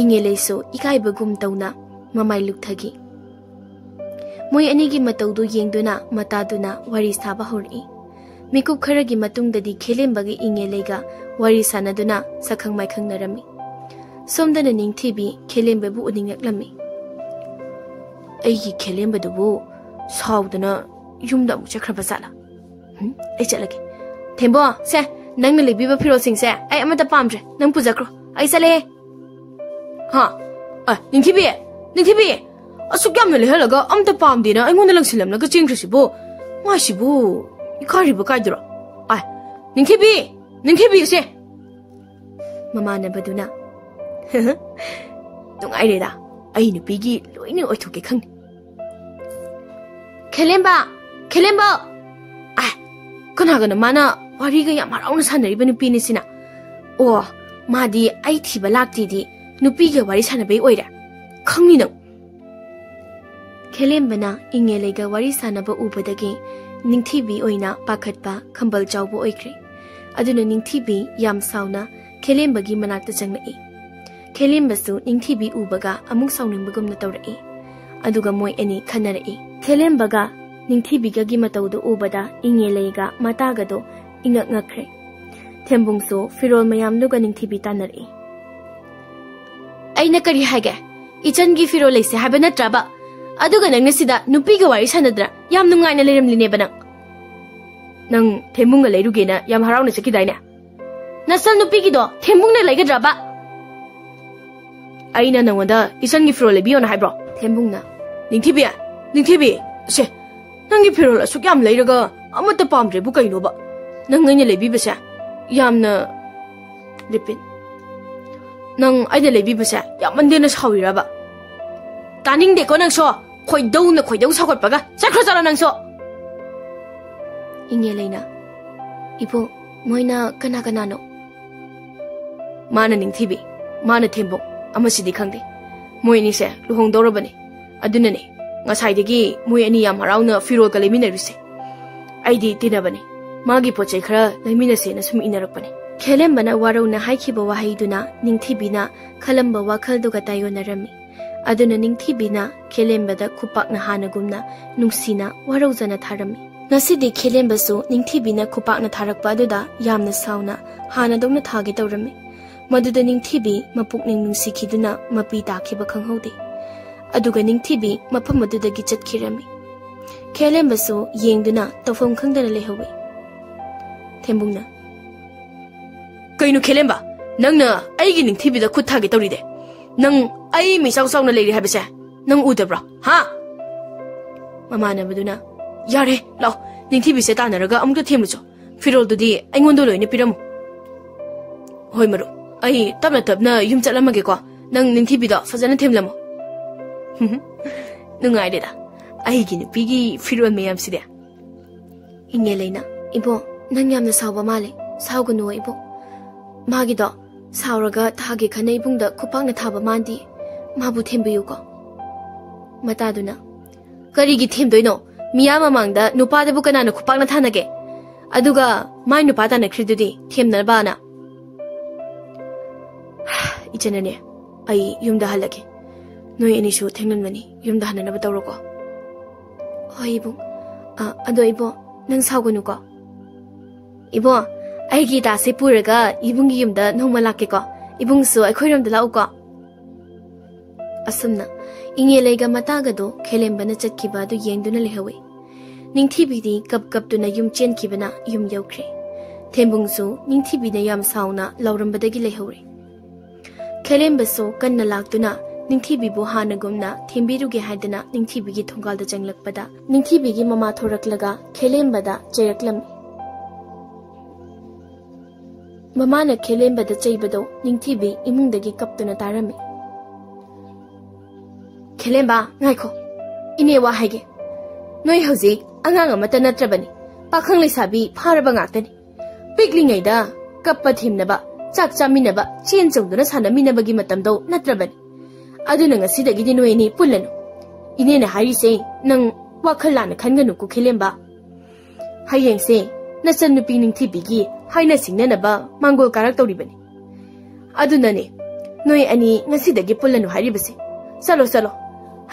ꯏꯉꯦꯂꯩꯁꯨ ꯏꯀꯥꯏꯕꯒꯨꯝ ꯇꯧꯅ ꯃꯃꯥꯏ ꯂꯨꯛꯊꯈꯤ꯫ ꯃꯣꯏ ꯑꯅꯤꯒꯤ ꯃꯇꯧꯗꯨ ꯌꯦꯡꯗꯨꯅ ꯃꯇꯥꯗꯨꯅ ꯋꯥꯔꯤ ꯁꯥꯕ ꯍꯧꯔꯛꯏ꯫ ꯃꯤꯀꯨꯞ ꯈꯔꯒꯤ ꯃꯇꯨꯡꯗꯗꯤ ꯈꯦꯂꯦꯝꯕꯒ ꯏꯉꯦꯂꯩꯒ ꯋꯥꯔꯤ ꯁꯥꯟꯅꯗꯨꯅ ꯁꯛꯈꯪ ꯃꯥꯏꯈꯪꯅꯔꯝꯃꯤ꯫ ꯁꯣꯝꯗꯅ ꯅꯤꯡꯊꯤꯕꯤ ꯈꯦꯂꯦꯝꯕꯕꯨ ꯎꯅꯤꯡꯂꯛꯂꯝꯃꯤ꯫ "ꯑꯩꯒꯤ ꯈꯦꯂꯦꯝꯕꯗꯨꯕꯨ ꯁꯥꯎꯗꯅ ꯌꯨꯝꯗ ꯑꯃꯨꯛ ꯆꯠꯈ꯭ꯔꯕ ꯖꯥꯠꯂꯥ? ꯎꯝ, ꯑꯩ ꯆꯠꯂꯒꯦ꯫ ꯊꯦꯝꯕꯣ, ꯁꯦ, ꯅꯪꯅ ꯂꯩꯕꯤꯕ ꯐꯤꯔꯣꯜꯁꯤꯡꯁꯦ ꯑꯩ ꯑꯃꯠꯇ ꯄꯥꯝꯗ꯭ꯔꯦ꯫ ꯅꯪ ꯄꯨꯖꯈ꯭ꯔꯣ꯫ ꯑꯩ ꯆꯠꯂꯦ꯫" "ꯍꯥ? ꯑ, ꯅꯤꯡꯊꯤꯕꯤ! ꯅꯤꯡꯊꯤꯕꯤ! ꯑꯁꯨꯛ ꯌꯥꯝꯅ ꯂꯩꯍꯜꯂꯒ ꯑꯝꯇ ꯄꯥꯝꯗꯦꯅ ꯑꯩꯉꯣꯟꯗ ꯂꯪꯁꯤꯜꯂꯝꯂꯒ ꯆꯦꯟꯈ꯭ꯔꯤꯁꯤꯕꯨ? ꯃꯥꯁꯤꯕꯨ ꯏꯀꯥꯏꯔꯤꯕ ꯀꯥꯏꯗꯨꯔꯣ? ꯑ, ꯅꯤꯡꯊꯤꯕꯤ! ꯅꯤꯡꯊꯤꯕꯤ, ꯁꯦ!" ꯃꯃꯥꯟꯅꯕꯗꯨꯅ "ꯅꯨꯡꯉꯥꯏꯔꯦꯗ, ꯑꯩ ꯅꯨꯄꯤꯒꯤ ꯂꯣꯏꯅ ꯑꯣꯏꯊꯣꯛꯀꯦ ꯈꯪꯅꯤ꯫" "ꯈꯦꯂꯦꯝꯕ! ꯈꯦꯂꯦꯝꯕ!" ꯑꯥꯏ, ꯀꯅꯥꯒꯅꯣ ꯃꯥꯅ ꯋꯥꯔꯤꯒ ꯌꯥꯝ ꯍꯔꯥꯎꯅ ꯁꯥꯟꯅꯔꯤꯕ ꯅꯨꯄꯤꯅꯤ ꯁꯤꯅ? ꯑꯣ, ꯃꯥꯗꯤ ꯑꯩ ꯊꯤꯕ ꯂꯥꯛꯇꯦꯗꯤ ꯅꯨꯄꯤꯒ ꯋꯥꯔꯤ ꯁꯥꯟꯅꯕꯩ ꯑꯣꯏꯔꯦ꯫ ꯈꯪꯅꯤ ꯅꯪ꯫ ꯈꯦꯂꯦꯝꯕꯅ ꯏꯉꯦꯂꯩꯒ ꯋꯥꯔꯤ ꯁꯥꯟꯅꯕ ꯎꯕꯗꯒꯤ ꯅꯤꯡꯊꯤꯕꯤ ꯑꯣꯏꯅ ꯄꯥꯈꯠꯄ ꯈꯝꯕꯜ ꯆꯥꯎꯕ ꯑꯣꯏꯈ꯭ꯔꯦ꯫ ꯑꯗꯨꯅ ꯅꯤꯡꯊꯤꯕꯤ ꯌꯥꯝ ꯁꯥꯎꯅ ꯈꯦꯂꯦꯝꯕꯒꯤ ꯃꯅꯥꯛꯇ ꯆꯪꯂꯛꯏ꯫ ꯈꯦꯂꯦꯝꯕꯁꯨ ꯅꯤꯡꯊꯤꯕꯤ ꯎꯕꯒ ꯑꯃꯨꯛ ꯁꯥꯎꯅꯤꯡꯕꯒꯨꯝꯅ ꯇꯧꯔꯛꯏ꯫ ꯑꯗꯨꯒ ꯃꯣꯏ ꯑꯅꯤ ꯈꯟꯅꯔꯛꯏ꯫ ꯈꯦꯂꯦꯝꯕꯒ ꯅꯤꯡꯊꯤꯕꯤꯒꯒꯤ ꯃꯇꯧꯗꯨ ꯎꯕꯗ ꯏꯉꯦꯂꯩꯒ ꯃꯇꯥꯒꯗꯣ ꯏꯉꯛ ꯉꯛꯈ꯭ꯔꯦ꯫ ꯊꯦꯝꯕꯨꯡꯁꯨ ꯐꯤꯔꯣꯜ ꯃꯌꯥꯝꯗꯨꯒ ꯅꯤꯡꯊꯤꯕꯤ ꯇꯥꯟꯅꯔꯛꯏ꯫ "ꯑꯩꯅ ꯀꯔꯤ ꯍꯥꯏꯒꯦ? ꯏꯆꯟꯒꯤ ꯐꯤꯔꯣꯜ ꯂꯩꯁꯦ ꯍꯥꯏꯕ ꯅꯠꯇ꯭ꯔꯕ? ꯑꯗꯨꯒ ꯅꯪꯅ ꯁꯤꯗ ꯅꯨꯄꯤꯒ ꯋꯥꯔꯤ ꯁꯥꯟꯅꯗꯅ ꯌꯥꯝ ꯅꯨꯡꯉꯥꯏꯅ ꯂꯩꯔꯝꯂꯤꯅꯦꯕ ꯅꯪ꯫ ꯅꯪ ꯊꯦꯝꯕꯨꯡꯒ ꯂꯩꯔꯨꯒꯦꯅ ꯌꯥꯝ ꯍꯔꯥꯎꯅ ꯆꯠꯈꯤꯗꯥꯏꯅꯦ? ꯅꯆꯟ ꯅꯨꯄꯤꯒꯤꯗꯣ ꯊꯦꯝꯕꯨꯡꯅ ꯂꯩꯒꯗ꯭ꯔꯕ?" "ꯑꯩꯅ ꯅꯉꯣꯟꯗ ꯏꯆꯟꯒꯤ ꯐꯤꯔꯣꯜ ꯂꯩꯕꯤꯌꯣꯅ ꯍꯥꯏꯕ꯭ꯔꯣ?" ꯊꯦꯝꯕꯨꯡꯅ꯫ "ꯅꯤꯡꯊꯤꯕꯤ, ꯅꯤꯡꯊꯤꯕꯤ, ꯁꯦ, ꯅꯪꯒꯤ ꯐꯤꯔꯣꯜ ꯑꯁꯨꯛ ꯌꯥꯝ ꯂꯩꯔꯒ ꯑꯃꯠꯇ ꯄꯥꯝꯗ꯭ꯔꯦꯕꯨ ꯀꯩꯅꯣꯕ? ꯅꯪ ꯑꯩꯅ ꯂꯩꯕꯤꯕꯁꯦ ꯌꯥꯝꯅ," ꯔꯤꯄꯤꯠ, "ꯅꯪ ꯑꯩꯅ ꯂꯩꯕꯤꯕꯁꯦ ꯌꯥꯝꯃꯟꯗꯦꯅ ꯁꯥꯎꯔꯤꯔꯕ?" "ꯇꯥꯅꯤꯡꯗꯦꯀꯣ ꯅꯪꯁꯨ꯫ ꯈꯣꯏꯗꯧꯅ ꯈꯣꯏꯗꯧ ꯁꯥꯎꯒꯠꯄꯒ꯫ ꯆꯠꯈ꯭ꯔꯣ ꯆꯠꯂꯣ ꯅꯪꯁꯨ꯫" ꯏꯉꯦꯂꯩꯅ, "ꯏꯕꯣꯛ, ꯃꯣꯏꯅ ꯀꯅꯥ ꯀꯅꯥꯅꯣ?" "ꯃꯥꯅ ꯅꯤꯡꯊꯤꯕꯤ, ꯃꯥꯅ ꯊꯦꯝꯕꯨꯡ, ꯑꯃꯁꯤꯗꯤ ꯈꯪꯗꯦ꯫ ꯃꯣꯏ ꯑꯅꯤꯁꯦ ꯂꯨꯍꯣꯡꯗꯧꯔꯕꯅꯤ꯫ ꯑꯗꯨꯅꯅꯦ ꯉꯁꯥꯏꯗꯒꯤ ꯃꯣꯏ ꯑꯅꯤ ꯌꯥꯝ ꯍꯔꯥꯎꯅ ꯐꯤꯔꯣꯜꯒ ꯂꯩꯃꯤꯟꯅꯔꯤꯁꯦ꯫ ꯑꯩꯗꯤ ꯇꯤꯟꯅꯕꯅꯦ, ꯃꯥꯒꯤ ꯄꯣꯠ ꯆꯩ ꯈꯔ ꯂꯩꯃꯤꯟꯅꯁꯦꯅ ꯁꯨꯝ ꯏꯟꯅꯔꯛꯄꯅꯦ꯫ ꯈꯦꯂꯦꯝꯕꯅ ꯋꯥꯔꯧꯅ ꯍꯥꯏꯈꯤꯕ ꯋꯥꯍꯩꯗꯨꯅ ꯅꯤꯡꯊꯤꯕꯤꯅ ꯈꯜꯂꯝꯕ ꯋꯥꯈꯜꯗꯨꯒ ꯇꯥꯏꯌꯣꯟꯅꯔꯝꯃꯤ꯫ ꯑꯗꯨꯅ ꯅꯤꯡꯊꯤꯕꯤꯅ ꯈꯦꯂꯦꯝꯕꯗ ꯈꯨꯄꯥꯛꯅ ꯍꯥꯟꯅꯒꯨꯝꯅ ꯅꯨꯡꯁꯤꯅ ꯋꯥꯔꯧꯖꯅ ꯊꯥꯔꯝꯃꯤ꯫ ꯉꯁꯤꯗꯤ ꯈꯦꯂꯦꯝꯕꯁꯨ ꯅꯤꯡꯊꯤꯕꯤꯅ ꯈꯨꯄꯥꯛꯅ ꯊꯥꯔꯛꯄ ꯑꯗꯨꯗ ꯌꯥꯝꯅ ꯁꯥꯎꯅ ꯍꯥꯟꯅꯗꯧꯅ ꯊꯥꯒꯦ ꯇꯧꯔꯝꯃꯤ꯫ ꯃꯗꯨꯗ ꯅꯤꯡꯊꯤꯕꯤ ꯃꯄꯨꯛꯅꯤꯡ ꯅꯨꯡꯁꯤꯈꯤꯗꯨꯅ ꯃꯄꯤ ꯇꯥꯈꯤꯕ ꯈꯪꯍꯧꯗꯦ꯫ ꯑꯗꯨꯒ ꯅꯤꯡꯊꯤꯕꯤ ꯃꯐꯝ ꯑꯗꯨꯗꯒꯤ ꯆꯠꯈꯤꯔꯝꯃꯤ꯫ ꯈꯦꯂꯦꯝꯕꯁꯨ ꯌꯦꯡꯗꯨꯅ ꯇꯧꯐꯝ ꯈꯪꯗꯅ ꯂꯩꯍꯧꯏ꯫ ꯊꯦꯝꯕꯨꯡꯅ, "ꯀꯩꯅꯣ ꯈꯦꯂꯦꯝꯕ? ꯅꯪꯅ ꯑꯩꯒꯤ ꯅꯤꯡꯊꯤꯕꯤꯗ ꯈꯨꯠ ꯊꯥꯒꯦ ꯇꯧꯔꯤꯗꯦ? ꯅꯪ ꯑꯩ ꯃꯤꯆꯥꯎ ꯆꯥꯎꯅ ꯂꯩꯔꯤ ꯍꯥꯏꯕꯁꯦ ꯅꯪ ꯎꯗꯕ꯭ꯔꯣ? ꯍꯥ?" ꯃꯃꯥꯟꯅꯕꯗꯨꯅ, "ꯌꯥꯔꯦ, ꯂꯥꯛꯑꯣ, ꯅꯤꯡꯊꯤꯕꯤꯁꯦ ꯇꯥꯟꯅꯔꯒ ꯑꯃꯨꯛꯇ ꯊꯦꯝꯂꯨꯆꯣ꯫ ꯐꯤꯔꯣꯜꯗꯨꯗꯤ ꯑꯩꯉꯣꯟꯗ ꯂꯣꯏꯅ ꯄꯤꯔꯝꯃꯨ꯫" "ꯍꯣꯏ ꯃꯔꯨꯞ, ꯑꯩ ꯇꯞꯅ ꯇꯞꯅ ꯌꯨꯝ ꯆꯠꯂꯝꯃꯒꯦꯀꯣ꯫ ꯅꯪ ꯅꯤꯡꯊꯤꯕꯤꯗꯣ ꯐꯖꯅ ꯊꯦꯝꯂꯝꯃꯣ꯫" "ꯅꯨꯡꯉꯥꯏꯔꯦꯗ ꯑꯩꯒꯤ ꯅꯨꯄꯤꯒꯤ ꯐꯤꯔꯣꯜ ꯃꯌꯥꯝꯁꯤꯗꯤ꯫" ꯏꯉꯦꯂꯩꯅ, "ꯏꯕꯣ, ꯅꯪ ꯌꯥꯝꯅ ꯁꯥꯎꯕ ꯃꯥꯜꯂꯦ꯫ ꯁꯥꯎꯒꯅꯨ ꯏꯕꯣ꯫ ꯃꯥꯒꯤꯗꯣ ꯁꯥꯎꯔꯒ ꯊꯥꯒꯦ ꯈꯟꯅ ꯏꯕꯨꯡꯗ ꯈꯨꯄꯥꯛꯅ ꯊꯥꯕ ꯃꯥꯟꯗꯤ꯫ ꯃꯥꯕꯨ ꯊꯦꯝꯕꯤꯌꯨꯀꯣ꯫" ꯃꯇꯥꯗꯨꯅ, "ꯀꯔꯤꯒꯤ ꯊꯦꯝꯗꯣꯏꯅꯣ? ꯃꯤꯌꯥꯝ ꯃꯃꯥꯡꯗ ꯅꯨꯄꯥꯗꯕꯨ ꯀꯅꯥꯅ ꯈꯨꯄꯥꯛꯅ ꯊꯥꯅꯒꯦ? ꯑꯗꯨꯒ ꯃꯥꯏ ꯅꯨꯄꯥ ꯇꯥꯟꯅꯈ꯭ꯔꯤꯗꯨꯗꯤ ꯊꯦꯝꯅꯕꯅ꯫" "ꯏꯆꯟꯅꯅꯦ, ꯑꯩ ꯌꯨꯝꯗ ꯍꯜꯂꯒꯦ꯫ ꯅꯣꯏ ꯑꯅꯤꯁꯨ ꯊꯦꯡꯅꯟꯕꯅꯤ, ꯌꯨꯝꯗ ꯍꯟꯅꯅꯕ ꯇꯧꯔꯣꯀꯣ꯫" "ꯍꯣꯏ ꯏꯕꯨꯡ꯫ ꯑ, ꯑꯗꯣ ꯏꯕꯣ, ꯅꯪ ꯁꯥꯎꯒꯅꯨꯀꯣ꯫" "ꯏꯕꯣ, ꯑꯩꯒꯤ ꯏꯇꯥꯁꯦ ꯄꯨꯔꯒ ꯏꯕꯨꯡꯒꯤ ꯌꯨꯝꯗ ꯅꯣꯡꯃ ꯂꯥꯛꯀꯦꯀꯣ꯫ ꯏꯕꯨꯡꯁꯨ ꯑꯩꯈꯣꯏꯔꯣꯝꯗ ꯂꯥꯛꯎꯀꯣ꯫" ꯑꯁꯨꯝꯅ ꯏꯉꯦꯂꯩꯒ ꯃꯇꯥꯒꯗꯣ ꯈꯦꯂꯦꯝꯕꯅ ꯆꯠꯈꯤꯕ ꯑꯗꯨ ꯌꯦꯡꯗꯨꯅ ꯂꯩꯍꯧꯏ꯫ ꯅꯤꯡꯊꯤꯕꯤꯗꯤ ꯀꯞ ꯀꯞꯇꯨꯅ ꯌꯨꯝ ꯆꯦꯟꯈꯤꯕꯅ ꯌꯨꯝ ꯌꯧꯈ꯭ꯔꯦ꯫ ꯊꯦꯝꯕꯨꯡꯁꯨ ꯅꯤꯡꯊꯤꯕꯤꯅ ꯌꯥꯝ ꯁꯥꯎꯅ ꯂꯥꯎꯔꯝꯕꯗꯒꯤ ꯂꯩꯍꯧꯔꯦ꯫ ꯈꯦꯂꯦꯝꯕꯁꯨ ꯀꯟꯅ ꯂꯥꯛꯇꯨꯅ ꯅꯤꯡꯊꯤꯕꯤꯕꯨ ꯍꯥꯟꯅꯒꯨꯝꯅ ꯊꯦꯝꯕꯤꯔꯨꯒꯦ ꯍꯥꯏꯗꯅ ꯅꯤꯡꯊꯤꯕꯤꯒꯤ ꯊꯣꯡꯒꯥꯜꯗ ꯆꯪꯂꯛꯄꯗ, ꯅꯤꯡꯊꯤꯕꯤꯒꯤ ꯃꯃꯥ ꯊꯣꯔꯛꯂꯒ ꯈꯦꯂꯦꯝꯕꯗ ꯆꯩꯔꯛꯂꯝꯃꯤ꯫ ꯃꯃꯥꯅ ꯈꯦꯂꯦꯝꯕꯗ ꯆꯩꯕꯗꯣ ꯅꯤꯡꯊꯤꯕꯤ ꯏꯃꯨꯡꯗꯒꯤ ꯀꯞꯇꯨꯅ ꯇꯥꯔꯝꯃꯤ꯫ "ꯈꯦꯂꯦꯝꯕ, ꯉꯥꯏꯈꯣ꯫ ꯏꯅꯦ ꯋꯥ ꯍꯥꯏꯒꯦ꯫ ꯅꯣꯏ ꯍꯧꯖꯤꯛ ꯑꯉꯥꯡ ꯑꯃꯠꯇ ꯅꯠꯇ꯭ꯔꯕꯅꯤ꯫ ꯄꯥꯈꯪ ꯂꯩꯁꯥꯕꯤ ꯐꯥꯔꯕ ꯉꯥꯛꯇꯅꯤ꯫ ꯄꯤꯛꯂꯤꯉꯩꯗ ꯀꯞꯄ ꯊꯦꯝꯅꯕ, ꯆꯥꯛ ꯆꯥꯃꯤꯟꯅꯕ, ꯆꯦꯟ ꯆꯣꯡꯗꯨꯅ ꯁꯥꯟꯅꯃꯤꯟꯅꯕꯒꯤ ꯃꯇꯝꯗꯣ ꯅꯠꯇ꯭ꯔꯕꯅꯤ꯫ ꯑꯗꯨꯅ ꯉꯁꯤꯗꯒꯤꯗꯤ ꯅꯣꯏ ꯑꯅꯤ ꯄꯨꯜꯂꯅꯨ꯫ ꯏꯅꯦꯅ ꯍꯥꯏꯔꯤꯁꯦ ꯅꯪ ꯋꯥꯈꯜ ꯂꯥꯟꯅ ꯈꯟꯒꯅꯨꯀꯣ ꯈꯦꯂꯦꯝꯕ꯫ ꯍꯌꯦꯡꯁꯦ ꯅꯆꯟꯅꯨꯄꯤ ꯅꯤꯡꯊꯤꯕꯤꯒꯤ ꯍꯥꯏꯅ ꯁꯤꯡꯅꯅꯕ ꯃꯥꯡꯒꯣꯜ ꯀꯥꯔꯛꯇꯧꯔꯤꯕꯅꯤ꯫ ꯑꯗꯨꯅꯅꯦ ꯅꯣꯏ ꯑꯅꯤ ꯉꯁꯤꯗꯒꯤ ꯄꯨꯜꯂꯅꯨ ꯍꯥꯏꯔꯤꯕꯁꯦ꯫ ꯆꯠꯂꯣ, ꯆꯠꯂꯣ,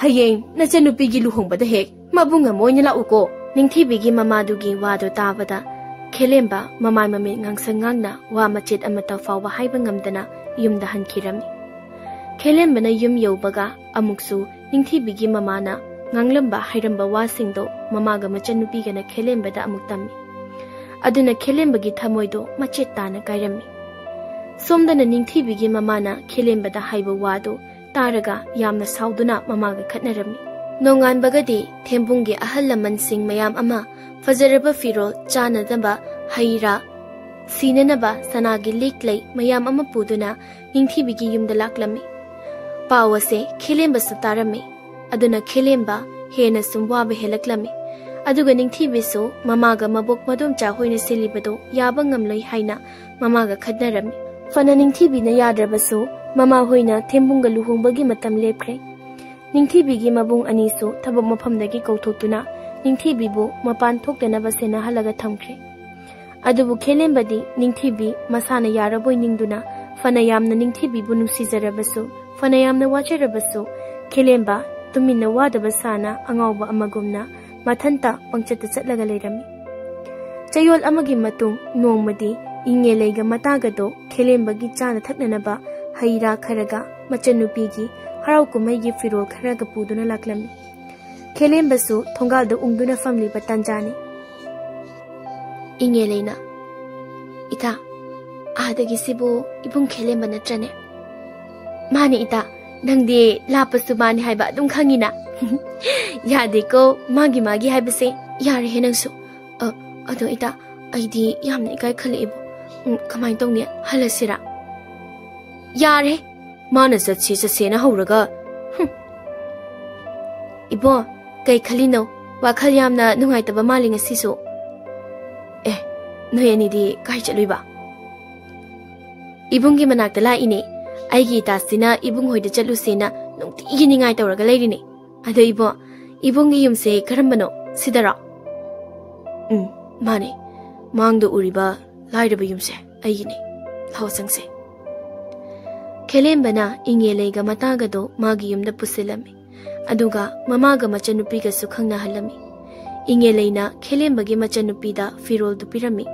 ꯍꯌꯦꯡ ꯅꯆꯟꯅꯨꯄꯤꯒꯤ ꯂꯨꯍꯣꯡꯕꯗ ꯍꯦꯛ ꯃꯕꯨꯡ ꯑꯃ ꯑꯣꯏꯅ ꯂꯥꯛꯎꯀꯣ꯫ ꯅꯤꯡꯊꯤꯕꯤꯒꯤ ꯃꯃꯥꯗꯨꯒꯤ ꯋꯥꯗꯣ ꯇꯥꯕꯗ ꯈꯦꯂꯦꯝꯕ ꯃꯃꯥꯏ ꯃꯃꯤꯠ ꯉꯥꯡꯁꯪ ꯉꯥꯡꯅ ꯋꯥ ꯃꯆꯦꯠ ꯑꯃꯠꯇ ꯐꯥꯎꯕ ꯍꯥꯏꯕ ꯉꯝꯗꯅ ꯌꯨꯝꯗ ꯍꯟꯈꯤꯔꯝꯃꯤ꯫ ꯈꯦꯂꯦꯝꯕꯅ ꯌꯨꯝ ꯌꯧꯕꯒ ꯑꯃꯨꯛꯁꯨ ꯅꯤꯡꯊꯤꯕꯤꯒꯤ ꯃꯃꯥꯅ ꯉꯥꯡꯂꯝꯕ ꯍꯥꯏꯔꯝꯕ ꯋꯥꯁꯤꯡꯗꯣ ꯃꯃꯥꯒ ꯃꯆꯟꯅꯨꯄꯤꯒꯅ ꯈꯦꯂꯦꯝꯕꯗ ꯑꯃꯨꯛ ꯇꯝꯃꯤ꯫ ꯑꯗꯨꯅ ꯈꯦꯂꯦꯝꯕꯒꯤ ꯊꯃꯣꯏꯗꯣ ꯃꯆꯦꯠ ꯇꯥꯅ ꯀꯥꯏꯔꯝꯃꯤ꯫ ꯁꯣꯝꯗꯅ ꯅꯤꯡꯊꯤꯕꯤꯒꯤ ꯃꯃꯥꯅ ꯈꯦꯂꯦꯝꯕꯗ ꯍꯥꯏꯕ ꯋꯥꯗꯣ ꯇꯥꯔꯒ ꯌꯥꯝꯅ ꯁꯥꯎꯗꯨꯅ ꯃꯃꯥꯒ ꯈꯠꯅꯔꯝꯃꯤ꯫ ꯅꯣꯡꯉꯥꯟꯕꯒꯗꯤ ꯊꯦꯝꯕꯨꯡꯒꯤ ꯑꯍꯜ ꯂꯃꯟꯁꯤꯡ ꯃꯌꯥꯝ ꯑꯃ ꯐꯖꯔꯕ ꯐꯤꯔꯣꯜ, ꯆꯥꯅꯅꯕ ꯍꯩ ꯔꯥ, ꯁꯤꯅꯅꯕ ꯁꯅꯥꯒꯤ ꯂꯤꯛ ꯂꯩ ꯃꯌꯥꯝ ꯑꯃ ꯄꯨꯗꯨꯅ ꯅꯤꯡꯊꯤꯕꯤꯒꯤ ꯌꯨꯝꯗ ꯂꯥꯛꯂꯝꯃꯤ꯫ ꯄꯥꯎ ꯑꯁꯦ ꯈꯦꯂꯦꯝꯕꯁꯨ ꯇꯥꯔꯝꯃꯤ꯫ ꯑꯗꯨꯅ ꯈꯦꯂꯦꯝꯕ ꯍꯦꯟꯅ ꯁꯨꯝ ꯋꯥꯕ ꯍꯦꯜꯂꯛꯂꯝꯃꯤ꯫ ꯑꯗꯨꯒ ꯅꯤꯡꯊꯤꯕꯤꯁꯨ ꯃꯃꯥꯒ ꯃꯕꯣꯛ ꯃꯗꯣꯝꯆꯥ ꯍꯣꯏꯅ ꯁꯤꯜꯂꯤꯕꯗꯣ ꯌꯥꯕ ꯉꯝꯂꯣꯏ ꯍꯥꯏꯅ ꯃꯃꯥꯒ ꯈꯠꯅꯔꯝꯃꯤ꯫ ꯐꯅ ꯅꯤꯡꯊꯤꯕꯤꯅ ꯌꯥꯗ꯭ꯔꯕꯁꯨ ꯃꯃꯥ ꯍꯣꯏꯅ ꯊꯦꯝꯕꯨꯡꯒ ꯂꯨꯍꯣꯡꯕꯒꯤ ꯃꯇꯝ ꯂꯦꯞꯈ꯭ꯔꯦ꯫ ꯅꯤꯡꯊꯤꯕꯤꯒꯤ ꯃꯕꯨꯡ ꯑꯅꯤꯁꯨ ꯊꯕꯛ ꯃꯐꯝꯗꯒꯤ ꯀꯧꯊꯣꯛꯇꯨꯅ ꯅꯤꯡꯊꯤꯕꯤꯕꯨ ꯃꯄꯥꯟ ꯊꯣꯛꯇꯅꯕ ꯁꯦꯟꯅꯍꯜꯂꯒ ꯊꯝꯈ꯭ꯔꯦ꯫ ꯑꯗꯨꯕꯨ ꯈꯦꯂꯦꯝꯕꯗꯤ ꯅꯤꯡꯊꯤꯕꯤ ꯃꯁꯥꯅ ꯌꯥꯔꯕꯣꯏ ꯅꯤꯡꯗꯨꯅ ꯐꯅ ꯌꯥꯝꯅ ꯅꯤꯡꯊꯤꯕꯤꯕꯨ ꯅꯨꯡꯁꯤꯖꯔꯕꯁꯨ, ꯐꯅ ꯌꯥꯝꯅ ꯋꯥꯖꯔꯕꯁꯨ, ꯈꯦꯂꯦꯝꯕ ꯇꯨꯃꯤꯟꯅ ꯋꯥꯗꯕ ꯁꯥꯅ ꯑꯉꯥꯎꯕ ꯑꯃꯒꯨꯝꯅ ꯃꯊꯟꯇ ꯄꯪꯆꯠꯇ ꯆꯠꯂꯒ ꯂꯩꯔꯝꯃꯤ꯫ ꯆꯌꯣꯜ ꯑꯃꯒꯤ ꯃꯇꯨꯡ ꯅꯣꯡꯃꯗꯤ ꯏꯉꯦꯂꯩꯒ ꯃꯇꯥꯒꯗꯣ ꯈꯦꯂꯦꯝꯕꯒꯤ ꯆꯥꯅ ꯊꯛꯅꯅꯕ ꯍꯩ ꯔꯥ ꯈꯔꯒ ꯃꯆꯟꯅꯨꯄꯤꯒꯤ ꯍꯔꯥꯎ ꯀꯨꯝꯍꯩꯒꯤ ꯐꯤꯔꯣꯜ ꯈꯔꯒ ꯄꯨꯗꯨꯅ ꯂꯥꯛꯂꯝꯃꯤ꯫ ꯈꯦꯂꯦꯝꯕꯁꯨ ꯊꯣꯡꯒꯥꯜꯗ ꯎꯪꯗꯨꯅ ꯐꯝꯂꯤꯕ ꯇꯥꯟꯖꯥꯅꯤ꯫ ꯏꯉꯦꯂꯩꯅ, "ꯏꯇꯥ, ꯑꯥꯗꯒꯤꯁꯤꯕꯨ ꯏꯕꯨꯡ ꯈꯦꯂꯦꯝꯕ ꯅꯠꯇ꯭ꯔꯅꯦ?" "ꯃꯥꯅꯦ ꯏꯇꯥ, ꯅꯪꯗꯤ ꯂꯥꯞꯄꯁꯨ ꯃꯥꯅꯤ ꯍꯥꯏꯕ ꯑꯗꯨꯝ ꯈꯪꯉꯤꯅ?" "ꯌꯥꯗꯦꯀꯣ, ꯃꯥꯒꯤ ꯃꯥꯒꯤ ꯍꯥꯏꯕꯁꯦ꯫ ꯌꯥꯔꯦꯍꯦ ꯅꯪꯁꯨ꯫ ꯑ, ꯑꯗꯣ ꯏꯇꯥ, ꯑꯩꯗꯤ ꯌꯥꯝꯅ ꯏꯀꯥꯏ ꯈꯜꯂꯛꯑꯦꯕꯣ꯫ ꯎꯝ, ꯀꯃꯥꯏꯅ ꯇꯧꯅꯤ? ꯍꯜꯂꯁꯤꯔꯥ?" "ꯌꯥꯔꯦ, ꯃꯥꯅ ꯆꯠꯁꯤ ꯆꯠꯁꯦꯅ ꯍꯧꯔꯒ꯫ ꯍꯨꯝ꯫ ꯏꯕꯣ, ꯀꯩ ꯈꯜꯂꯤꯅꯣ? ꯋꯥꯈꯜ ꯌꯥꯝꯅ ꯅꯨꯡꯉꯥꯏꯇꯕ ꯃꯥꯜꯂꯤ ꯉꯁꯤꯁꯨ꯫ ꯑꯦ, ꯅꯣꯏ ꯑꯅꯤꯗꯤ ꯀꯥꯏ ꯆꯠꯂꯨꯏꯕ?" "ꯏꯕꯨꯡꯒꯤ ꯃꯅꯥꯛꯇ ꯂꯥꯛꯏꯅꯦ꯫ ꯑꯩꯒꯤ ꯏꯇꯥꯁꯤꯅ ꯏꯕꯨꯡ ꯍꯣꯏꯗ ꯆꯠꯂꯨꯁꯦꯅ ꯅꯨꯡꯇꯤꯒꯤ ꯅꯤꯡꯉꯥꯏ ꯇꯧꯔꯒ ꯂꯩꯔꯤꯅꯦ꯫ ꯑꯗꯣ ꯏꯕꯣ, ꯏꯕꯨꯡꯒꯤ ꯌꯨꯝꯁꯦ ꯀꯔꯝꯕꯅꯣ? ꯁꯤꯗꯔꯣ?" "ꯎꯝ, ꯃꯥꯅꯦ꯫ ꯃꯥꯡꯗ ꯎꯔꯤꯕ ꯂꯥꯏꯔꯕ ꯌꯨꯝꯁꯦ ꯑꯩꯒꯤꯅꯤ꯫ ꯂꯥꯛꯑꯣ ꯆꯪꯁꯦ꯫ ꯈꯦꯂꯦꯝꯕꯅ ꯏꯉꯦꯂꯩꯒ ꯃꯇꯥꯒꯗꯣ ꯃꯥꯒꯤ ꯌꯨꯝꯗ ꯄꯨꯁꯤꯜꯂꯝꯃꯤ꯫ ꯑꯗꯨꯒ ꯃꯃꯥꯒ ꯃꯆꯟꯅꯨꯄꯤꯒꯁꯨ ꯈꯪꯅꯍꯜꯂꯝꯃꯤ꯫ ꯏꯉꯦꯂꯩꯅ ꯈꯦꯂꯦꯝꯕꯒꯤ ꯃꯆꯟꯅꯨꯄꯤꯗ ꯐꯤꯔꯣꯜꯗꯨ ꯄꯤꯔꯝꯃꯤ꯫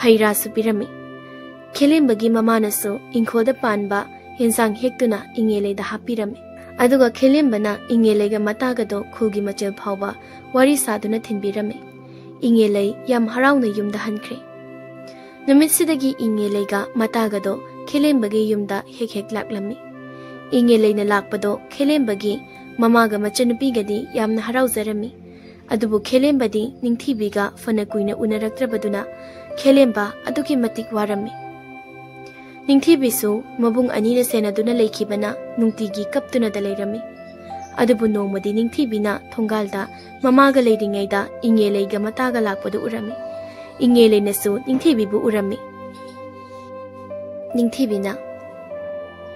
ꯍꯩ ꯔꯥꯁꯨ ꯄꯤꯔꯝꯃꯤ꯫ ꯈꯦꯂꯦꯝꯕꯒꯤ ꯃꯃꯥꯅꯁꯨ ꯏꯪꯈꯣꯜꯗ ꯄꯥꯟꯕ ꯌꯦꯟꯁꯥꯡ ꯍꯦꯛꯇꯨꯅ ꯏꯉꯦꯂꯩꯗ ꯍꯥꯞꯄꯤꯔꯝꯃꯤ꯫ ꯑꯗꯨꯒ ꯈꯦꯂꯦꯝꯕꯅ ꯏꯉꯦꯂꯩꯒ ꯃꯇꯥꯒꯗꯣ ꯈꯨꯜꯒꯤ ꯃꯆꯦꯜ ꯐꯥꯎꯕ ꯋꯥꯔꯤ ꯁꯥꯗꯨꯅ ꯊꯤꯟꯕꯤꯔꯝꯃꯤ꯫ ꯏꯉꯦꯂꯩ ꯌꯥꯝ ꯍꯔꯥꯎꯅ ꯌꯨꯝꯗ ꯍꯟꯈ꯭ꯔꯦ꯫ ꯅꯨꯃꯤꯠꯁꯤꯗꯒꯤ ꯏꯉꯦꯂꯩꯒ ꯃꯇꯥꯒꯗꯣ ꯈꯦꯂꯦꯝꯕꯒꯤ ꯌꯨꯝꯗ ꯍꯦꯛ ꯍꯦꯛ ꯂꯥꯛꯂꯝꯃꯤ꯫ ꯏꯉꯦꯂꯩꯅ ꯂꯥꯛꯄꯗꯣ ꯈꯦꯂꯦꯝꯕꯒꯤ ꯃꯃꯥꯒ ꯃꯆꯟꯅꯨꯄꯤꯒꯗꯤ ꯌꯥꯝꯅ ꯍꯔꯥꯎꯖꯔꯝꯃꯤ꯫ ꯑꯗꯨꯕꯨ ꯈꯦꯂꯦꯝꯕꯗꯤ ꯅꯤꯡꯊꯤꯕꯤꯒ ꯐꯅ ꯀꯨꯏꯅ ꯎꯅꯔꯛꯇ꯭ꯔꯕꯗꯨꯅ ꯈꯦꯂꯦꯝꯕ ꯑꯗꯨꯛꯀꯤ ꯃꯇꯤꯛ ꯋꯥꯔꯝꯃꯤ꯫ ꯅꯤꯡꯊꯤꯕꯤꯁꯨ ꯃꯕꯨꯡ ꯑꯅꯤꯅ ꯁꯦꯟꯅꯗꯨꯅ ꯂꯩꯈꯤꯕꯅ ꯅꯨꯡꯇꯤꯒꯤ ꯀꯞꯇꯨꯅꯗ ꯂꯩꯔꯝꯃꯤ꯫ ꯑꯗꯨꯕꯨ ꯅꯣꯡꯃꯗꯤ ꯅꯤꯡꯊꯤꯕꯤꯅ ꯊꯣꯡꯒꯥꯜꯗ ꯃꯃꯥꯒ ꯂꯩꯔꯤꯉꯩꯗ ꯏꯉꯦꯂꯩꯒ ꯃꯇꯥꯒ ꯂꯥꯛꯄꯗꯨ ꯎꯔꯝꯃꯤ꯫ ꯏꯉꯦꯂꯩꯅꯁꯨ ꯅꯤꯡꯊꯤꯕꯤꯕꯨ ꯎꯔꯝꯃꯤ꯫ ꯅꯤꯡꯊꯤꯕꯤꯅ,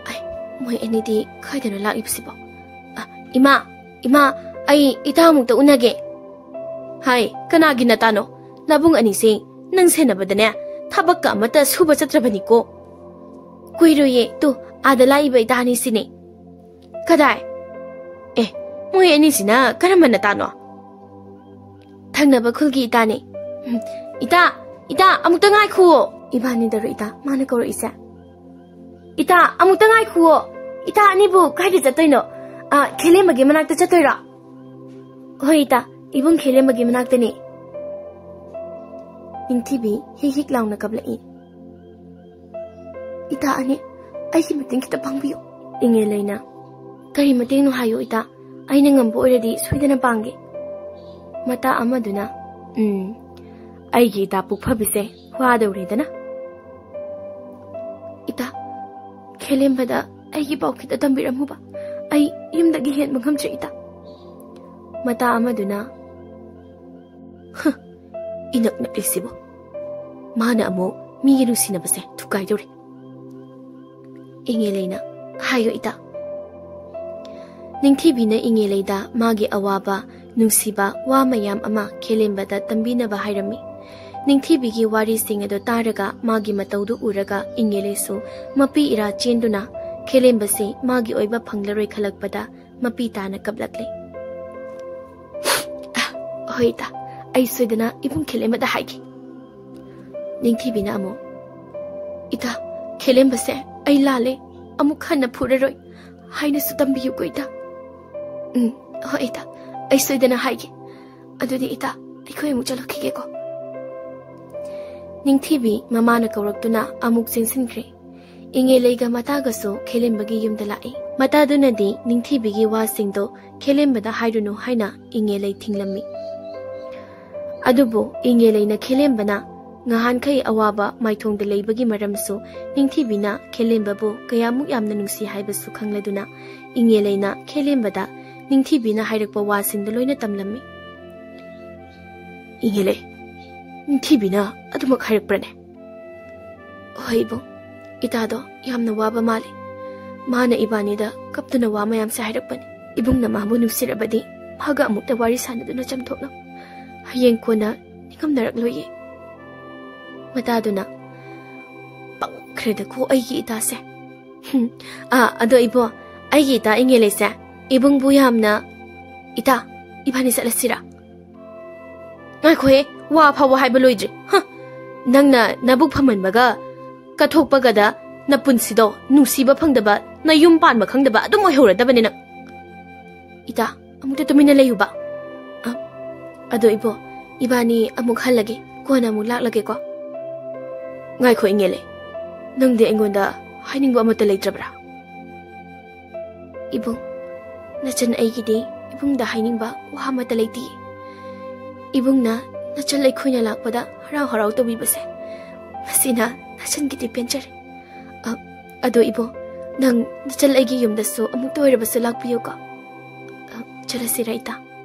"ꯑꯩ, ꯃꯣꯏ ꯑꯅꯤꯗꯤ ꯀꯥꯏꯗꯅꯣ ꯂꯥꯛꯂꯤꯕꯁꯤꯕꯣ? ꯑ, ꯏꯃꯥ, ꯏꯃꯥ, ꯑꯩ ꯏꯇꯥ ꯑꯃꯨꯛꯇ ꯎꯅꯒꯦ꯫" "ꯍꯥꯏ, ꯀꯅꯥꯒꯤ ꯅꯇꯥꯅꯣ? ꯅꯕꯨꯡ ꯑꯅꯤꯁꯦ ꯅꯪ ꯁꯦꯟꯅꯕꯗꯅꯦ ꯊꯕꯛꯀ ꯑꯃꯠꯇ ꯁꯨꯕ ꯆꯠꯇ꯭ꯔꯕꯅꯤꯀꯣ꯫ ꯀꯨꯏꯔꯣꯏꯌꯦ, ꯇꯨ, ꯑꯥꯗ ꯂꯥꯛꯏꯕ ꯏꯇꯥ ꯑꯅꯤꯁꯤꯅꯦ꯫" "ꯀꯗꯥꯏ? ꯑꯦ, ꯃꯣꯏ ꯑꯅꯤꯁꯤꯅ ꯀꯔꯝꯕ ꯅꯇꯥꯅꯣ?" "ꯊꯪꯅꯕ ꯈꯨꯜꯒꯤ ꯏꯇꯥꯅꯦ꯫" "ꯎꯝ, ꯏꯇꯥ, ꯏꯇꯥ, ꯑꯃꯨꯛꯇ ꯉꯥꯏꯈꯨꯑꯣ꯫" "ꯏꯕꯥꯅꯤꯗꯔꯣ ꯏꯇꯥ ꯃꯥꯅ ꯀꯧꯔꯛꯏꯁꯦ?" "ꯏꯇꯥ, ꯑꯃꯨꯛꯇ ꯉꯥꯏꯈꯨꯑꯣ꯫ ꯏꯇꯥ ꯑꯅꯤꯕꯨ ꯀꯥꯏꯗ ꯆꯠꯇꯣꯏꯅꯣ? ꯑ, ꯈꯦꯂꯦꯝꯕꯒꯤ ꯃꯅꯥꯛꯇ ꯆꯠꯇꯣꯏꯔꯣ?" "ꯍꯣꯏ ꯏꯇꯥ, ꯏꯕꯨꯡ ꯈꯦꯂꯦꯝꯕꯒꯤ ꯃꯅꯥꯛꯇꯅꯦ꯫" ꯅꯤꯡꯊꯤꯕꯤ ꯍꯤꯛ ꯍꯤꯛ ꯂꯥꯎꯅ ꯀꯞꯂꯛꯏ꯫ "ꯏꯇꯥ ꯑꯅꯤ, ꯑꯩꯒꯤ ꯃꯇꯦꯡ ꯈꯤꯇ ꯄꯥꯡꯕꯤꯌꯨ꯫" ꯏꯉꯦꯂꯩꯅ, "ꯀꯔꯤ ꯃꯇꯦꯡꯅꯣ ꯍꯥꯏꯌꯨ ꯏꯇꯥ, ꯑꯩꯅ ꯉꯝꯕ ꯑꯣꯏꯔꯗꯤ ꯁꯣꯏꯗꯅ ꯄꯥꯡꯒꯦ꯫" ꯃꯇꯥ ꯑꯃꯗꯨꯅ, "ꯎꯝ, ꯑꯩꯒꯤ ꯏꯇꯥ ꯄꯨꯛꯐꯕꯤꯁꯦ ꯋꯥꯗꯧꯔꯦꯗꯅ꯫" "ꯏꯇꯥ, ꯈꯦꯂꯦꯝꯕꯗ ꯑꯩꯒꯤ ꯄꯥꯎ ꯈꯤꯇ ꯇꯝꯕꯤꯔꯝꯃꯨꯕ, ꯑꯩ ꯌꯨꯝꯗꯒꯤ ꯍꯦꯟꯕ ꯉꯝꯗ꯭ꯔꯦ ꯏꯇꯥ꯫" ꯃꯇꯥ ꯑꯃꯗꯨꯅ, "ꯍ, ꯏꯅꯛ ꯅꯛꯂꯤꯁꯤꯕꯨ, ꯃꯥꯅ ꯑꯃꯨꯛ ꯃꯤꯒꯤ ꯅꯨꯡꯁꯤꯅꯕꯁꯦ ꯊꯨꯒꯥꯏꯗꯧꯔꯦ꯫" ꯏꯉꯦꯂꯩꯅ, "ꯍꯥꯏꯌꯨ ꯏꯇꯥ꯫" ꯅꯤꯡꯊꯤꯕꯤꯅ ꯏꯉꯦꯂꯩꯗ ꯃꯥꯒꯤ ꯑꯋꯥꯕ, ꯅꯨꯡꯁꯤꯕ ꯋꯥ ꯃꯌꯥꯝ ꯑꯃ ꯈꯦꯂꯦꯝꯕꯗ ꯇꯝꯕꯤꯅꯕ ꯍꯥꯏꯔꯝꯃꯤ꯫ ꯅꯤꯡꯊꯤꯕꯤꯒꯤ ꯋꯥꯔꯤꯁꯤꯡ ꯑꯗꯨ ꯇꯥꯔꯒ ꯃꯥꯒꯤ ꯃꯇꯧꯗꯨ ꯎꯔꯒ ꯏꯉꯦꯂꯩꯁꯨ ꯃꯄꯤ ꯏꯔꯥ ꯆꯦꯟꯗꯨꯅ ꯈꯦꯂꯦꯝꯕꯁꯤ ꯃꯥꯒꯤ ꯑꯣꯏꯕ ꯐꯪꯂꯔꯣꯏ ꯈꯜꯂꯛꯄꯗ ꯃꯄꯤ ꯇꯥꯅ ꯀꯞꯂꯛꯂꯦ꯫ "ꯍꯣꯏ ꯏꯇꯥ, ꯑꯩ ꯁꯣꯏꯗꯅ ꯏꯕꯨꯡ ꯈꯦꯂꯦꯝꯕꯗ ꯍꯥꯏꯒꯦ꯫" ꯅꯤꯡꯊꯤꯕꯤꯅ ꯑꯃꯨꯛ, "ꯏꯇꯥ, ꯈꯦꯂꯦꯝꯕꯁꯦ ꯑꯩ ꯂꯥꯜꯂꯦ, ꯑꯃꯨꯛ ꯍꯟꯅ ꯐꯨꯔꯔꯣꯏ ꯍꯥꯏꯅꯁꯨ ꯇꯝꯕꯤꯌꯨꯀꯣ ꯏꯇꯥ꯫" "ꯎꯝ, ꯍꯣꯏ ꯏꯇꯥ, ꯑꯩ ꯁꯣꯏꯗꯅ ꯍꯥꯏꯒꯦ꯫ ꯑꯗꯨꯗꯤ ꯏꯇꯥ, ꯑꯩꯈꯣꯏ ꯑꯃꯨꯛ ꯆꯠꯂꯨꯈꯤꯒꯦꯀꯣ꯫" ꯅꯤꯡꯊꯤꯕꯤ ꯃꯃꯥꯅ ꯀꯧꯔꯛꯇꯨꯅ ꯑꯃꯨꯛ ꯆꯦꯟꯁꯤꯟꯈ꯭ꯔꯦ꯫ ꯏꯉꯦꯂꯩꯒ ꯃꯇꯥꯒꯁꯨ ꯈꯦꯂꯦꯝꯕꯒꯤ ꯌꯨꯝꯗ ꯂꯥꯛꯏ꯫ ꯃꯇꯥꯗꯨꯅꯗꯤ ꯅꯤꯡꯊꯤꯕꯤꯒꯤ ꯋꯥꯁꯤꯡꯗꯣ ꯈꯦꯂꯦꯝꯕꯗ ꯍꯥꯏꯔꯨꯅꯨ ꯍꯥꯏꯅ ꯏꯉꯦꯂꯩ ꯊꯤꯡꯂꯝꯃꯤ꯫ ꯑꯗꯨꯕꯨ ꯏꯉꯦꯂꯩꯅ ꯈꯦꯂꯦꯝꯕꯅ ꯉꯍꯥꯟꯈꯩ ꯑꯋꯥꯕ ꯃꯥꯏꯊꯣꯡꯗ ꯂꯩꯕꯒꯤ ꯃꯔꯝꯁꯨ ꯅꯤꯡꯊꯤꯕꯤꯅ ꯈꯦꯂꯦꯝꯕꯕꯨ ꯀꯌꯥꯃꯨꯛ ꯌꯥꯝꯅ ꯅꯨꯡꯁꯤ ꯍꯥꯏꯕꯁꯨ ꯈꯪꯂꯗꯨꯅ ꯏꯉꯦꯂꯩꯅ ꯈꯦꯂꯦꯝꯕꯗ ꯅꯤꯡꯊꯤꯕꯤꯅ ꯍꯥꯏꯔꯛꯄ ꯋꯥꯁꯤꯡꯗꯨ ꯂꯣꯏꯅ ꯇꯝꯂꯝꯃꯤ꯫ "ꯏꯉꯦꯂꯩ, ꯅꯤꯡꯊꯤꯕꯤꯅ ꯑꯗꯨꯃꯛ ꯍꯥꯏꯔꯛꯄ꯭ꯔꯅꯦ?" "ꯍꯣꯏ ꯏꯕꯨꯡ, ꯏꯇꯥꯗꯣ ꯌꯥꯝꯅ ꯋꯥꯕ ꯃꯥꯜꯂꯤ꯫ ꯃꯥꯅ ꯏꯕꯥꯅꯤꯗ ꯀꯞꯇꯨꯅ ꯋꯥ ꯃꯌꯥꯝꯁꯦ ꯍꯥꯏꯔꯛꯄꯅꯤ꯫ ꯏꯕꯨꯡꯅ ꯃꯥꯕꯨ ꯅꯨꯡꯁꯤꯔꯕꯗꯤ ꯃꯥꯒ ꯑꯃꯨꯛꯇ ꯋꯥꯔꯤ ꯁꯥꯟꯅꯗꯨꯅ ꯆꯝꯊꯣꯛꯂꯣ꯫ ꯍꯌꯦꯡ ꯀꯣꯟꯅ ꯅꯤꯡꯉꯝꯅꯔꯛꯂꯣꯏꯌꯦ꯫" ꯃꯇꯥꯗꯨꯅ, "ꯄꯪꯈ꯭ꯔꯦꯗꯀꯣ ꯑꯩꯒꯤ ꯏꯇꯥꯁꯦ꯫" "ꯍꯨꯝ, ꯑꯥ, ꯑꯗꯣ ꯏꯕꯣ, ꯑꯩꯒꯤ ꯏꯇꯥ ꯏꯉꯦꯂꯩꯁꯦ ꯏꯕꯨꯡꯕꯨ ꯌꯥꯝꯅ..." "ꯏꯇꯥ, ꯏꯕꯥꯅꯤ ꯆꯠꯂꯁꯤꯔꯥ?" "ꯉꯥꯏꯈꯣꯍꯦ, ꯋꯥ ꯐꯥꯎꯕ ꯍꯥꯏꯕ ꯂꯣꯏꯗ꯭ꯔꯤ꯫ ꯍ! ꯅꯪꯅ ꯅꯕꯨꯛ ꯐꯝꯍꯟꯕꯒ ꯀꯠꯊꯣꯛꯄꯒꯗ ꯅꯄꯨꯟꯁꯤꯗꯣ ꯅꯨꯡꯁꯤꯕ ꯐꯪꯗꯕ, ꯅꯌꯨꯝ ꯄꯥꯟꯕ ꯈꯪꯗꯕ ꯑꯗꯨꯝ ꯑꯣꯏꯍꯧꯔꯗꯕꯅꯤ ꯅꯪ꯫" "ꯏꯇꯥ, ꯑꯃꯨꯛꯇ ꯇꯨꯃꯤꯟꯅ ꯂꯩꯌꯨꯕ꯫" "ꯑ, ꯑꯗꯣ ꯏꯕꯣ, ꯏꯕꯥꯅꯤ ꯑꯃꯨꯛ ꯍꯜꯂꯒꯦ, ꯀꯣꯟꯅ ꯑꯃꯨꯛ ꯂꯥꯛꯂꯒꯦꯀꯣ꯫" "ꯉꯥꯏꯈꯣ ꯏꯉꯦꯂꯩ, ꯅꯪꯗꯤ ꯑꯩꯉꯣꯟꯗ ꯍꯥꯏꯅꯤꯡꯕ ꯑꯃꯠꯇ ꯂꯩꯇ꯭ꯔꯕ꯭ꯔꯥ?" "ꯏꯕꯨꯡ, ꯅꯆꯟ ꯑꯩꯒꯤꯗꯤ ꯏꯕꯨꯡꯗ ꯍꯥꯏꯅꯤꯡꯕ ꯋꯥ ꯑꯃꯠꯇ ꯂꯩꯇꯦ꯫ ꯏꯕꯨꯡꯅ ꯅꯆꯜ ꯑꯩꯈꯣꯏꯅ ꯂꯥꯛꯄꯗ ꯍꯔꯥꯎ ꯍꯔꯥꯎ ꯇꯧꯕꯤꯕꯁꯦ, ꯃꯁꯤꯅ ꯅꯆꯟꯒꯤꯗꯤ ꯄꯦꯟꯖꯔꯦ꯫ ꯑ, ꯑꯗꯣ ꯏꯕꯣ, ꯅꯪ ꯅꯆꯜ ꯑꯩꯒꯤ ꯌꯨꯝꯗꯁꯨ ꯑꯃꯨꯛꯇ ꯑꯣꯏꯔꯕꯁꯨ ꯂꯥꯛꯄꯤꯌꯨꯀꯣ꯫ ꯑ, ꯆꯠꯂꯁꯤꯔ ꯏꯇꯥ?"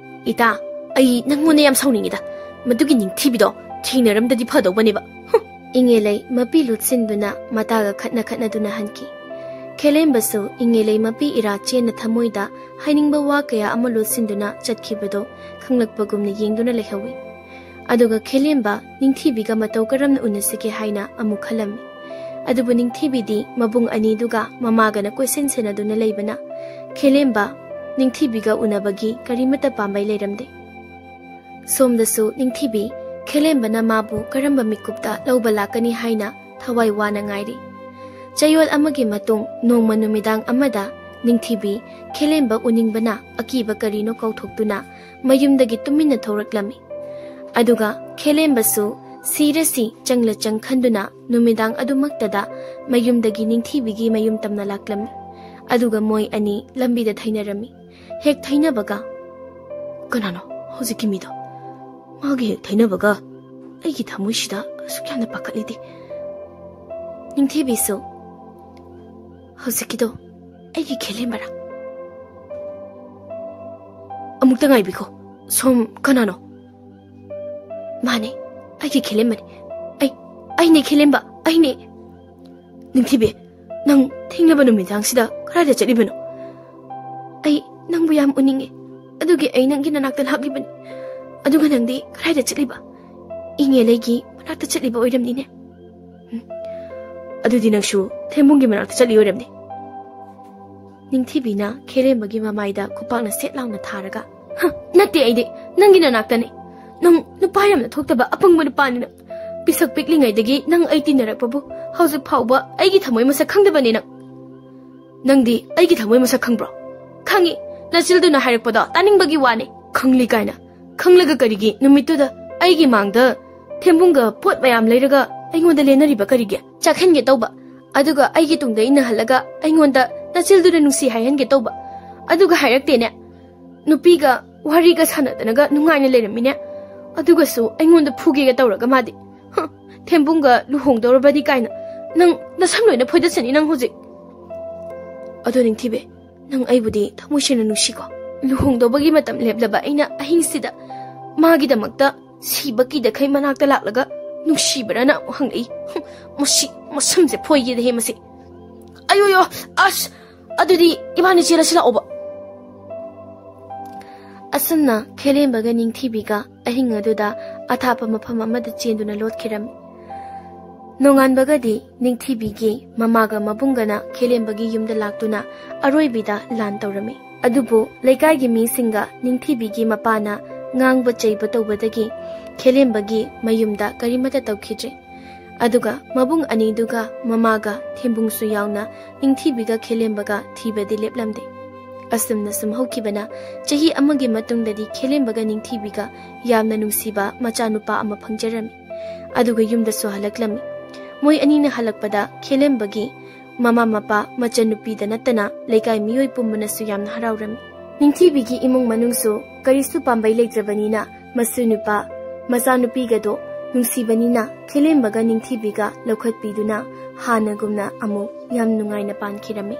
"ꯏꯇꯥ, ꯑꯩ ꯅꯪꯉꯣꯟꯗ ꯌꯥꯝ ꯁꯥꯎꯅꯤꯡꯉꯤꯗ꯫ ꯃꯗꯨꯒꯤ ꯅꯤꯡꯊꯤꯕꯤꯗꯣ ꯊꯦꯡꯅꯔꯝꯗꯗꯤ ꯐꯗꯧꯕꯅꯦꯕ꯫ ꯍꯨꯝ!" ꯏꯉꯦꯂꯩ ꯃꯄꯤ ꯂꯨꯠꯁꯤꯟꯗꯨꯅ ꯃꯇꯥꯒ ꯈꯠꯅ ꯈꯠꯅꯗꯨꯅ ꯍꯟꯈꯤ꯫ ꯈꯦꯂꯦꯝꯕꯁꯨ ꯏꯉꯦꯂꯩ ꯃꯄꯤ ꯏꯔꯥ ꯆꯦꯟꯅ ꯊꯃꯣꯏꯗ ꯍꯥꯏꯅꯤꯡꯕ ꯋꯥ ꯀꯌꯥ ꯑꯃ ꯂꯣꯠꯁꯤꯟꯗꯨꯅ ꯆꯠꯈꯤꯕꯗꯣ ꯈꯪꯂꯛꯄꯒꯨꯝꯅ ꯌꯦꯡꯗꯨꯅ ꯂꯩꯍꯧꯏ꯫ ꯑꯗꯨꯒ ꯈꯦꯂꯦꯝꯕ ꯅꯤꯡꯊꯤꯕꯤꯒ ꯃꯇꯧ ꯀꯔꯝꯅ ꯎꯅꯁꯤꯒꯦ ꯍꯥꯏꯅ ꯑꯃꯨꯛ ꯈꯜꯂꯝꯃꯤ꯫ ꯑꯗꯨꯕꯨ ꯅꯤꯡꯊꯤꯕꯤꯗꯤ ꯃꯕꯨꯡ ꯑꯅꯤꯗꯨꯒ ꯃꯃꯥꯒꯅ ꯀꯣꯏꯁꯦꯟ ꯁꯦꯟꯅꯗꯨꯅ ꯂꯩꯕꯅ ꯈꯦꯂꯦꯝꯕ ꯅꯤꯡꯊꯤꯕꯤꯒ ꯎꯅꯕꯒꯤ ꯀꯔꯤꯃꯠꯇ ꯄꯥꯝꯕꯩ ꯂꯩꯔꯝꯗꯦ꯫ ꯁꯣꯝꯗꯁꯨ ꯅꯤꯡꯊꯤꯕꯤ ꯈꯦꯂꯦꯝꯕꯅ ꯃꯥꯕꯨ ꯀꯔꯝꯕ ꯃꯤꯀꯨꯞꯇ ꯂꯧꯕ ꯂꯥꯛꯀꯅꯤ ꯍꯥꯏꯅ ꯊꯋꯥꯏ ꯋꯥꯅ ꯉꯥꯏꯔꯤ꯫ ꯆꯌꯣꯜ ꯑꯃꯒꯤ ꯃꯇꯨꯡ ꯅꯣꯡꯃ ꯅꯨꯃꯤꯗꯥꯡ ꯑꯃꯗ ꯅꯤꯡꯊꯤꯕꯤ ꯈꯦꯂꯦꯝꯕ ꯎꯅꯤꯡꯕꯅ ꯑꯀꯤꯕ ꯀꯔꯤꯅꯣ ꯀꯥꯎꯊꯣꯛꯇꯨꯅ ꯃꯌꯨꯝꯗꯒꯤ ꯇꯨꯃꯤꯟꯅ ꯊꯣꯔꯛꯂꯝꯃꯤ꯫ ꯑꯗꯨꯒ ꯈꯦꯂꯦꯝꯕꯁꯨ ꯁꯤꯔꯁꯤ ꯆꯪꯂ ꯆꯪ ꯈꯟꯗꯨꯅ ꯅꯨꯃꯤꯗꯥꯡ ꯑꯗꯨꯃꯛꯇꯗ ꯃꯌꯨꯝꯗꯒꯤ ꯅꯤꯡꯊꯤꯕꯤꯒꯤ ꯃꯌꯨꯝ ꯇꯝꯅ ꯂꯥꯛꯂꯝꯃꯤ꯫ ꯑꯗꯨꯒ ꯃꯣꯏ ꯑꯅꯤ ꯂꯝꯕꯤꯗ ꯊꯩꯅꯔꯝꯃꯤ꯫ ꯍꯦꯛ ꯊꯩꯅꯕꯒ, "ꯀꯅꯥꯅꯣ ꯍꯧꯖꯤꯛꯀꯤ ꯃꯤꯗꯣ? ꯃꯥꯒ ꯍꯦꯛ ꯊꯩꯅꯕꯒ ꯑꯩꯒꯤ ꯊꯃꯣꯏꯁꯤꯗ ꯑꯁꯨꯛ ꯌꯥꯝꯅ ꯄꯥꯈꯠꯂꯤꯗꯤ?" ꯅꯤꯡꯊꯤꯕꯤꯁꯨ, "ꯍꯧꯖꯤꯛꯀꯤꯗꯣ ꯑꯩꯒꯤ ꯈꯦꯂꯦꯝꯕꯔꯥ? ꯑꯃꯨꯛꯇ ꯉꯥꯏꯕꯤꯈꯣ, ꯁꯣꯝ ꯀꯅꯥꯅꯣ?" "ꯃꯥꯅꯦ, ꯑꯩꯒꯤ ꯈꯦꯂꯦꯝꯕꯅꯦ꯫ ꯑꯩ, ꯑꯩꯅꯦ ꯈꯦꯂꯦꯝꯕ, ꯑꯩꯅꯦ꯫" "ꯅꯤꯡꯊꯤꯕꯤ, ꯅꯪ ꯊꯦꯡꯂꯕ ꯅꯨꯃꯤꯗꯥꯡꯁꯤꯗ ꯀꯗꯥꯏꯗ ꯆꯠꯂꯤꯕꯅꯣ?" "ꯑꯩ ꯅꯪꯕꯨ ꯌꯥꯝ ꯎꯅꯤꯡꯉꯦ, ꯑꯗꯨꯒꯤ ꯑꯩ ꯅꯪꯒꯤ ꯅꯅꯥꯛꯇ ꯂꯥꯛꯂꯤꯕꯅꯤ꯫ ꯑꯗꯨꯒ ꯅꯪꯗꯤ ꯀꯗꯥꯏꯗ ꯆꯠꯂꯤꯕ? ꯏꯉꯦꯂꯩꯒꯤ ꯃꯅꯥꯛꯇ ꯆꯠꯂꯤꯕ ꯑꯣꯏꯔꯝꯅꯤꯅꯦ꯫ ꯎꯝ, ꯑꯗꯨꯗꯤ ꯅꯪꯁꯨ ꯊꯦꯝꯕꯨꯡꯒꯤ ꯃꯅꯥꯛꯇ ꯆꯠꯂꯤ ꯑꯣꯏꯔꯝꯅꯤ꯫" ꯅꯤꯡꯊꯤꯕꯤꯅ ꯈꯦꯂꯦꯝꯕꯒꯤ ꯃꯃꯥꯏꯗ ꯈꯨꯄꯥꯛꯅ ꯁꯦꯠ ꯂꯥꯎꯅ ꯊꯥꯔꯒ, "ꯍ, ꯅꯠꯇꯦ, ꯑꯩꯗꯤ ꯅꯪꯒꯤ ꯅꯅꯥꯛꯇꯅꯤ꯫ ꯅꯪ ꯅꯨꯄꯥ ꯌꯥꯝꯅ ꯊꯣꯛꯇꯕ ꯑꯄꯪꯕ ꯅꯨꯄꯥꯅꯤ ꯅꯪ꯫ ꯄꯤꯁꯛ ꯄꯤꯛꯂꯤꯉꯩꯗꯒꯤ ꯅꯪ ꯑꯩ ꯇꯤꯟꯅꯔꯛꯄꯕꯨ ꯍꯧꯖꯤꯛ ꯐꯥꯎꯕ ꯑꯩꯒꯤ ꯊꯃꯣꯏ ꯃꯁꯛ ꯈꯪꯗꯕꯅꯤ ꯅꯪ꯫" "ꯅꯪꯗꯤ ꯑꯩꯒꯤ ꯊꯃꯣꯏ ꯃꯁꯛ ꯈꯪꯕ꯭ꯔꯣ?" "ꯈꯪꯉꯤ, ꯅꯆꯤꯜꯗꯨꯅ ꯍꯥꯏꯔꯛꯄꯗꯣ ꯇꯥꯅꯤꯡꯕꯒꯤ ꯋꯥꯅꯤ꯫" "ꯈꯪꯂꯤ ꯀꯥꯏꯅ? ꯈꯪꯂꯒ ꯀꯔꯤꯒꯤ ꯅꯨꯃꯤꯠꯇꯨꯗ ꯑꯩꯒꯤ ꯃꯥꯡꯗ ꯊꯦꯝꯕꯨꯡꯒ ꯄꯣꯠ ꯃꯌꯥꯝ ꯂꯩꯔꯒ ꯑꯩꯉꯣꯟꯗ ꯂꯦꯟꯅꯔꯤꯕ ꯀꯔꯤꯒꯤ?" "ꯆꯥꯛꯍꯟꯒꯦ ꯇꯧꯕ, ꯑꯗꯨꯒ ꯑꯩꯒꯤ ꯇꯨꯡꯗ ꯏꯟꯅꯍꯜꯂꯒ ꯑꯩꯉꯣꯟꯗ ꯅꯆꯤꯜꯗꯨꯅ ꯅꯨꯡꯁꯤ ꯍꯥꯏꯍꯟꯒꯦ ꯇꯧꯕ, ꯑꯗꯨꯒ ꯍꯥꯏꯔꯛꯇꯦꯅꯦ꯫ ꯅꯨꯄꯤꯒ ꯋꯥꯔꯤꯒ ꯁꯥꯟꯅꯗꯅꯒ ꯅꯨꯡꯉꯥꯏꯅ ꯂꯩꯔꯝꯃꯤꯅꯦ, ꯑꯗꯨꯒꯁꯨ ꯑꯩꯉꯣꯟꯗ ꯐꯨꯒꯦꯒ ꯇꯧꯔꯒ ꯃꯥꯗꯤ꯫ ꯍ, ꯊꯦꯝꯕꯨꯡꯒ ꯂꯨꯍꯣꯡꯗꯧꯔꯕꯅꯤ ꯀꯥꯏꯅ꯫ ꯅꯪ ꯅꯁꯝ ꯂꯣꯏꯅ ꯐꯣꯏꯗꯠꯆꯅꯤ ꯅꯪ ꯍꯧꯖꯤꯛ꯫" "ꯑꯗꯣ ꯅꯤꯡꯊꯤꯕꯤ, ꯅꯪ ꯑꯩꯕꯨꯗꯤ ꯊꯃꯣꯏ ꯁꯦꯡꯅ ꯅꯨꯡꯁꯤꯀꯣ꯫ ꯂꯨꯍꯣꯡꯗꯧꯕꯒꯤ ꯃꯇꯝ ꯂꯦꯞꯂꯕ ꯑꯩꯅ ꯑꯍꯤꯡꯁꯤꯗ ꯃꯥꯒꯤꯗꯃꯛꯇ ꯁꯤꯕ ꯀꯤꯗꯈꯩ ꯃꯅꯥꯛꯇ ꯂꯥꯛꯂꯒ ꯅꯨꯡꯁꯤꯕ꯭ꯔꯥꯅ ꯑꯃꯨꯛ ꯍꯪꯂꯛꯏ꯫ ꯍꯨꯝ, ꯃꯁꯤ ꯃꯁꯝꯁꯦ ꯐꯣꯏꯒꯦꯗꯍꯦ ꯃꯁꯤ꯫ ꯑꯌꯣꯌꯣ, ꯑꯁ, ꯑꯗꯨꯗꯤ ꯏꯕꯥꯅꯤ ꯆꯦꯜꯂꯁꯤ ꯂꯥꯛꯑꯣꯕ꯫" ꯑꯁꯨꯝꯅ ꯈꯦꯂꯦꯝꯕꯒ ꯅꯤꯡꯊꯤꯕꯤꯒ ꯑꯍꯤꯡ ꯑꯗꯨꯗ ꯑꯊꯥꯞꯄ ꯃꯐꯝ ꯑꯃꯗ ꯆꯦꯟꯗꯨꯅ ꯂꯣꯠꯈꯤꯔꯝꯃꯤ꯫ ꯅꯣꯡꯉꯥꯟꯕꯒꯗꯤ ꯅꯤꯡꯊꯤꯕꯤꯒꯤ ꯃꯃꯥꯒ ꯃꯕꯨꯡꯒꯅ ꯈꯦꯂꯦꯝꯕꯒꯤ ꯌꯨꯝꯗ ꯂꯥꯛꯇꯨꯅ ꯑꯔꯣꯏꯕꯤꯗ ꯂꯥꯟ ꯇꯧꯔꯝꯃꯤ꯫ ꯑꯗꯨꯕꯨ ꯂꯩꯀꯥꯏꯒꯤ ꯃꯤꯁꯤꯡꯒ ꯅꯤꯡꯊꯤꯕꯤꯒꯤ ꯃꯄꯥꯅ ꯉꯥꯡꯕ ꯆꯩꯕ ꯇꯧꯕꯗꯒꯤ ꯈꯦꯂꯦꯝꯕꯒꯤ ꯃꯌꯨꯝꯗ ꯀꯔꯤꯃꯠꯇ ꯇꯧꯈꯤꯗ꯭ꯔꯦ꯫ ꯑꯗꯨꯒ ꯃꯕꯨꯡ ꯑꯅꯤꯗꯨꯒ ꯃꯃꯥꯒ ꯊꯦꯝꯕꯨꯡꯁꯨ ꯌꯥꯎꯅ ꯅꯤꯡꯊꯤꯕꯤꯒ ꯈꯦꯂꯦꯝꯕꯒ ꯊꯤꯕꯗꯤ ꯂꯦꯞꯂꯝꯗꯦ꯫ ꯑꯁꯨꯝꯅ ꯁꯨꯝ ꯍꯧꯈꯤꯕꯅ ꯆꯍꯤ ꯑꯃꯒꯤ ꯃꯇꯨꯡꯗꯗꯤ ꯈꯦꯂꯦꯝꯕꯒ ꯅꯤꯡꯊꯤꯕꯤꯒ ꯌꯥꯝꯅ ꯅꯨꯡꯁꯤꯕ ꯃꯆꯥꯅꯨꯄꯥ ꯑꯃ ꯐꯪꯖꯔꯝꯃꯤ꯫ ꯑꯗꯨꯒ ꯌꯨꯝꯗꯁꯨ ꯍꯜꯂꯛꯂꯝꯃꯤ꯫ ꯃꯣꯏ ꯑꯅꯤꯅ ꯍꯜꯂꯛꯄꯗ ꯈꯦꯂꯦꯝꯕꯒꯤ ꯃꯃꯥ ꯃꯄꯥ, ꯃꯆꯟꯅꯨꯄꯤꯗ ꯅꯠꯇꯅ ꯂꯩꯀꯥꯏ ꯃꯤꯑꯣꯏ ꯄꯨꯝꯕꯅꯁꯨ ꯌꯥꯝꯅ ꯍꯔꯥꯎꯔꯝꯃꯤ꯫ ꯅꯤꯡꯊꯤꯕꯤꯒꯤ ꯏꯃꯨꯡ ꯃꯅꯨꯡꯁꯨ ꯀꯔꯤꯁꯨ ꯄꯥꯝꯕꯩ ꯂꯩꯇ꯭ꯔꯕꯅꯤꯅ ꯃꯁꯨ ꯅꯨꯄꯥ, ꯃꯆꯥꯅꯨꯄꯤꯒꯗꯣ ꯅꯨꯡꯁꯤꯕꯅꯤꯅ ꯈꯦꯂꯦꯝꯕꯒ ꯅꯤꯡꯊꯤꯕꯤꯒ ꯂꯧꯈꯠꯄꯤꯗꯨꯅ ꯍꯥꯟꯅꯒꯨꯝꯅ ꯑꯃꯨꯛ ꯌꯥꯝ ꯅꯨꯡꯉꯥꯏꯅ ꯄꯥꯟꯈꯤꯔꯝꯃꯤ꯫